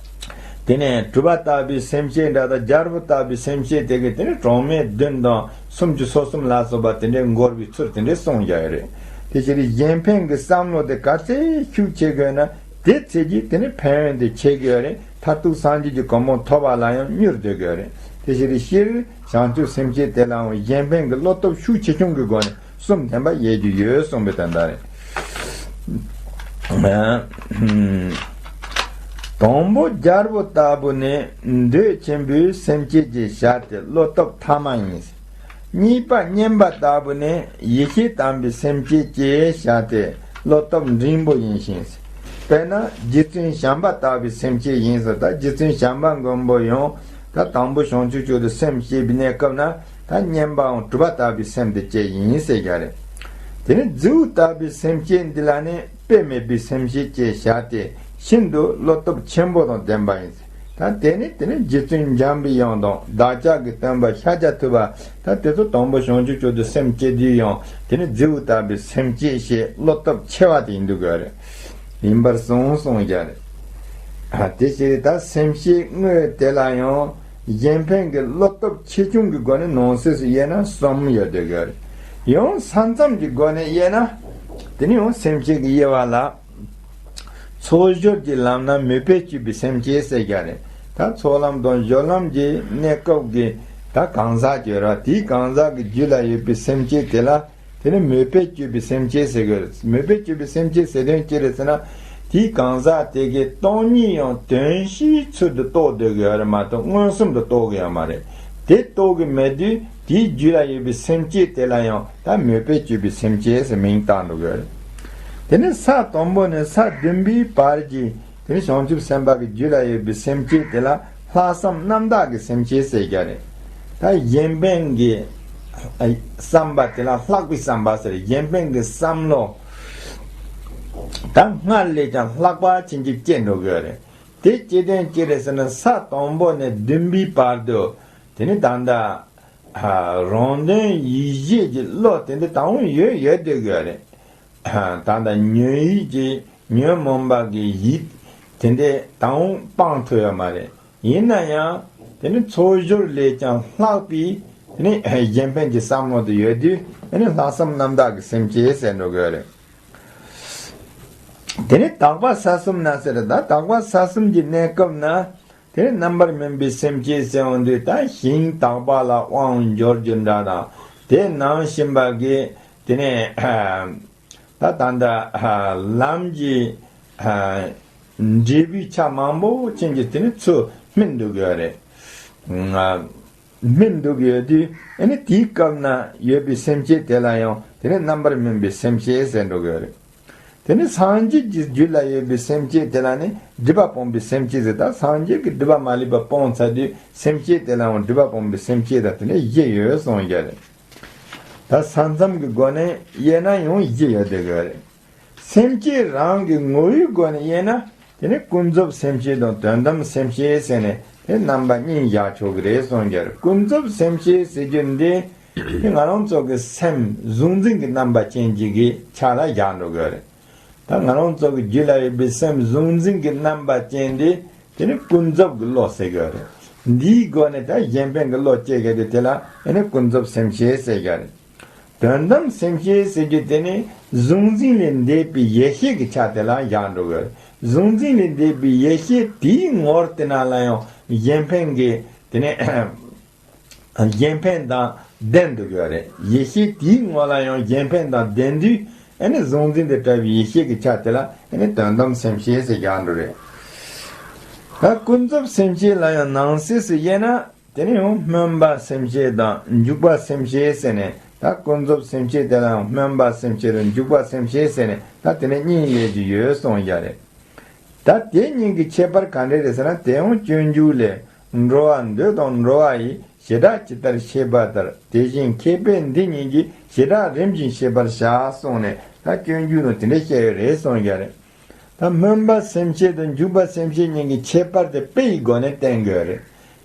དེ་ནས་གྲུབ་པ་ལྟ་བུའི་སེམས་བསྐྱེད་འདྲ་དང་། རྒྱལ་པོ་ལྟ་བུའི་སེམས་བསྐྱེད་དེ་གི་དེ་ནི་གྲངས་མེད་བདུན་དང་སུམ་ཅུ་སོ་གསུམ་ལ་སོགས་པ་དེ་འདྲའི་འགོར་བའི་ཚུལ་དེ་འདྲའི་གསུངས་ཡོད་རེད། དེ་ཕྱིར་གཞན་ཕན་གྱི་བསམ་བློ་དེ་ག་ཚད་ཤུགས་ཆེ་དགོས་ན། དེ་ཚེ་གི་དེ་ནི་ཕན་ཡོན་དེ་ཆེ་གི་ཡོད་རེད། མཐར་ཐུག་སངས་རྒྱས་ཀྱི་གོ་འཕང་ཐོབ་པ་ལ་ཡང་མྱུར་སྡོད་གི་ཡོད་རེད། དེ་ཕྱིར་སྤྱིར་བྱང་ཆུབ་སེམས་བསྐྱེད་དེ་ལའང་གཞན་ཕན་གྱི་བློ་སྟོབས་ཤུགས་ཆེ་ཆུང་གི་སྒོ་ནས་གསུམ་ལྡན་པ་བཤད་རྒྱུ་ཡོད་གསུངས་པའི་དོན་དག་རེད། དང་པོ་རྒྱལ་པོ་ལྟ་བུ་ནི་འདོད་ཆེན་པོའི་སེམས་བསྐྱེད་ཅེས་བྱ་སྟེ་བློ་སྟོབས་ཐ་མ་ཡིན། གཉིས་པ་མཉན་པ་ལྟ་བུ་ནི་ཡེ་ཤེས་དམ་པའི་སེམས་བསྐྱེད་ཅེས་བྱ་སྟེ་བློ་སྟོབས་འབྲིང་པོ་ཡིན་ཞིང་། དཔེར་ན་རྗེ་བཙུན་བྱམས་པ་ལྟ་བུའི་སེམས་བསྐྱེད་ཡིན་ཟེར། ད་རྗེ་བཙུན་བྱམས་པ་མགོན་པོ་ཡང་ད་དང་པོ་བྱང་ཆུབ་མཆོག་ཏུ་སེམས་བསྐྱེད་པའི་གནས་སྐབས་ན་ད་མཉན་པའམ་གྲུབ་པ་ལྟ་བུའི་སེམས་དེ་བསྐྱེད་ཡིན་ཟེར་བ་རེད། དེ་ནི་རྫི་བོ་ལྟ་བུའི་སེམས་བསྐྱེད་འདི་ལ་ནི་དཔེ་མེད་པའི་སེམས་བསྐྱེད་ཅེས་བྱ་སྟེ་ཤིན་ཏུ་བློ་སྟོབས་ཆེན་པོ་དང་ལྡན་པ་ཡིན། ད་དེ་ནི་དེ་ནི་རྗེ་བཙུན་འཇམ་པའི་དབྱངས་དང་བདག་ཅག་གི་སྟོན་པ་ཤཱཀྱ་ཐུབ་པ། ད་དེ་ཚོ་དང་པོ་བྱང་ཆུབ་མཆོག་ཏུ་སེམས་བསྐྱེད་དུས་ཡང་དེ་ནི་རྫི་བོ་ལྟ་བུའི་སེམས་བསྐྱེད་ཞེས་བློ་སྟོབས་ཆེ་བ་དེ་ཡིན་འདུག་གི་རེད། ཡིན་པར་གསུངས་གསུངས་བཞག་རེད། ཨ་དེ་ཕྱིར་ད་སེམས་བསྐྱེད་དངོས་དེ་ལ་ཡང་གཞན་ཕན་གྱི་བློ་སྟོབས་ཆེ་ཆུང་གི་སྒོ་ནས་ནང་གསེས་སུ་དབྱེ་ན་གསུམ་ཡོད་འདུག་གི་རེད། ཡང་ས་མཚམས་ཀྱི་སྒོ་ནས་དབྱེ་ན་དེ་ནི་ཡང་སེམས་བསྐྱེད་ཀྱི་དབྱེ་བ་ལ། ཚོགས་སྦྱོར་གྱི་ལམ་ན་མོས་པས་སྤྱོད་པའི་སེམས་བསྐྱེད་ཟེར་བཞག་རེད། ད་ཚོགས་ལམ་དང་སྦྱོར་ལམ་གྱི་གནས་སྐབས་ཀྱི་ད་གང་ཟག་ཅིག་ཡོད་རེད་བ། དེའི་གང་ཟག་གི་རྒྱུད་ལ་ཡོད་པའི་སེམས་བསྐྱེད་དེ་ལ་དེ་ནི་མོས་པས་སྤྱོད་པའི་སེམས་བསྐྱེད་ཟེར་གི་རེད། མོས་པས་སྤྱོད་པའི་སེམས་བསྐྱེད་ཟེར་དོན་ཅི་རེད་ཟེར་ན། དེའི་གང་ཟག་དེ་གའི་སྟོང་ཉིད་ཡང་དོན་ཤེས་ཚུལ་དུ་རྟོགས་སྡོད་གི་ཡོད་རེད་མ་གཏོགས་མངོན་སུམ་དུ་རྟོགས་གི་ཡོད་མ་རེད། དེ་རྟོགས་གི་མེད་དུས་དེའི་རྒྱུད་ལ་ཡོད་པའི་སེམས་བསྐྱེད་དེ་ལ་ཡང་ད་མོས་པས་སྤྱོད་པའི་སེམས་བསྐྱེད་ཟེར་མིང་བཏགས་འགྲོ་གི་ཡོད་རེད། དེ་ནས་ས་དང་པོ་ནས་ས་བདུན་པའི་བར་གྱི་དེ་ནས་བྱང་ཆུབ་སེམས་དཔའ་གི་རྒྱུད་ལ་ཡོད་པའི་སེམས་བསྐྱེད་དེ་ལ་ལྷག་བསམ་རྣམ་དག་གི་སེམས་བསྐྱེད་ཟེར་བཞག་རེད། ད་གཞན་ཕན་གྱི་བསམ་པ་དེ་ལ་ལྷག་པའི་བསམ་པ་ཟེར། གཞན་ཕན་གྱི་བསམ་བློ་ད་སྔར་ལས་ཀྱང་ལྷག་པ་ཕྱིན་ཅི་སྐྱེས་འགྲོ་གི་ཡོད་རེད། དེ་སྐྱེ་དོན་ཅི་རེད་ཟེར་ན་ས་དང་པོ་ནས་བདུན་པའི་བར་དུ་དེ་ནི་ད་ལྟ་ཨ་རང་དོན་ཡིད་བྱེད་ཀྱི་བློ་དེ་འདྲ་དང་ཡོད་ཡོད་བསྡད་དགོས་རེད། ད་ལྟ་ཉོན་ཡིད་ཀྱི་ཉོན་མོངས་པ་གི་ཡིད་དེ་འདྲ་དང་སྤང་ཐུབ་ཡོད་མ་རེད། ཡིན་ན་ཡང་དེ་ནི་ཚོགས་སྦྱོར་ལས་ཀྱང་ལྷག་པའི་དེ་ནི་གཞན་ཕན་གྱི་བསམ་བློ་དེ་ཡོད་དུས་དེ་ནི་ལྷག་བསམ་རྣམ་དག་གི་སེམས་བསྐྱེད་ཟེར་འགྲོ་གི་ཡོད་རེད། དེ་ནི་དག་པ་ས་གསུམ་ན་ཟེར། ད་དག་པ་ས་གསུམ་གྱི་གནས་སྐབས་ན། དེ་ནས་རྣམ་པར་སྨིན་པའི་སེམས་བསྐྱེད་ཟེར་འོང་དུས་ད་ཞིང་དག་པ་ལ་དབང་འབྱོར་རྒྱུ་འདྲ་དང་དེ་ནང་བཞིན་པ་གི་དེ་ནས་ད་ད་ལྟ་ལམ་གྱི་འབྲས་བུའི་ཆ་མང་པོ་ཅན་གྱི་དེ་ནས་ཚུལ་སྨིན་འདུག་ཡོད་རེད། སྨིན་འདུག་ཡོད་དུས་ཨ་ནི་དེའི་སྐབས་ན་ཡོད་པའི་སེམས་བསྐྱེད་དེ་ལ་ཡང་དེ་ནས་རྣམ་པར་སྨིན་པའི་སེམས་བསྐྱེད་ཟེར་འགྲོ་གི་ཡོད་རེད། དེ་ནི་སངས་རྒྱས་ཀྱི་རྒྱུད་ལ་ཡོད་པའི་སེམས་བསྐྱེད་དེ་ལ་ནི་སྒྲིབ་པ་སྤོང་བའི་སེམས་བསྐྱེད་ཟེར། ད་སངས་རྒྱས་ཀྱི་སྒྲིབ་པ་མ་ལུས་པ་སྤོང་ཚར་དུས་སེམས་བསྐྱེད་དེ་ལའང་སྒྲིབ་པ་སྤོང་བའི་སེམས་བསྐྱེད་དང་དེ་ནས་བཞི་ཡོད་གསུངས་ཡོད་རེད། ད་ས་མཚམས་ཀྱི་སྒོ་ནས་དབྱེ་ན་ཡང་བཞི་ཡོད་དེ་གི་རེད། སེམས་བསྐྱེད་རང་གི་ངོ་བོའི་སྒོ་ནས་དབྱེ་ན་དེ་ནི་ཀུན་རྫོབ་སེམས་བསྐྱེད་དང་དོན་དམ་སེམས་བསྐྱེད་ཟེར་ནས་དེ་རྣམ་པ་གཉིས་བཞག་ཆོག་གི་རེད་གསུངས་ཡོད་རེད། ཀུན་རྫོབ་སེམས་བསྐྱེད་ཟེར་རྒྱུ་འདི། དེ་ང་རང་ཚོ་གི་སེམས་གཟུང་འཛིན་གྱི་རྣམ་པ་ཅན་གཅིག་གི་ཆ་ལ་བཞག་འགྲོ་གི་རེད། ད་ང་རང་ཚོ་གི་རྒྱུད་ལ་ཡོད་པའི་སེམས་གཟུང་འཛིན་གྱི་རྣམ་པ་ཅན་དེ་དེ་ནི་ཀུན་རྫོབ་ཀྱི་བློ་ཟེར་གི་རེད། འདིའི་སྒོ་ནས་ད་གཞན་ཕན་གྱི་བློ་སྐྱེ་གི་དེ་དེ་ལ་དེ་ནི་ཀུན་རྫོབ་སེམས་བསྐྱེད་ཟེར་གི་རེད། དོན་དམ་སེམས་བསྐྱེད་ཟེར་རྒྱུ་དེ་ནི་གཟུང་འཛིན་ལས་འདས་པའི་ཡེ་ཤེས་ཀྱི་ཆ་དེ་ལ་བཞག་འགྲོ་གི་རེད། གཟུང་འཛིན་ལས་འདས་པའི་ཡེ་ཤེས་དེའི་ངོར་དེ་ན་ལ་ཡང་གཞན་ཕན་གྱི་དེ་ནི་གཞན་ཕན་དང་ལྡན་འདུག་ཡོད་རེད། ཡེ་ཤེས་དེའི་ངོ་ལ་ཡང་གཞན་ཕན་དང་ལྡན་དུས་ཨ་ནི་གཟུང་འཛིན་དེ་བྲལ་བའི་ཡེ་ཤེས་ཀྱི་ཆ་དེ་ལ་ཨ་ནི་དོན་དམ་སེམས་བསྐྱེད་ཟེར་རྒྱག་འགྲོ་རེད། ད་ཀུན་རྫོབ་སེམས་བསྐྱེད་ལ་ཡང་ནང་གསེས་སུ་དབྱེ་ན་དེ་ནི་ཡང་སྨོན་པ་སེམས་བསྐྱེད་དང་འཇུག་པ་སེམས་བསྐྱེད་ཟེར་ནས། ད་ཀུན་རྫོབ་སེམས་བསྐྱེད་དེ་ལ་ཡང་སྨོན་པ་སེམས་བསྐྱེད་དང་འཇུག་པ་སེམས་བསྐྱེད་ཟེར་ནས་ད་དེ་ནི་གཉིས་ཡོད་ཀྱི་ཡོད་གསུངས་ཡོད་རེད། ད་དེ་གཉིས་ཀྱི་ཁྱད་པར་ག་འདྲ་རེད་ཟེར་ན། དེ་ཡང་སྤྱོད་འཇུག་ལས། འགྲོ་བ་འདོད་དང་འགྲོ་བ་ཡི། བྱེ་བྲག་ཇི་ལྟར་ཤེས་པ་ལྟར། དེ་བཞིན་མཁས་པས་འདི་གཉིས་ཀྱི། བྱེ་བྲག་རིམ་བཞིན་ཤེས་པར་བྱ། གསུངས་ནས་ད་སྤྱོད་འཇུག་ནང་དེ་འདྲ་བཤད་ཡོད་རེད་གསུངས་ཡོད་རེད། ད་སྨོན་པ་སེམས་བསྐྱེད་དང་འཇུག་པ་སེམས་བསྐྱེད་གཉིས་ཀྱི་ཁྱད་པར་དེ་དཔེ་ཡི་སྒོ་ནས་བསྟན་དགོས་རེད།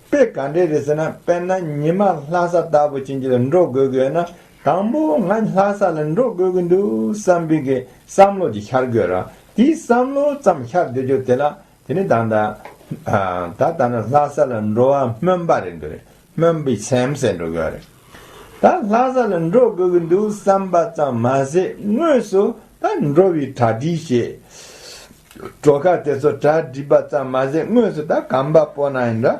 དཔེ་ག་འདྲ་རེད་ཟེར་ན། དཔེར་ན་ཉི་མ་ལྷ་ས་ལྟ་བུ་ཅན་གྱི་ལ་འགྲོ་དགོས་དགོས་ན། དང་པོ་ང་ལྷ་ས་ལ་འགྲོ་དགོས་ཀྱི་འདུག་བསམ་པའི་གི་བསམ་བློ་ཅིག་ཤར་དགོས་ར། དེའི་བསམ་བློ་ཙམ་ཤར་བསྡད་རྒྱུ་དེ་ལ། དེ་ནི་ད་ལྟ་ད་ལྟ་ལྷ་ས་ལ་འགྲོ་བ་སྨོན་པ་རེད་འདུག་རེད། སྨོན་པའི་སེམས་ཟེར་འགྲོ་དགོས་རེད། ད་ལྷ་ས་ལ་འགྲོ་དགོས་ཀྱི་འདུག་བསམ་པ་ཙམ་མ་ཟད་དངོས་སུ་ད་འགྲོ་བའི་གྲ་སྒྲིག་བྱེད། གྲོ་ཁ་དེ་ཚོ་གྲ་སྒྲིག་པ་ཙམ་མ་ཟད། དངོས་སུ་ད་གམ་པ་སྤོ་ན་ཡང་འདྲ།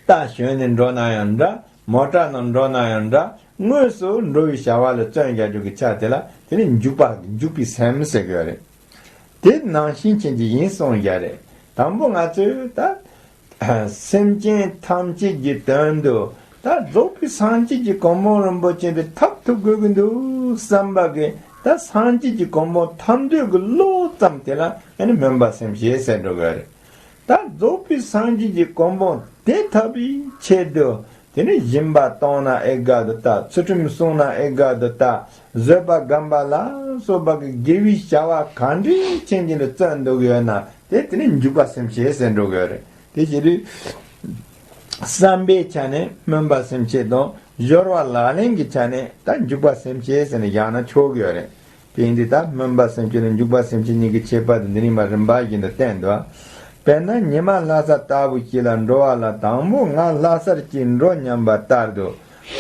རྟ་ཞོན་ནས་འགྲོ་ན་ཡང་འདྲ། མོ་ཊ་ནང་འགྲོ་ན་ཡང་འདྲ། དངོས་སུ་འགྲོ་བའི་བྱ་བ་ལ་བརྩོན་རྒྱག་རྒྱུ་གི་ཆ་དེ་ལ་དེ་ནི་འཇུག་པ། འཇུག་པའི་སེམས་ཟེར་གྱི་ཡོད་རེད། དེ་ནང་བཞིན་ཅན་གྱི་ཡིན་གསུངས་ཡོད་རེད། དང་པོ་ང་ཚོས་ད་སེམས་ཅན་ཐམས་ཅད་ཀྱི་དོན་དུ་ད་རྫོགས་པའི་སངས་རྒྱས་ཀྱི་གོ་འཕང་རིན་པོ་ཆེ་འདི་ཐོབ་ཐུབ་དགོས་ཀྱི་འདུག་བསམ་པ་གི། ད་སངས་རྒྱས་ཀྱི་གོ་འཕང་ཐོབ་འདོད་ཀྱི་བློ་ཙམ་དེ་ལ་ཨ་ནི་སྨོན་པ་སེམས་བསྐྱེད་ཟེར་འགྲོ་གི་རེད། ད་རྫོགས་པའི་སངས་རྒྱས་ཀྱི་གོ་འཕང་དེ་ཐོབ་པའི་ཆེད་དུ་དེ་ནི་སྦྱིན་པ་གཏོང་ན་ཨེ་དགའ་འདུག་ད། ཚུལ་ཁྲིམས་བསྲུང་ན་ཨེ་དགའ་འདུག་ད། བཟོད་པ་སྒོམ་པ་ལ་སོགས་པ་གི་དགེ་བའི་བྱ་བ་གང་འདྲ་ཅན་ཅིག་ལ་བརྩོན་འདུག་ཡོད་ན། དེ་དེ་ནི་འཇུག་པ་སེམས་བསྐྱེད་ཟེར་འགྲོ་གི་ཡོད་རེད། དེ་བྱེད་དུས་བསམ་པའི་ཆ་ནས་སྨོན་པ་སེམས་བསྐྱེད་དང་། སྦྱོར་བ་ལག་ལེན་གྱི་ཆ་ནས་ད་འཇུག་པ་སེམས་བསྐྱེད་ཟེར་ནས་བཞག་ན་ཆོག་གི་ཡོད་རེད། དེ་ཡིན་དུས་ད་སྨོན་པ་སེམས་བསྐྱེད་དང་འཇུག་པ་སེམས་བསྐྱེད་གཉིས་ཀྱི་ཁྱད་པར་དེ་འདི་རིམ་པ་རིམ་པ་བཞིན་དུ་བསྟན་འདུག་དཔེར་ན་ཉི་མ་ལྷ་ས་ལྟ་བུ་ཞིག་ལ་འགྲོ་བ་ལ། དང་པོ་ང་ལྷ་སར་ཅིག་འགྲོ་སྙམ་པ་ལྟར་དུ།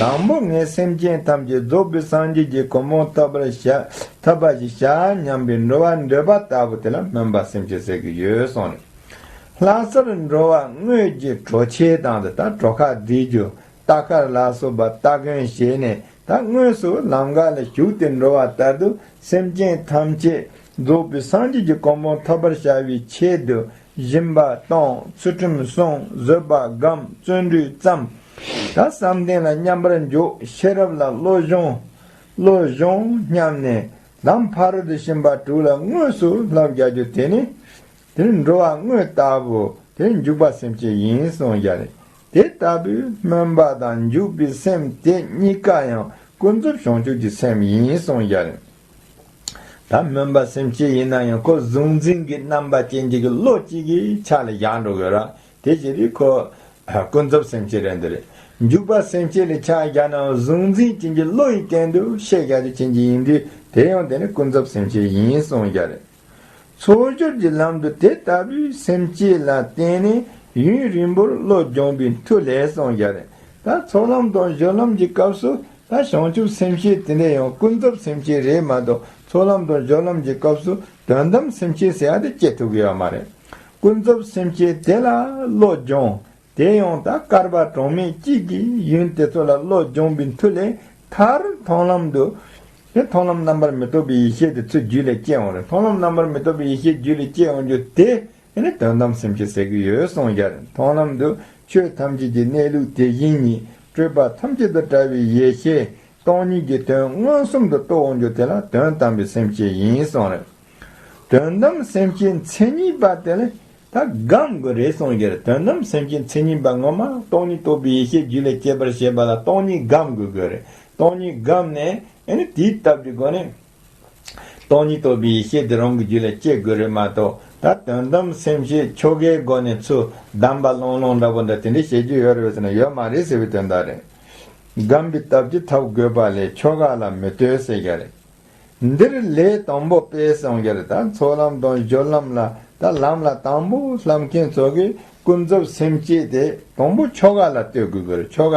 དང་པོ་ངས་སེམས་ཅན་ཐམས་ཅད་རྫོགས་པའི་སངས་རྒྱས་ཀྱི་གོ་འཕང་ཐོབ་པར་བྱ། ཐོབ་པ་ཞིག་བྱ་སྙམ་པའི་འགྲོ་བ་འདོད་པ་ལྟ་བུ་དེ་ལ་སྨོན་པ་སེམས་བསྐྱེད་ཟེར་གྱི་ཡོད་གསུངས་ནས། ལྷ་སར་འགྲོ་བ་དངོས་ཀྱི་གྲོ་ཆས་དང་། དེ་ལྟར་གྲོ་ཁ་སྒྲིག་རྒྱུ། རྟ་ཁལ་ལ་སོགས་པ་སྟ་གོན་བྱས་ནས། ད་དངོས་སུ་ལམ་ཁ་ལ་ཞུགས་ཏེ་འགྲོ་བ་ལྟར་དུ། སེམས་ཅན་ཐམས་ཅད་རྫོགས་པའི་སངས་རྒྱས་ཀྱི་གོ་འཕང་ཐོབ་པར་བྱ་བའི་ཆེད་དུ། སྦྱིན་པ་གཏོང་། ཚུལ་ཁྲིམས་བསྲུང་། བཟོད་པ་སྒོམ། བརྩོན་འགྲུས་བརྩམ། ད་བསམ་གཏན་ལ་མཉམ་པར་འཇོག་ཤེས་རབ་ལ་བློ་སྦྱོང་། བློ་སྦྱོང་སྙམ་ནས་ལམ་ཕ་རོལ་ཏུ་ཕྱིན་པ་དྲུག་ལ་དངོས་སུ་བསླབ་རྒྱག་རྒྱུ་དེ་ནི། དེ་ནི་འགྲོ་བ་དངོས་ལྟ་བུ། དེ་ནི་འཇུག་པ་སེམས་བསྐྱེད་ཡིན་གསུངས་ཡོད་རེད། དེ་ལྟ་བུའི་སྨོན་པ་དང་འཇུག་པའི་སེམས་དེ་གཉིས་ཀ་ཡང་ཀུན་རྫོབ་བྱང་ཆུབ་ཀྱི་སེམས་ཡིན་གསུངས་ཡོད་རེད། ད་སྨོན་པ་སེམས་བསྐྱེད་ཡིན་ན་ཡང་ཁོ་གཟུང་འཛིན་གྱི་རྣམ་པ་ཅན་གྱི་བློ་གཅིག་གི་ཆ་ལ་བཞག་འགྲོ་དགོས་ར། དེ་བྱེད་དུས་ཁོ་ཀུན་རྫོབ་སེམས་བསྐྱེད་རེད་འདི་རེད། འཇུག་པ་སེམས་བསྐྱེད་ལ་ཆ་བཞག་ནའང་གཟུང་འཛིན་ཅན་གྱི་བློ་ཡི་སྟེང་དུ་ཤེས་བཞག་རྒྱུ་ཅན་གྱི་ཡིན་དུས། དེ་ཡང་དེ་ནི་ཀུན་རྫོབ་སེམས་བསྐྱེད་ཡིན་གསུངས་ཡོད་རེད། ཚོགས་སྦྱོར་གྱི་ལམ་དུ་དེ་ལྟ་བུའི་སེམས་བསྐྱེད་ལ་བརྟེན་ནས་ཡུན་རིང་པོར་བློ་སྦྱོང་བའི་མཐུ་ལས་གསུངས་ཡོད་རེད། ད་ཚོགས་ལམ་དང་སྦྱོར་ལམ་གྱི་སྐབས་སུ་ད་བྱང་ཆུབ་སེམས་བསྐྱེད་དེ་འདྲ་ཡང་ཀུན་རྫོབ་སེམས་བསྐྱེད་རེད་མ་གཏོགས། ཚོགས་ལམ་དང་སྦྱོར་ལམ་གྱི་སྐབས་སུ་དོན་དམ་སེམས་བསྐྱེད་ཟེར་ཡ་དེ་སྐྱེ་ཐུབ་ཀྱི་ཡོད་མ་རེད། ཀུན་རྫོབ་སེམས་བསྐྱེད་དེ་ལ་བློ་སྦྱོང་། དེ་ཡང་ད་བསྐལ་པ་གྲངས་མེད་གཅིག་གི་ཡུན་དེ་ཚོ་ལ་བློ་སྦྱོང་བའི་མཐུ་ལས་མཐར་མཐོང་ལམ་དུ། དེ་མཐོང་ལམ་རྣམ་པར་མི་རྟོག་པའི་ཡེ་ཤེས་དེ་ཚུར་རྒྱུད་ལ་སྐྱེ་འོང་རེད། མཐོང་ལམ་རྣམ་པར་མི་རྟོག་པའི་ཡེ་ཤེས་རྒྱུད་ལ་སྐྱེ་འོང་རྒྱུ་དེ། དེ་ནི་དོན་དམ་སེམས་བསྐྱེད་ཟེར་གྱི་ཡོད་གསུངས་ཡོད་རེད། མཐོང་ལམ་དུ་ཆོས་ཐམས་ཅད་ཀྱི་གནས་ལུགས་དེ་བཞིན་ཉིད། སྤྲོས་པ་ཐམས་ཅད་དང་བྲལ་བའི་ཡེ་ཤེས། སྟོང་ཉིད་ཀྱི་དོན་མངོན་སུམ་དུ་རྟོགས་འོང་རྒྱུ་དེ་ལ་དོན་དམ་པའི་སེམས་བསྐྱེད་ཡིན་གསུངས་རེད། དོན་དམ་སེམས་བསྐྱེད་མཚན་ཉིད་པ་དེ་ལ་ད་སྒོམ་དགོས་རེད་གསུངས་ཀྱི་རེད། དོན་དམ་སེམས་བསྐྱེད་མཚན་ཉིད་པ་ངོ་མ་སྟོང་ཉིད་རྟོགས་པའི་ཡེ་ཤེས་རྒྱུད་ལ་སྐྱེ་བར་བྱེད་པ་ལ་སྟོང་ཉིད་སྒོམ་དགོས་དགོས་རེད། སྟོང་ཉིད་བསྒོམས་ནས་ཨ་ནི་དེའི་སྟབས་ཀྱི་སྒོ་ནས་སྟོང་ཉིད་རྟོགས་པའི་ཡེ་ཤེས་དེ་རང་གི་རྒྱུད་ལ་སྐྱེ་དགོས་རེད་མ་གཏོགས། ད་དོན་དམ་སེམས་བསྐྱེད་ཆོ་གའི་སྒོ་ནས་ཚུར་གདམས་པ་བླངས་བླངས་འདྲ་པོ་འདྲ་དེ་འདྲ་བྱེད་རྒྱུ་ཡོད་རེད་ཟེར་ན་ཡོད་མ་རེད་ཟེར་བའི་དོན་དག་རེད། སྒོམ་པའི་སྟབས་ཀྱིས་ཐོབ་དགོས་པ་ལས་ཆོ་ག་ལ་མི་ལྟོས་ཟེར་གྱི་རེད། འདིར་ལས་དང་པོ་པས་གསུངས་ཀྱི་རེད། ད་ཚོགས་ལམ་དང་སྦྱོར་ལམ་ལ། ད་ལམ་ལ་དང་པོ་བསླབ་མཁན་ཚོ་གིས་ཀུན་རྫོབ་སེམས་བསྐྱེད་དེ་དང་པོ་ཆོ་ག་ལ་ལྟོས་དགོས་ཀྱི་རེད། ཆོ་ག་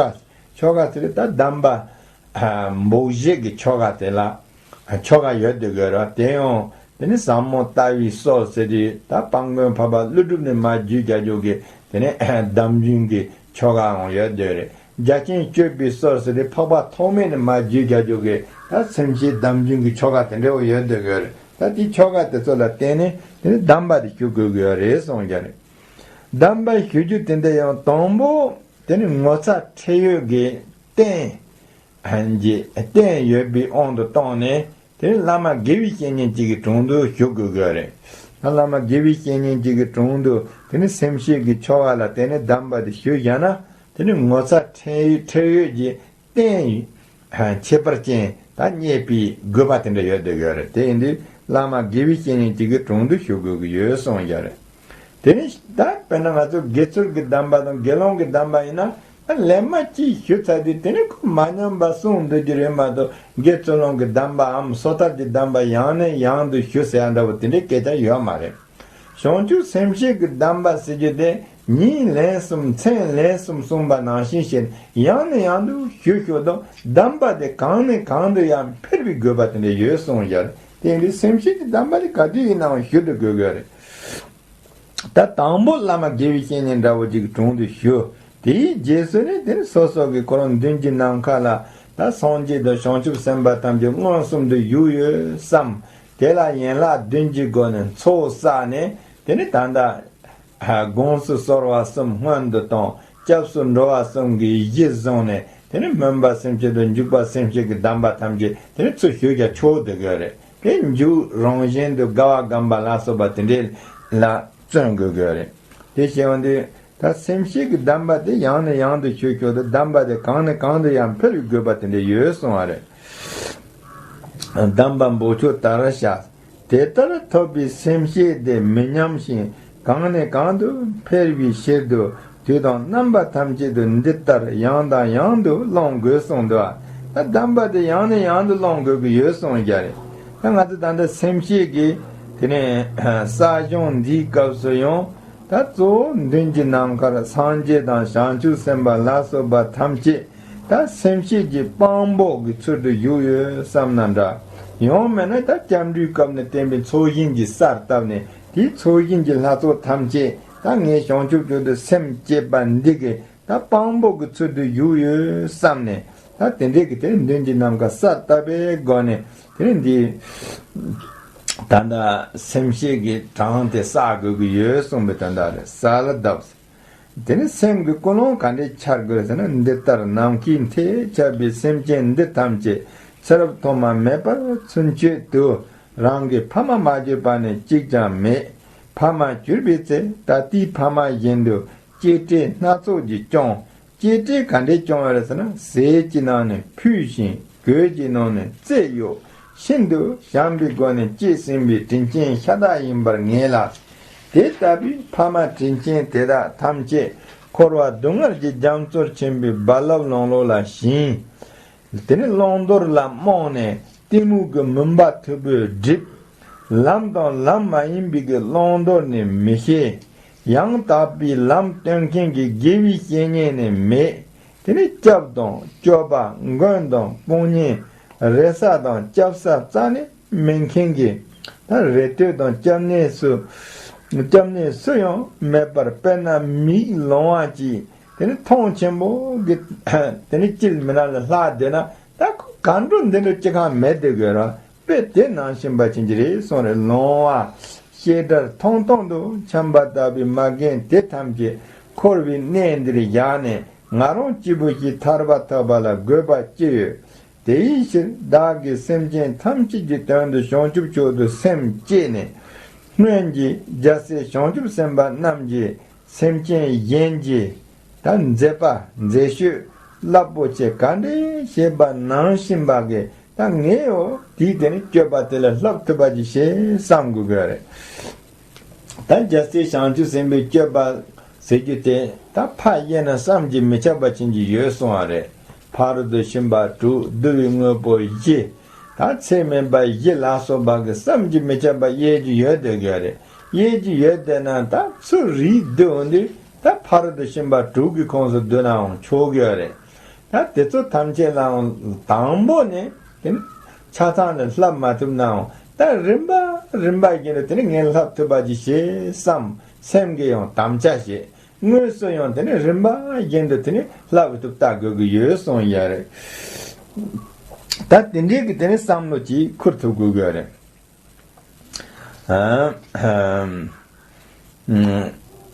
ཆོ་ག་ཟེར་ད་གདམས་པ་འབོག་བྱེད་ཀྱི་ཆོ་ག་དེ་ལ་ཆོ་ག་ཡོད་དེ་དགོས་ར། དེ་ཡང་དེ་ནི་ཟབ་མོ་ལྟ་བའི་སྲོལ་ཟེར་དུས་ད་དཔལ་མགོན་འཕགས་པ་ཀླུ་སྒྲུབ་ནས་མར་བརྒྱུད་རྒྱག་རྒྱུ་གི་དེ་ནི་གདམས་རྒྱུན་གྱི་ཆོ་གའང་ཡོད་དེ་རེད། རྒྱ་ཆེན་སྤྱོད་པའི་སྲོལ་ཟེར་དུས་འཕགས་པ་ཐོགས་མེད་ནས་མར་བརྒྱུད་རྒྱག་རྒྱུ་གི་ད་སེམས་བསྐྱེད་གདམས་རྒྱུན་གྱི་ཆོ་ག་དེ་འདྲ་བོ་ཡོད་དེ་དགོས་རེད། ད་དེའི་ཆོ་ག་དེ་ཚོ་ལ་བརྟེན་ནས་དེ་ནི་གདམས་པ་དེ་ཞུ་དགོས་ཀྱི་ཡོད་རེད་གསུངས་ཀྱི་རེད། གདམས་པ་ཞུ་རྒྱུ་དེ་འདྲ་ཡང་དང་པོ་དེ་ནི་ངོ་ཚ་ཁྲེལ་ཡོད་ཀྱི་རྟེན། གྱི་རྟེན་ཡོད་པའི་དབང་དུ་བཏང་ནས་དེ་ནི་བླ་མ་དགེ་བའི་བཤེས་གཉེན་གཅིག་གི་དྲུང་དུ་ཞུ་དགོས་ཀྱི་རེད། ད་བླ་མ་དགེ་བའི་བཤེས་གཉེན་གཅིག་གི་དྲུང་དུ་དེ་ནི་སེམས་བསྐྱེད་ཀྱི་ཆོ་ག་ལ་བརྟེན་ནས་གདམས་པ་དེ་ཞུས་བཞག་ན། དེ་ནི་ངོ་ཚ་ཁྲེལ་ཁྲེལ་ཡོད་ཀྱི་རྟེན་ཁྱད་པར་ཅན་ད་རྙེད་པའི་དགོས་པ་དེ་འདྲ་ཡོད་བསྡད་ཡོད་རེད། དེ་ཡིན་དུས་བླ་མ་དགེ་བའི་བཤེས་གཉེན་གཅིག་གི་དྲུང་དུ་ཞུ་དགོས་ཀྱི་ཡོད་གསུངས་ཡོད་རེད། དེ་ནི་ད་དཔེར་ན་ང་ཚོ་དགེ་ཚུལ་གྱི་གདམས་པ་དང་དགེ་སློང་གི་གདམས་པ་ཡིན་ན། ད་ལན་མ་གཅིག་ཞུ་ཚར་དུས་དེ་ནི་ཁོ་མ་ཉམས་པ་གསུང་འདོད་ཀྱི་རེད་མ་གཏོགས། དགེ་ཚུལ་སློང་གི་གདམས་པའམ་སོ་ཐར་གྱི་གདམས་པ་ཡང་ནས་ཡང་དུ་ཞུ་ཟེར་ཡ་འདྲ་བོ་དེ་འདྲའི་སྐད་ཆ་ཡོད་མ་རེད། བྱང་ཆུབ་སེམས་བསྐྱེད་ཀྱི་གདམས་པ་ཟེར་རྒྱུ་དེ་ཉིན་ལན་གསུམ་མཚན་ལན་གསུམ་གསུངས་པ་ནང་བཞིན་བྱས་ནས་ཡང་ནས་ཡང་དུ་ཞུ་ཞུ་དང་། གདམས་པ་དེ་གང་ནས་གང་དུ་ཡང་འཕེལ་བའི་དགོས་པ་དེ་འདྲ་ཡོད་གསུངས་ཡོད། དེ་འདི་སེམས་བསྐྱེད་ཀྱི་གདམས་པ་དེ་ག་དུས་ཡིན་ནའང་ཞུ་དུ་དགོས་དགོས་རེད། ད་དང་པོ་བླ་མ་དགེ་བའི་བཤེས་གཉེན་འདྲ་བོ་ཅིག་གི་དྲུང་དུ་ཞུ། དེའི་རྗེས་སུ་ནི་དེ་ནི་སོ་སོ་གི་ཁོ་རང་མདུན་གྱི་ནམ་མཁའ་ལ་ད་སངས་རྒྱས་དང་བྱང་ཆུབ་སེམས་དཔའ་ཐམས་ཅད་མངོན་སུམ་དུ་བཞུགས་ཡོད་བསམ། དེ་ལ་ཡན་ལག་བདུན་གྱི་སྒོ་ནས་ཚོགས་བསགས་ནས་དེ་ནི་ད་ལྟ་དགོངས་སུ་གསོལ་བ་གསུམ་སྔོན་དུ་བཏང་། སྐྱབས་སུ་འགྲོ་བ་གསུམ་གྱི་གཞི་བཟུང་ནས་དེ་ནི་སྨོན་པ་སེམས་བསྐྱེད་དང་འཇུག་པ་སེམས་བསྐྱེད་ཀྱི་གདམས་པ་ཐམས་ཅད་དེ་ནི་ཚུར་ཞུ་རྒྱ་ཆོག་དེ་དགོས་རེད། དེ་མཇུག་རང་བཞིན་དུ་དགའ་བ་སྒོམ་པ་ལ་སོགས་པ་དེ་འདྲའི་ལ་བརྩོན་དགོས་དགོས་རེད། དེ་བྱས་པ་འདི་ད་སེམས་བསྐྱེད་ཀྱི་གདམས་པ་དེ་ཡང་ནས་ཡང་དུ་ཞུ་ཆོག་ཏུ་གདམས་པ་དེ་གང་ནས་གང་དུ་ཡང་འཕེལ་བའི་དགོས་པ་དེ་འདྲ་ཡོད་གསུང་བ་རེད། གདམས་པ་འབོགས་ཆོག་ལྟར་བྱ། དེ་ལྟར་ཐོབ་པའི་སེམས་བསྐྱེད་དེ་མི་ཉམས་ཤིང་གང་ནས་གང་དུ་འཕེལ་བའི་ཕྱིར་དུ་དུས་དང་རྣམ་པ་ཐམས་ཅད་དུ་འདི་ལྟར་ཡང་དང་ཡང་དུ་བླང་དགོས་གསུངས་འདུག་ད་གདམས་པ་དེ་ཡང་ནས་ཡང་དུ་བླང་དགོས་ཀྱི་ཡོད་གསུངས་ཀྱང་རེད། ད་ང་ཚོ་ད་ལྟ་སེམས་བསྐྱེད་ཀྱི་དེ་ནས་བསགས་སྦྱོང་འདིའི་སྐབས་སུ་ཡང་ད་གཙོ་བོ་མདུན་གྱི་ནམ་མཁར་སངས་རྒྱས་དང་བྱང་ཆུབ་སེམས་དཔའ་ལ་སོགས་པ་ཐམས་ཅད་ད་སེམས་བསྐྱེད་ཀྱི་དཔང་པོ་གི་ཚུལ་དུ་བཞུགས་ཡོད་བསམ་ན་འདྲ། ཡང་མིན་ན་ད་སྐྱབས་འགྲོའི་སྐབས་ནས་བསྟན་པའི་ཚོགས་ཞིང་གི་སར་བཏབ་ནས་དེའི་ཚོགས་ཞིང་གི་ལྷ་ཚོགས་ཐམས་ཅད་ད་ངའི་བྱང་ཆུབ་མཆོག་ཏུ་སེམས་བསྐྱེད་པ་འདི་གི་ད་དཔང་པོ་གི་ཚུལ་དུ་བཞུགས་ཡོད་བསམ་ནས་ད་དེ་འདྲའི་གི་དེ་མདུན་གྱི་ནམ་མཁའ་ས་བཏབ་པའི་སྒོ་ནས་དེ་ནས་འདི་ད་ལྟ་སེམས་བསྐྱེད་ཀྱི་གྲངས་དེ་བསགས་དགོས་ཀྱི་ཡོད་གསུངས་པའི་དོན་དག་རེད། ས་ལ་བཏབ། དེ་ནས་སེམས་ཀྱི་ཀུན་སློང་ག་འདྲས་འཆར་དགོས་ཟེར་ན། འདི་ལྟར་ནམ་མཁའི་མཐས་ཁྱབ་པའི་སེམས་ཅན་འདི་ཐམས་ཅད་ཚེ་རབས་ཐོག་མ་མེད་པར་ཚུན་ཆད་དུ་རང་གི་ཕ་མ་མ་གྱུར་པ་ནི་གཅིག་ཀྱང་མེད། ཕ་མ་གྱུར་པའི་ཚེ་ད་ལྟའི་ཕ་མ་བཞིན་དུ་གཅེས་སྤྲས་སྣ་ཚོགས་ཀྱིས་སྐྱོང་། གཅེས་སྤྲས་ག་འདྲས་སྐྱོང་བ་རེད་ཟེར་ན། ཟས་ཀྱི་ནང་ནས་ཕུལ་ཞིང་། གོས་ཀྱི་ནང་ནས་རྩེས་གཡོགས། ཤིན་ཏུ་བྱམས་པའི་སྒོ་ནས་གཅེས་ཟིན་པའི་དྲིན་ཅན་ཤ་སྟག་ཡིན་པར་ངེས་ལ། དེ་ལྟ་བུའི་ཕ་མ་དྲིན་ཅན་དེ་དག་ཐམས་ཅད་འཁོར་བ་སྡུག་བསྔལ་གྱི་རྒྱ་མཚོར་ཕྱིན་པའི་རྦ་རླབས་ལྷུང་ལྷུང་ལ་ཞེན། དེ་ནས་བླང་དོར་ལ་རྨོངས་ནས་གཏི་མུག་གི་མུན་པ་མཐུག་པོས་བསྒྲིབས། ལམ་དང་ལམ་མ་ཡིན་པའི་གི་བླང་དོར་ནི་མི་ཤེས། ཡང་དག་པའི་ལམ་སྟོན་མཁན་གྱི་དགེ་བའི་བཤེས་གཉེན་ནི་མེད། དེ་ནས་སྐྱབས་དང་སྤྱོད་པ། མགོན་དང་དཔུང་གཉེན། རེ་ས་དང་སྐྱབས་ས་རྩ་ནས་མེད་མཁན་གྱི་ད་རེ་ལྟོས་དང་སྐྱབས་གནས་སུ་སྐྱབས་གནས་སུ་ཡང་མེད་པར། དཔེར་ན་མིག་ལོང་བ་གཅིག་དེ་ནི་མཐོང་ཆེན་པོ་གི་དེ་ནི་དཀྱིལ་མི་ནག་ལ་ལྷག་བསྡད་ན་ད་གང་འགྲོ་འདི་འགྲོ་ཅི་གང་མེད་དེ་དགོས་ར། དཔེ་དེ་ནང་བཞིན་པ་ཅན་གྱི་རེད་གསུངས་རེད། ལོང་བ་ཤེལ་སྒྲར་ཐུང་ཐུང་དུ་འཁྱམས་པ་ལྟ་བུའི་མ་རྒན་དེ་ཐམས་ཅད་འཁོར་བའི་གནས་འདིར་བཞག་ནས་ང་རང་སྐྱིད་པོ་ཞིག་ཐར་པ་ཐོབ་པ་ལ་དགོས་པ་ཅི་ཡོད། དེའི་ཕྱིར་བདག་གིས་སེམས་ཅན་ཐམས་ཅད་ཀྱི་དོན་དུ་བྱང་ཆུབ་མཆོག་ཏུ་སེམས་བསྐྱེད་ནས། སྔོན་གྱི་རྒྱལ་སྲས་བྱང་ཆུབ་སེམས་དཔའ་རྣམས་ཀྱིས་སེམས་ཅན་གཞན་གྱི་ད་མཛད་པ་མཛད་ཤོས་རླབས་པོ་ཆེ་ག་འདྲས་བྱས་པ་ནང་བཞིན་པ་གི་ད་ངས་འོ་དེའི་དེ་ནི་སྤྱོད་པ་དེ་ལ་བསླབ་ཐུབ་པ་ཅིག་བྱེད་བསམ་དགོས་ཀྱི་རེད། ད་རྒྱལ་སྲས་བྱང་ཆུབ་སེམས་དཔའི་སྤྱོད་པ་ཟེར་རྒྱུ་དེ་ད་ཕར་དབྱེ་ན་བསམ་གྱིས་མི་ཁྱབ་པ་ཅན་གྱི་ཡོད་གསུང་བ་རེད། ཕ་རོལ་ཏུ་ཕྱིན་པ་དྲུག་བསྡུ་བའི་དངོས་པོ་བཞི། ད་ཚད་མེད་པ་བཞི་ལ་སོགས་པ་གི་བསམ་གྱིས་མི་ཁྱབ་པ་དབྱེ་རྒྱུ་ཡོད་དེ་དགོས་རེད། དབྱེ་རྒྱུ་ཡོད་དེ་ན་ད་ཚུར་རིགས་བསྡུ་འོང་དུས་ད་ཕ་རོལ་ཏུ་ཕྱིན་པ་དྲུག་གི་ཁོངས་སུ་བསྡུ་ནའང་ཆོག་གི་ཡོད་རེད། ད་དེ་ཚོ་ཐམས་ཅད་ལའང་དང་པོ་ནས་དེ་ནི་ཆ་ཚང་ལ་བསླབ་མ་ཐུབ་ནའང་ད་རིམ་པ་རིམ་པ་བཞིན་དུ་དེ་ནི་ངས་བསླབ་ཐུབ་པ་ཅིག་བྱེད་བསམ་སེམས་ཀྱི་ཡང་དམ་བཅའ་བྱེད། དངོས་སུ་ཡང་དེ་ནི་རིམ་པ་བཞིན་དུ་དེ་ནི་བསླབ་ཐུབ་ལྟ་དགོས་ཀྱི་ཡོད་གསུངས་ཡ་རེད། ད་དེ་འདྲའི་གི་དེ་ནི་བསམ་བློ་ཅིག་འཁུར་ཐུབ་དགོས་ཀྱི་རེད། ཨ་ཨ་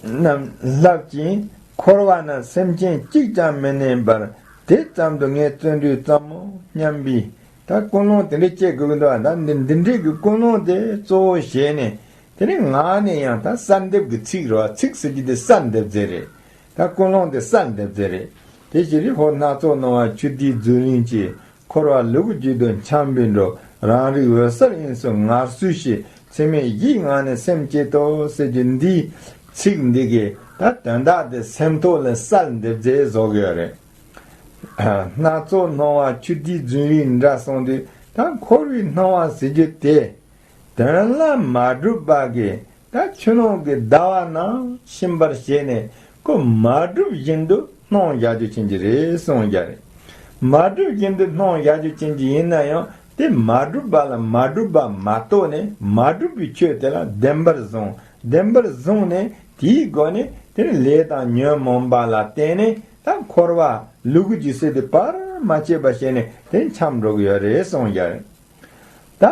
རྣམས་བསླབ་ཅིང་འཁོར་བ་ན་སེམས་ཅན་གཅིག་ཀྱང་མི་གནས་པར་དེ་ཙམ་དུ་ངས་བརྩོན་འགྲུས་བརྩམ་མོ་སྙམ་པའི་ད་ཀུན་སློང་དེ་འདྲ་སྐྱེ་དགོས་ཀྱི་འདུག་ད་འདི་འདི་འདྲའི་གི་ཀུན་སློང་དེ་གཙོ་བོ་བྱས་ནས། དེ་ནས་ངག་ནས་ཡང་ད་གསལ་འདེབས་ཀྱི་ཚིག་རེད་བ། ཚིག་ཟེར་རྒྱུ་དེ་གསལ་འདེབས་རྩལ་རེད། ད་ཀུན་སློང་དེ་གསལ་འདེབས་རྩལ་རེད། དེ་ཕྱིར་ཧོ་སྣ་ཚོགས་སྣང་བ་ཆུ་ཟླའི་རྫུན་རིང་གིས། འཁོར་བ་ལུ་གུ་རྒྱུད་དུ་འཁྱམས་པའི་འགྲོ། རང་རིག་འོད་གསལ་དབྱིངས་སུ་ངལ་གསོས་ཤིག་ཚད་མེད་བཞིའི་ངང་ནས་སེམས་བསྐྱེད་དོ་ཟེར་རྒྱུ་འདིའི་ཚིག་འདི་གིས་ད་དོན་དག་དེ་སེམས་ཐོག་ལ་གསལ་འདེབས་རྩལ་བཟོ་གི་ཡོད་རེད། སྣ་ཚོགས་སྣང་བ་ཆུ་ཟླའི་རྫུན་རིང་འདྲ་སོང་དུས་ད་འཁོར་བའི་སྣང་བ་ཟེར་རྒྱུ་དེ། དོན་ལ་མ་གྲུབ་པ་གི་ད་ཆུ་ནང་གི་ཟླ་བ་ནང་ཤིང་པར་བྱས་ནས་ཁོ་མ་གྲུབ་བཞིན་དུ་སྣང་བཞག་རྒྱུ་ཅན་གྱི་རེད་གསུངས་བཞག་རེད། མ་གྲུབ་བཞིན་དུ་སྣང་བཞག་རྒྱུ་ཅན་གྱི་ཡིན་ན་ཡང་ དེ་མ་གྲུབ་པ་ལ་མ་གྲུབ་པ་མ་རྟོགས་ནས། མ་གྲུབ་པའི་ཆོས་དེ་ལ་བདེན་པར་བཟུང་། བདེན་པར་བཟུང་ནས་དེའི་སྒོ་ནས་དེ་ནི་ལས་དང་ཉོན་མོངས་པ་ལ་བརྟེན་ནས། ད་འཁོར་བ་ལུ་གུ་ཇི་སྲིད་དུ་བར་མ་ཆད་པ་བྱས་ནས་དེ་འཁྱམས་འགྲོ་གི་ཡོད་རེད་གསུངས་ཀྱི་རེད། ད་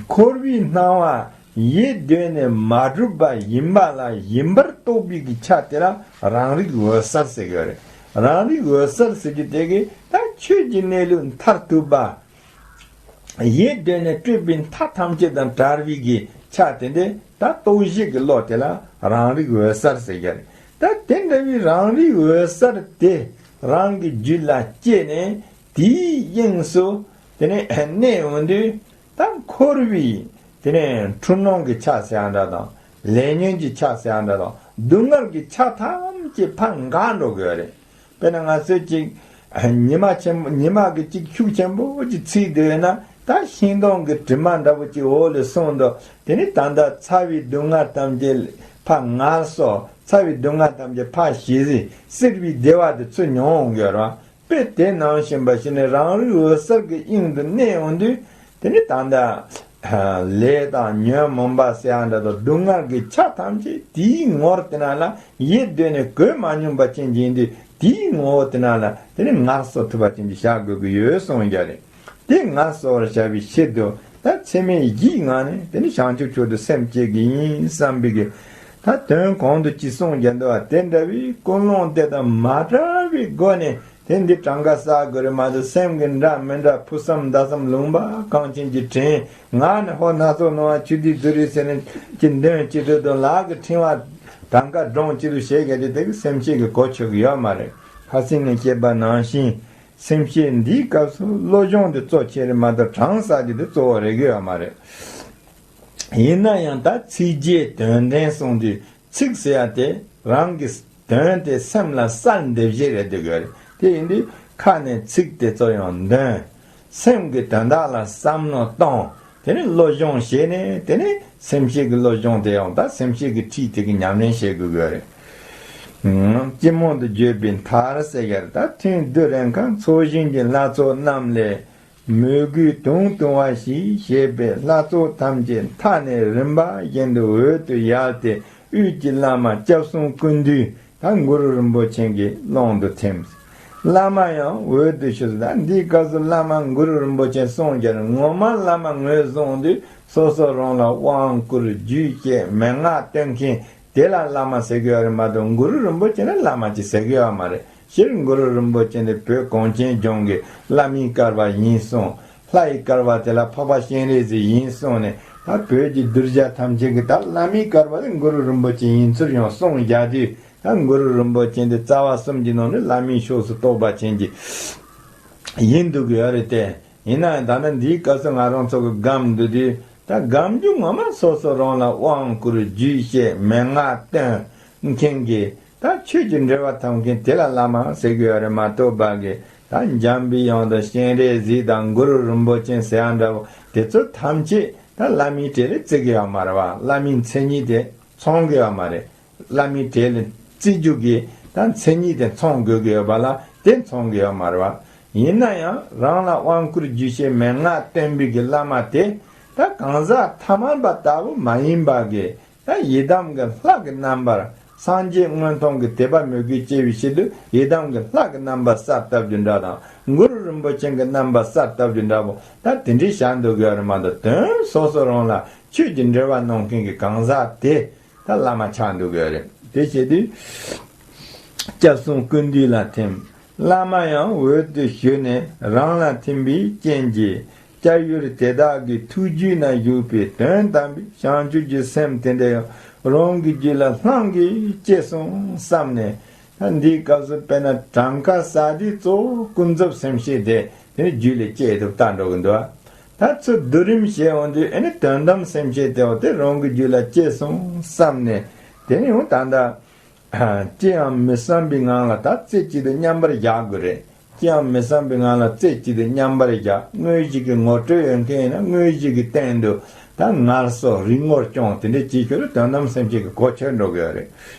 འཁོར་བའི་སྣང་བ་ཡིད་གདོད་ནས་མ་གྲུབ་པ་ཡིན་པ་ལ་ཡིན་པར་རྟོགས་པའི་གི་ཆ་དེ་ལ་རང་རིག་འོད་གསལ་ཟེར་གི་རེད། རང་རིག་འོད་གསལ་ཟེར་གི་དེ་གི་ད་ཆོས་ཀྱི་གནས་ལུགས་མཐར་ཐུག་པ། ཡིད་གདོད་ནས་སྤྲོས་པའི་མཐའ་ཐམས་ཅད་དང་བྲལ་བའི་གི་ཆ་དེ་འདི་ད་རྟོགས་བྱེད་ཀྱི་བློ་དེ་ལ་རང་རིག་འོད་གསལ་ཟེར་གི་རེད། ད་དེ་འདྲ་བའི་རང་རིག་འོད་གསལ་དེ་རང་གི་རྒྱུད་ལ་སྐྱེས་ནས། དེའི་དབྱིངས་སུ་དེ་ནས་གནས་འོང་དུས། ད་འཁོར་བའི་དེ་ནས་འཁྲུལ་སྣང་གི་ཆ་ཟེར་ཡ་འདྲ་དང་། ལས་ཉོན་གྱི་ཆ་ཟེར་ཡ་འདྲ་དང་། སྡུག་བསྔལ་གྱི་ཆ་ཐམས་ཅད་ཕར་འགག་འགྲོ་དགོས་རེད། དཔེར་ན་ང་ཚོས་ཅིག་ཉི་མ་ཆེན་པོ། ཉི་མ་གི་ཅིག་ཤུགས་ཆེན་པོ་ཅིག་ཚིག་བསྡད་ན། ད་ཤིང་སྡོང་གི་དྲི་མ་འདྲ་པོ་ཅིག་འོག་ལ་སོང་འདུག་དེ་ནས་ད་ལྟ་ཚ་བའི་སྡུག་བསྔལ་ཐམས་ཅད་ཕར་ངལ་གསོ། ཚ་བའི་སྡུག་བསྔལ་ཐམས་ཅད་ཕར་ཞི་ཟིན། བསིལ་བའི་བདེ་བ་དེ་ཚུར་མྱོང་འོང་གི་ཡོད་རེད། དཔེ་དེ་ནང་བཞིན་པ་ཞིག་ནས་རང་རིག་འོད་གསལ་གྱི་དབྱིངས་སུ་གནས་འོང་དུས། དེ་ནི་ད་ལྟ་ལས་དང་ཉོན་མོངས་པ་ཟེར་ཡ་འདྲ་དང་། སྡུག་བསྔལ་གྱི་ཆ་ཐམས་ཅད་དེའི་ངོར་དེ་ན་ལ་ཡིད་གདོད་ནས་གོས་མ་མྱོང་པ་ཅན་ཅིག་ཡིན་དུས། དེའི་ངོ་བོ་དེ་ན་ལ་དེ་ནི་ངལ་གསོ་ཐུབ་པ་ཅན་ཅིག་བཞག་དགོས་ཀྱི་ཡོད་གསུངས་ཀྱི་རེད། དེ་ངལ་གསོ་བར་བྱ་བའི་ཕྱིར་དུ། ད་ཚད་མེད་བཞིའི་ངང་ནས་དེ་ནི་བྱང་ཆུབ་མཆོག་ཏུ་སེམས་བསྐྱེད་ཀྱི་ཡིན་བསམ་པའི་གི། ད་དོན་གོང་དུ་ཅི་གསུངས་ཀྱང་འདུག་བ། དེ་འདྲ་བའི་ཀུན་སློང་དེ་དང་མ་བྲལ་བའི་སྒོ་ནས། དེ་འདི་གྲངས་ཀ་བསགས་དགོས་རེད་མ་གཏོགས། སེམས་ཀྱི་འདྲ་མི་འདྲ་ཕུགས་བསམ་ཟླ་གསུམ་ལུང་པ་གངས་ཅན་གྱི་དྲིན་ངག་ནས། ཧོ་སྣ་ཚོགས་སྣང་བ་ཆུ་འདིས་བསྡུས་རེད་ཟེར་ནས་ཀྱི་འདོན་ཅི་འདོད་དང་། ལག་གི་ཕྲེང་བ་གྲངས་ཀ་སྒྲོངས་ཅི་འདོད་བྱེད་མཁན་དེ་དེ་གི་སེམས་བསྐྱེད་ཀྱི་གོ་ཆོད་ཀྱི་ཡོད་མ་རེད། ཁ་སང་ནས་བཤད་པ་ནང་བཞིན། སེམས་བསྐྱེད་འདིའི་སྐབས་སུ་བློ་སྦྱོང་དེ་གཙོ་ཆེ་རེད་མ་གཏོགས། གྲངས་བསགས་རྒྱུ་དེ་གཙོ་བོ་རེད་གི་ཡོད་མ་རེད། ཡིན་ན་ཡང་ད་ཚིགས་བཅད་དོན་ལྡན་གསུངས་དུས། ཚིག་ཟེར་ཡ་དེ་རང་གི་དོན་དེ་སེམས་ལ་གསལ་འདེབས་བྱེད་རེད་འདུག་གི་རེད། དེ་ཡིན་དུས་ཁ་ནས་ཚིག་དེ་ཚོ་ཡང་འདོན། སེམས་ཀྱི་དོན་དག་ལ་བསམ་མནོ་གཏོང་། དེ་ནས་བློ་སྦྱོང་བྱས་ནས། དེ་ནས་སེམས་བསྐྱེད་ཀྱི་བློ་སྦྱོང་དེ་ཡང་ད་སེམས་བསྐྱེད་ཀྱི་ཁྲིད་དེ་གི་ཉམས་ལེན་བྱེད་དགོས་ཀྱི་རེད། ཨང་། ཅི་མང་དུ་བརྗོད་པའི་མཐར་ཟེར་ཡ་རེད། ད་ཐུན་བསྡུ་རན་ཁ། ཚོགས་ཞིང་གི་ལྷ་ཚོགས་རྣམས་ལས། མོས་གུས་དུང་དུང་བ་ཞིག་ཞེས་པའི་ལྷ་ཚོགས་ཐམས་ཅད་མཐའ་ནས་རིམ་པ་བཞིན་དུ་འོད་དུ་ཡལ་ཏེ། དབུས་ཀྱི་བླ་མ་སྐྱབས་གསུམ་ཀུན་འདུས་ད་གུ་རུ་རིན་པོ་ཆེ་གི་ཀློང་དུ་ཐིམ། བླ་མ་ཡང་འོད་དུ་ཞུ། ད་འདིའི་སྐབས་སུ་བླ་མ་གུ་རུ་རིན་པོ་ཆེ་གསུངས་ཀྱང་། ངོ་མ་བླ་མ་ངོས་བཟུང་དུས་སོ་སོ་རང་ལ་དབང་བསྐུར་རྒྱུད་བཤད་མན་ངག་སྟོན་མཁན་དེ་ལ་བླ་མ་ཟེར་གི་ཡོད་རེད་མ་གཏོགས། གུ་རུ་རིན་པོ་ཆེ་ལ་བླ་མ་ཅིག་ཟེར་གི་ཡོད་མ་རེད། སྤྱིར་གུ་རུ་རིན་པོ་ཆེ་ནི་བོད་གངས་ཅན་ལྗོངས་ཀྱི་བླ་མའི་སྐལ་བ་ཡིན་གསུངས། ལྷ་ཡི་སྐལ་བ་དེ་ལ་འཕགས་པ་སྤྱན་རས་གཟིགས་ཡིན་གསུངས་ནས། ད་བོད་ཀྱི་གདུལ་བྱ་ཐམས་ཅད་ཀྱི་ད་བླ་མའི་སྐལ་བ་དེ་གུ་རུ་རིན་པོ་ཆེ་ཡིན་ཚུལ་ཡང་གསུངས་བཞག་དུས། ད་གུ་རུ་རིན་པོ་ཆེ་འདི་རྩ་བ་གསུམ་གྱི་ནང་ནས་བླ་མའི་ཕྱོགས་སུ་གཏོགས་པ་ཅན་གྱི་ཡིན་འདུག་གི་ཡོད་རེད་དེ། ཡིན་ན་ཡང་ད་ནི་འདིའི་སྐབས་སུ་ང་རང་ཚོ་གི་སྒོམ་འདུག་དུས། ད་སྒོམ་རྒྱུ་ངོ་མ་སོ་སོ་རང་ལ་དབང་བསྐུར་རྒྱུད་བཤད་མན་ངག་སྟོན་མཁན་གྱི། ད་ཆོས་ཀྱི་འབྲེལ་བ་འཐབ་མཁན་དེ་ལ་བླ་མ་ཟེར་གི་ཡོད་རེད་མ་གཏོགས་པ་གི། ད་འཇམ་པའི་དབྱངས་དང་སྤྱན་རས་གཟིགས་དང་གུ་རུ་རིན་པོ་ཆེ་ཟེར་ཡ་འདྲ་བོ་དེ་ཚོ་ཐམས་ཅད་ད་བླ་མའི་གྲས་ལ་བརྩི་གི་ཡོད་མ་རེད་བ། བླ་མའི་མཚན་ཉིད་དེ་མཚོན་གི་ཡོད་མ་རེད། བླ་མའི་གྲས་ལ་བརྩི་རྒྱུ་གི་ད་མཚན་ཉིད་དེ་མཚོན་དགོས་ཀྱི་ཡོད་པ་ལ་དེ་མཚོན་གི་ཡོད་མ་རེད་བ། ཡིན་ན་ཡང་རང་ལ་དབང་བསྐུར་རྒྱུད་བཤད་མན་ངག་སྟོན་པའི་གི་བླ་མ་དེ་ད་གང་ཟག་ཐ་མལ་པ་ལྟ་བུ་མ་ཡིན་པ་གི། ད་ཡི་དམ་གྱི་ལྷ་གི་རྣམ་པར། སངས་རྒྱས་མངོན་མཐོང་གི་དད་པ་མོས་གུས་སྐྱེ་བའི་ཕྱིར་དུ་ཡི་དམ་གྱི་ལྷ་གི་རྣམ་པར་གསལ་བཏབ་རྒྱུ་འདྲ་དང་། གུ་རུ་རིན་པོ་ཆེ་གི་རྣམ་པར་གསལ་བཏབ་རྒྱུ་འདྲ་བོ་ད་དེ་འདྲའི་བྱ་འདུག་གི་ཡོད་རེད་མ་གཏོགས། དོན་སོ་སོ་རང་ལ་ཆོས་ཀྱི་འབྲེལ་བ་གནང་མཁན་གྱི་གང་ཟག་དེ་ད་བླ་མ་ཆགས་འདུག་གི་ཡོད་རེད། དེ་བྱེད་དུས་སྐྱབས་གསུམ་ཀུན་འདུས་ལ་ཐིམ། བླ་མ་ཡང་འོད་དུ་ཞུ་ནས་རང་ལ་ཐིམ་པའི་རྐྱེན་གྱིས། སྐྱབས་ཡུལ་དེ་དག་གི་ཐུགས་རྒྱུད་ན་བཞུགས་པའི་དོན་དམ་པའི་བྱང་ཆུབ་ཀྱི་སེམས་དེ་འདྲ་ཡང་རང་གི་རྒྱུད་ལ་སླང་གིས་སྐྱེས་སོང་བསམ་ནས། ད་འདིའི་སྐབས་སུ་དཔེར་ན་གྲངས་ཀ་བསགས་དུས་གཙོ་བོ་ཀུན་རྫོབ་སེམས་བསྐྱེད་དེ་དེ་ནི་རྒྱུད་ལ་སྐྱེས་ཐུབ་ལྟ་འགྲོ་གི་འདུག་ད་ཚུར་བསྡུ་རིམ་བྱས་འོང་དུས་ཨེ་ནི་དོན་དམ་སེམས་བསྐྱེད་དེ་འོ་དེ་རང་གི་རྒྱུད་ལ་སྐྱེས་སོང་བསམ་ནས། དེ་ནི་ཡང་ད་ལྟ། ཅི་ཡང་མི་བསམ་པའི་ངང་ལ་ད་རྩེ་གཅིག་ཏུ་མཉམ་པར་བཞག་དགོས་རེད། ཅི་ཡང་མི་བསམ་པའི་ངང་ལ་རྩེ་གཅིག་ཏུ་མཉམ་པར་བཞག་དངོས་གཞི་གི་ངོ་སྤྲོད་ཡོད་མཁན་ཡིན་ན་དངོས་གཞི་གི་སྟེང་དུ་ད་ངལ་གསོ་རིག་ངོར་སྐྱོང་དེ་འདྲ་བྱེད་ཞོར་དོན་དམ་སེམས་བསྐྱེད་ཀྱི་གོ་ཆོད་འགྲོ་གི་ཡོད་རེད།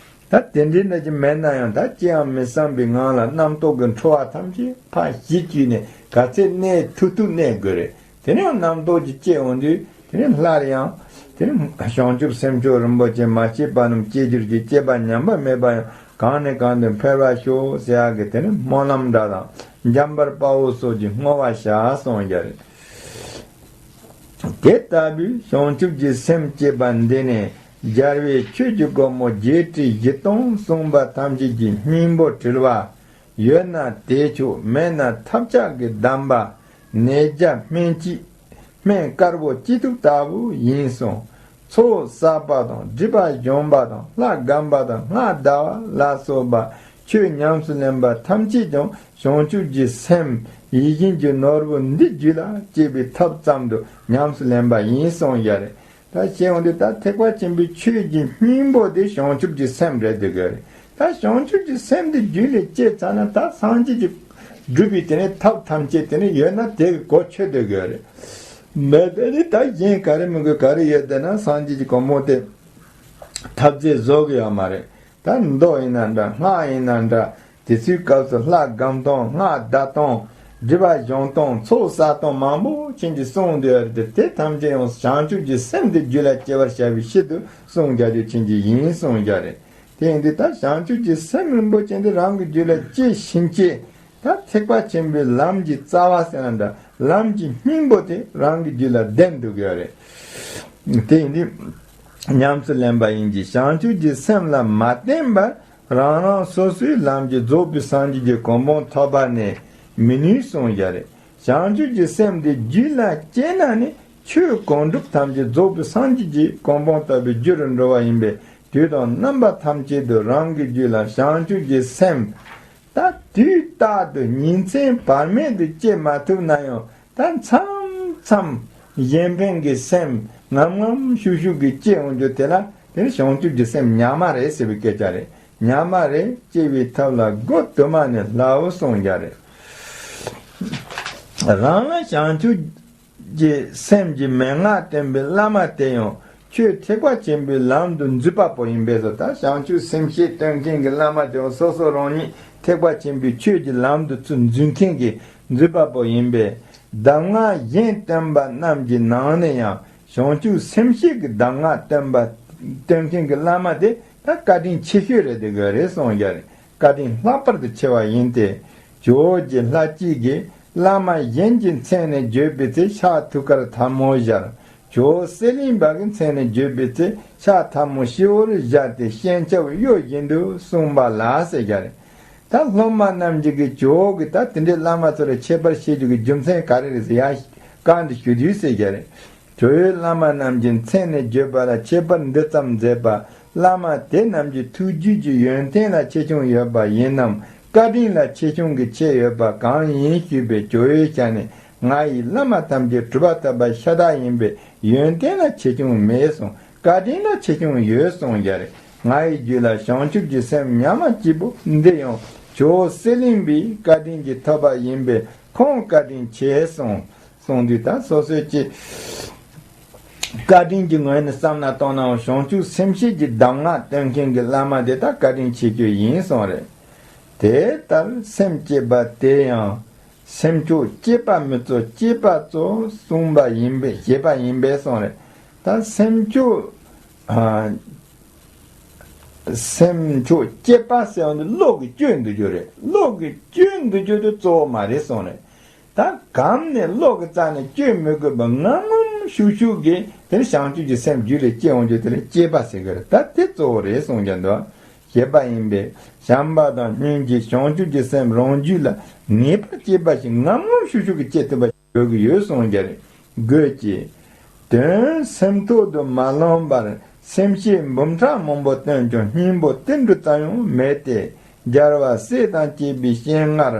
ད་དེ་འདྲའི་འདྲ་ཅིག་མེད་ན་ཡང་ད་ཅི་ཡང་མི་བསམ་པའི་ངང་ལ་རྣམ་རྟོག་གི་འཕྲོ་བ་ཐམས་ཅད་ཕར་ཞི་བཅུག་ནས་ག་ཚད་གནས་ཐུབ་ཐུབ་གནས་དགོས་རེད། དེ་ནས་རྣམ་རྟོག་ཅིག་སྐྱེ་འོང་དུས་དེ་ནས་སླར་ཡང་དེ་ནས་བྱང་ཆུབ་སེམས་མཆོག་རིན་པོ་ཆེ་མ་སྐྱེས་པ་རྣམས་སྐྱེ་གྱུར་ཅིག། སྐྱེས་པ་ཉམས་པ་མེད་པ་ཡང་གང་ནས་གང་དུ་འཕེལ་བར་ཤོག་ཟེར་ཡག་གི་དེ་ནས་སྨོན་ལམ་འདྲ་དང་འཇམ་དཔལ་དཔའ་བོ་སོགས་ཀྱི་བསྔོ་བ་བྱ་གསུངས་ཡོད་རེད། དེ་ལྟ་བུའི་བྱང་ཆུབ་ཀྱི་སེམས་བསྐྱེད་པ་འདི་ནི་རྒྱལ་བའི་ཆོས་ཀྱི་སྒོ་མོ་བརྒྱད་ཁྲི་བཞི་སྟོང་གསུངས་པ་ཐམས་ཅད་ཀྱི་སྙིང་པོ་དྲིལ་བ། ཡོད་ན་དེས་ཆོག་མེད་ན་ཐབས་ཆག་གི་གདམས་པ། ནད་བརྒྱ་སྨན་གཅིག་སྨན་དཀར་པོ་གཅིག་ཐུབ་ལྟ་བུ་ཡིན་གསུངས། ཚོགས་བསགས་པ་དང་སྒྲིབ་པ་སྦྱོང་བ་དང་ལྷ་སྒོམ་པ་དང་སྔགས་བཟླ་བ་ལ་སོགས་པ་ཆོས་ཉམས་སུ་ལེན་པ་ཐམས་ཅད་ཀྱང་བྱང་ཆུབ་ཀྱི་སེམས་ཡིད་བཞིན་གྱི་ནོར་བུ་འདི་རྒྱུད་ལ་སྐྱེས་པའི་ཐབས་ཙམ་དུ་ཉམས་སུ་ལེན་པ་ཡིན་གསུངས་ཡོད་རེད། ད་ཞེས་འོང་དུས་ད་ཐེག་པ་ཆེན་པོའི་ཆོས་ཀྱི་སྙིང་པོ་དེ་བྱང་ཆུབ་ཀྱི་སེམས་རེད་འདུག་གི་རེད། ད་བྱང་ཆུབ་ཀྱི་སེམས་དེ་རྒྱུད་ལ་སྐྱེས་ཚར་ན་ད་སངས་རྒྱས་ཀྱི་སྒྲུབ་པའི་དེ་ནས་ཐབས་ཐམས་ཅད་དེ་ནས་ཡོད་ན་དེ་གི་གོ་ཆོད་འདུག་གི་རེད། མེད་པ་ནི་ད་གཞན་ག་རེ་མི་དགོས། ག་རེ་ཡོད་བསྡད་ན་སངས་རྒྱས་ཀྱི་གོ་འཕང་དེ་ཐབས་རྩལ་བཟོ་གི་ཡོད་མ་རེད། ད་མདོ་ཡིན་ན་འདྲ། སྔགས་ཡིན་ན་འདྲ། དེ་ཚོའི་སྐབས་སུ་ལྷ་སྒོམ་སྟངས། སྔགས་བཟླ་སྟངས། སྒྲིབ་པ་སྦྱོང་སྟངས། ཚོགས་བསགས་སྟངས་མང་པོ་ཅན་གྱི་གསུངས་འདུག་ཡོད་རེད། དེ་ཐམས་ཅད་ཡང་བྱང་ཆུབ་ཀྱི་སེམས་དེ་རྒྱུད་ལ་སྐྱེ་བར་བྱ་བའི་ཕྱིར་དུ་གསུངས་རྒྱ་རྒྱུ་ཅན་གྱི་ཡིན་གསུངས་རྒྱ་རེད། དེ་ཡིན་དུས་ད་བྱང་ཆུབ་ཀྱི་སེམས་རིན་པོ་ཆེ་འདི་རང་གི་རྒྱུད་ལ་སྐྱེས་ཕྱིན་ཆད། ད་ཐེག་པ་ཆེན་པོའི་ལམ་གྱི་རྩ་བ་ཟེར་ན་འདྲ། ལམ་གྱི་སྙིང་པོ་དེ་རང་གི་རྒྱུད་ལ་ལྡན་འདུག་ཡོད་རེད། དེ་ཡིན་དུས་ཉམས་སུ་ལེན་པ་ཡིན་གྱི། བྱང་ཆུབ་ཀྱི་སེམས་ལ་མ་བརྟེན་པར་རང་རང་སོ་སོའི་ལམ་གྱིས་རྫོགས་པའི་སངས་རྒྱས་ཀྱི་གོ་འཕང་ཐོབ་པ་ནི་མི་ནུས་གསུངས་ཡོད་རེད། བྱང་ཆུབ་ཀྱི་སེམས་དེ་རྒྱུད་ལ་སྐྱེས་ན་ནི་ཆོས་གང་སྒྲུབ་ཐམས་ཅད་རྫོགས་པའི་སངས་རྒྱས་ཀྱི་གོ་འཕང་ཐོབ་པའི་རྒྱུ་རུ་འགྲོ་བ་ཡིན་པས། དུས་དང་རྣམ་པ་ཐམས་ཅད་དུ་རང་གི་རྒྱུད་ལ་བྱང་ཆུབ་ཀྱི་སེམས། ད་དུས་རྟག་ཏུ་ཉིན་མཚན་བར་མེད་དུ་སྐྱེ་མ་ཐུབ་ན་ཡང་། ད་མཚམས་མཚམས་གཞན་ཕན་གྱི་སེམས་ངམ་ངམ་ཤུགས་ཤུགས་ཀྱིས་སྐྱེ་འོང་རྒྱུ་དེ་ལ་དེ་ནི་བྱང་ཆུབ་ཀྱི་སེམས་ཉག་མ་རེད་ཟེར་བའི་སྐད་ཆ་རེད། ཉག་མ་རེད། སྐྱེ་བའི་ཐབས་ལ་སྒོ་དུ་མ་ནས་སླ་བོ་གསུངས་རྒྱ་རེད། རང་ལ་བྱང་ཆུབ་ཀྱི་སེམས་ཀྱི་མན་ངག་སྟོན་པའི་བླ་མ་དེ་ཡང་ཆོས་ཐེག་པ་ཆེན་པོའི་ལམ་དུ་འཛུད་པ་པོ་ཡིན་པས་སོ། ད་བྱང་ཆུབ་སེམས་བསྐྱེད་སྟོན་མཁན་གྱི་བླ་མ་དེ་ཡང་སོ་སོ་རང་ཉིད་ཐེག་པ་ཆེན་པོའི་ཆོས་ཀྱི་ལམ་དུ་ཚུར་འཛུད་མཁན་གྱི་འཛུད་པ་པོ་ཡིན་པས། གདམས་ངག་གཞན་སྟོན་པ་རྣམས་ཀྱི་ནང་ནས་ཡང་བྱང་ཆུབ་སེམས་བསྐྱེད་ཀྱི་གདམས་ངག་སྟོན་པ་སྟོན་མཁན་གྱི་བླ་མ་དེ་ད་བཀའ་དྲིན་ཆེ་ཤོས་རེད་འདུག་གི་རེད་གསུངས་རྒྱ་རེད། བཀའ་དྲིན་ལྷག་པར་དུ་ཆེ་བ་ཡིན་ཏེ། ཇོ་བོ་རྗེ་ལྷ་སྐྱིད་ཀྱིས་བླ་མ་གཞན་གྱི་མཚན་ནས་བརྗོད་པའི་ཚེ་ཕྱག་ཐུགས་ཀར་ཐལ་མོ་སྦྱར། ཇོ་བོ་གསེར་གླིང་པ་གི་མཚན་ནས་བརྗོད་པའི་ཚེ་ཕྱག་ཐལ་མོ་སྤྱི་བོར་སྦྱར་ཏེ་སྤྱན་ཆབ་གཡོ་བཞིན་དུ་གསུངས་པ་ལ་ཟེར་རྒྱ་རེད། ད་སློབ་མ་རྣམས་ཀྱིས་ཇོ་བོ་གིས་ད་དེ་འདྲའི་བླ་མ་ཚོ་ལ་ཁྱད་པར་བྱེད་རྒྱུ་གི་རྒྱུ་མཚན་ག་རེ་རེད་ཟེར་ཡ་བཀའ་འདི་ཞུ་དུས་ཟེར་རྒྱ་རེད། ཇོ་བོའི་བླ་མ་རྣམས་ཀྱི་མཚན་ནས་བརྗོད་པ་ལ་ཁྱད་པར་འདི་ཙམ་མཛད་པ། བླ་མ་དེ་རྣམས་ཀྱི་ཐུགས་རྒྱུད་ཀྱི་ཡོན་ཏན་ལ་ཆེ་ཆུང་ཡོད་པ་ཡིན་ནམ། བཀའ་དྲིན་ལ་ཆེ་ཆུང་གི་ཁྱད་ཡོད་པ་གང་ཡིན་ཞུས་པས། ཇོ་བོའི་ཞལ་ནས། ང་ཡི་བླ་མ་ཐམས་ཅད་གྲུབ་པ་ཐོབ་པ་ཤ་སྟག་ཡིན་པས་ཡོན་ཏན་ལ་ཆེ་ཆུང་མེད་གསུངས། བཀའ་དྲིན་ལ་ཆེ་ཆུང་ཡོད་གསུངས་རྒྱ་རེད། ང་ཡི་རྒྱུད་ལ་བྱང་ཆུབ་ཀྱི་སེམས་ཉག་མ་གཅིག་པུ་འདི་ཡང་ཇོ་བོ་གསེར་གླིང་པའི་བཀའ་དྲིན་གྱིས་ཐོབ་པ་ཡིན་པས་ཁོང་བཀའ་དྲིན་ཆེ་གསུངས། གསུངས་དུས་ད་སོ་སོའི་ཀྱི་བཀའ་དྲིན་གྱི་ངོས་ནས་བསམ་ན་གཏོང་ནའང་བྱང་ཆུབ་སེམས་བསྐྱེད་ཀྱི་གདམས་ངག་སྟོན་མཁན་གྱི་བླ་མ་དེ་དག་བཀའ་དྲིན་ཆེ་ཤོས་ཡིན་གསུངས་རེད། དེ་ལྟར་སེམས་བསྐྱེད་པ་དེ་ཡང་སེམས་མཆོག་བསྐྱེད་པ་མི་གཙོ་བསྐྱེད་པ་གཙོ་གསུངས་པ་ཡིན་པས་བྱེད་པ་ཡིན་པས་གསུངས་རེད། ད་སེམས་མཆོག་ཨ། སེམས་མཆོག་བསྐྱེད་པ་ཟེར་བ་འདི་བློ་གིས་བཅོས་འདུག་རྒྱུ་རེད། བློ་གིས་བཅོས་འདུག་རྒྱུ་དེ་གཙོ་བོ་མ་རེད་གསུངས་རེད། ད་གང་ནས་བློ་གི་རྩ་ནས་བཅོས་མི་དགོས་པ་ངམ་ངམ་ཤུགས་ཤུགས་ཀྱིས་དེ་ནི་བྱང་ཆུབ་ཀྱི་སེམས་རྒྱུད་ལ་སྐྱེ་འོང་རྒྱུ་དེ་ལ་བསྐྱེད་པ་ཟེར་གི་རེད། ད་དེ་གཙོ་བོ་རེད་གསུངས་ཀྱང་འདུག་བྱེད་པ་ཡིན་པས་བྱམས་པ་དང་སྙིང་རྗེ་བྱང་ཆུབ་ཀྱི་སེམས་རང་རྒྱུད་ལ་ངེས་པར་སྐྱེས་པ་ཞིག་ངམ་ངམ་ཤུགས་ཤུགས་ཀྱིས་སྐྱེ་ཐུབ་པ། དགོས་ཀྱི་ཡོད་གསུངས་རྒྱ་རེད། དགོས་ཀྱི། དོན་སེམས་ཐོག་ཏུ་མ་ལོངས་པར་སེམས་བསྐྱེད་འབུམ་ཕྲག་མང་པོ་བཏོན་ཀྱང་སྙིང་པོ་ཏིལ་འབྲུ་ཙམ་ཡང་མེད་དེ། རྒྱལ་བ་སྲས་དང་བཅས་པའི་སྤྱན་སྔར་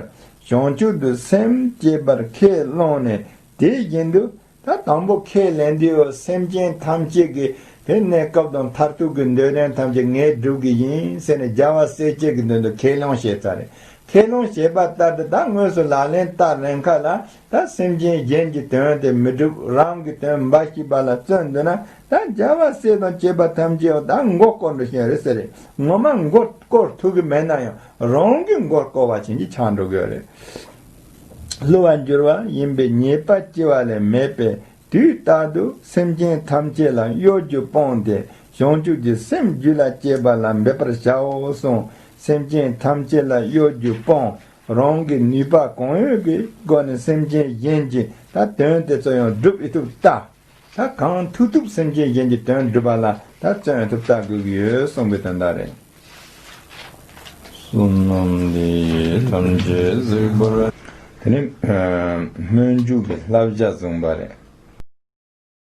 བྱང་ཆུབ་ཏུ་སེམས་བསྐྱེད་པར་ཁས་བླངས་ནས་དེ་བཞིན་དུ། ད་དང་པོ་ཁས་ལེན་དུས་སེམས་ཅན་ཐམས་ཅད་ཀྱི་དེ་གནས་སྐབས་དང་མཐར་ཐུག་གི་འདོད་དོན་ཐམས་ཅད་ངས་སྒྲུབ་ཀྱི་ཡིན་ཟེར་ནས་རྒྱལ་བ་སྲས་བཅས་ཀྱི་མདུན་དུ་ཁས་ལེན་བྱས་ཚར་རེད། ཁས་ལེན་བྱས་པ་ལྟར་དུ་ད་དངོས་སུ་ལག་ལེན་བསྟར་རན་ཁ་ལ། ད་སེམས་ཅན་གཞན་གྱི་དོན་དེ་མི་འགྲུབ། རང་གི་དོན་འབའ་ཞིག་པ་ལ་བརྩོན་འདུག་ན། ད་རྒྱལ་བ་སྲས་དང་བཅས་པ་ཐམས་ཅད་ད་མགོ་སྐོར་འགྲོ་བཞིན་རེད་ཟེར་རེད། ངོ་མ་མགོ་སྐོར་ཐུབ་ཀྱི་མེད་ན་ཡང་རང་གི་མགོ་སྐོར་བ་ཅན་གྱི་ཆགས་འགྲོ་གི་ཡོད་རེད། བསླུ་བར་འགྱུར་བ་ཡིན་པས་ཉེས་པ་སྐྱེ་བ་ལས་མེད་པས། དུས་རྟག་ཏུ་སེམས་ཅན་ཐམས་ཅད་ལ་གཡོ་སྒྱུ་སྤོང་སྟེ། བྱང་ཆུབ་ཀྱི་སེམས་རྒྱུད་ལ་སྐྱེས་པ་ལ་འབད་པར་བྱའོ་གསུངས། སེམས་ཅན་ཐམས་ཅད་ལ་གཡོ་སྒྱུ་སྤོང་། རང་གི་ནུས་པ་གང་ཡོད་ཀྱི་སྒོ་ནས་སེམས་ཅན་གཞན་གྱི་ད་དོན་དེ་ཚོ་ཡང་སྒྲུབ་ཨེ་ཐུབ་ལྟ། ད་གང་ཐུབ་ཐུབ་སེམས་ཅན་གཞན་གྱི་དོན་སྒྲུབ་པ་ལ་ད་བརྩོན་ཐུབ་ལྟ་དགོས་ཀྱི་ཡོད་གསུངས་པའི་དོན་དག་རེད། བསོད་ནམས་འདི་ཡིས་ཐམས་ཅད་གཟིགས་པར། དེ་ནས་སྨོན་འཇུག་གི་བསླབ་བྱ་བཟུང་བ་རེད།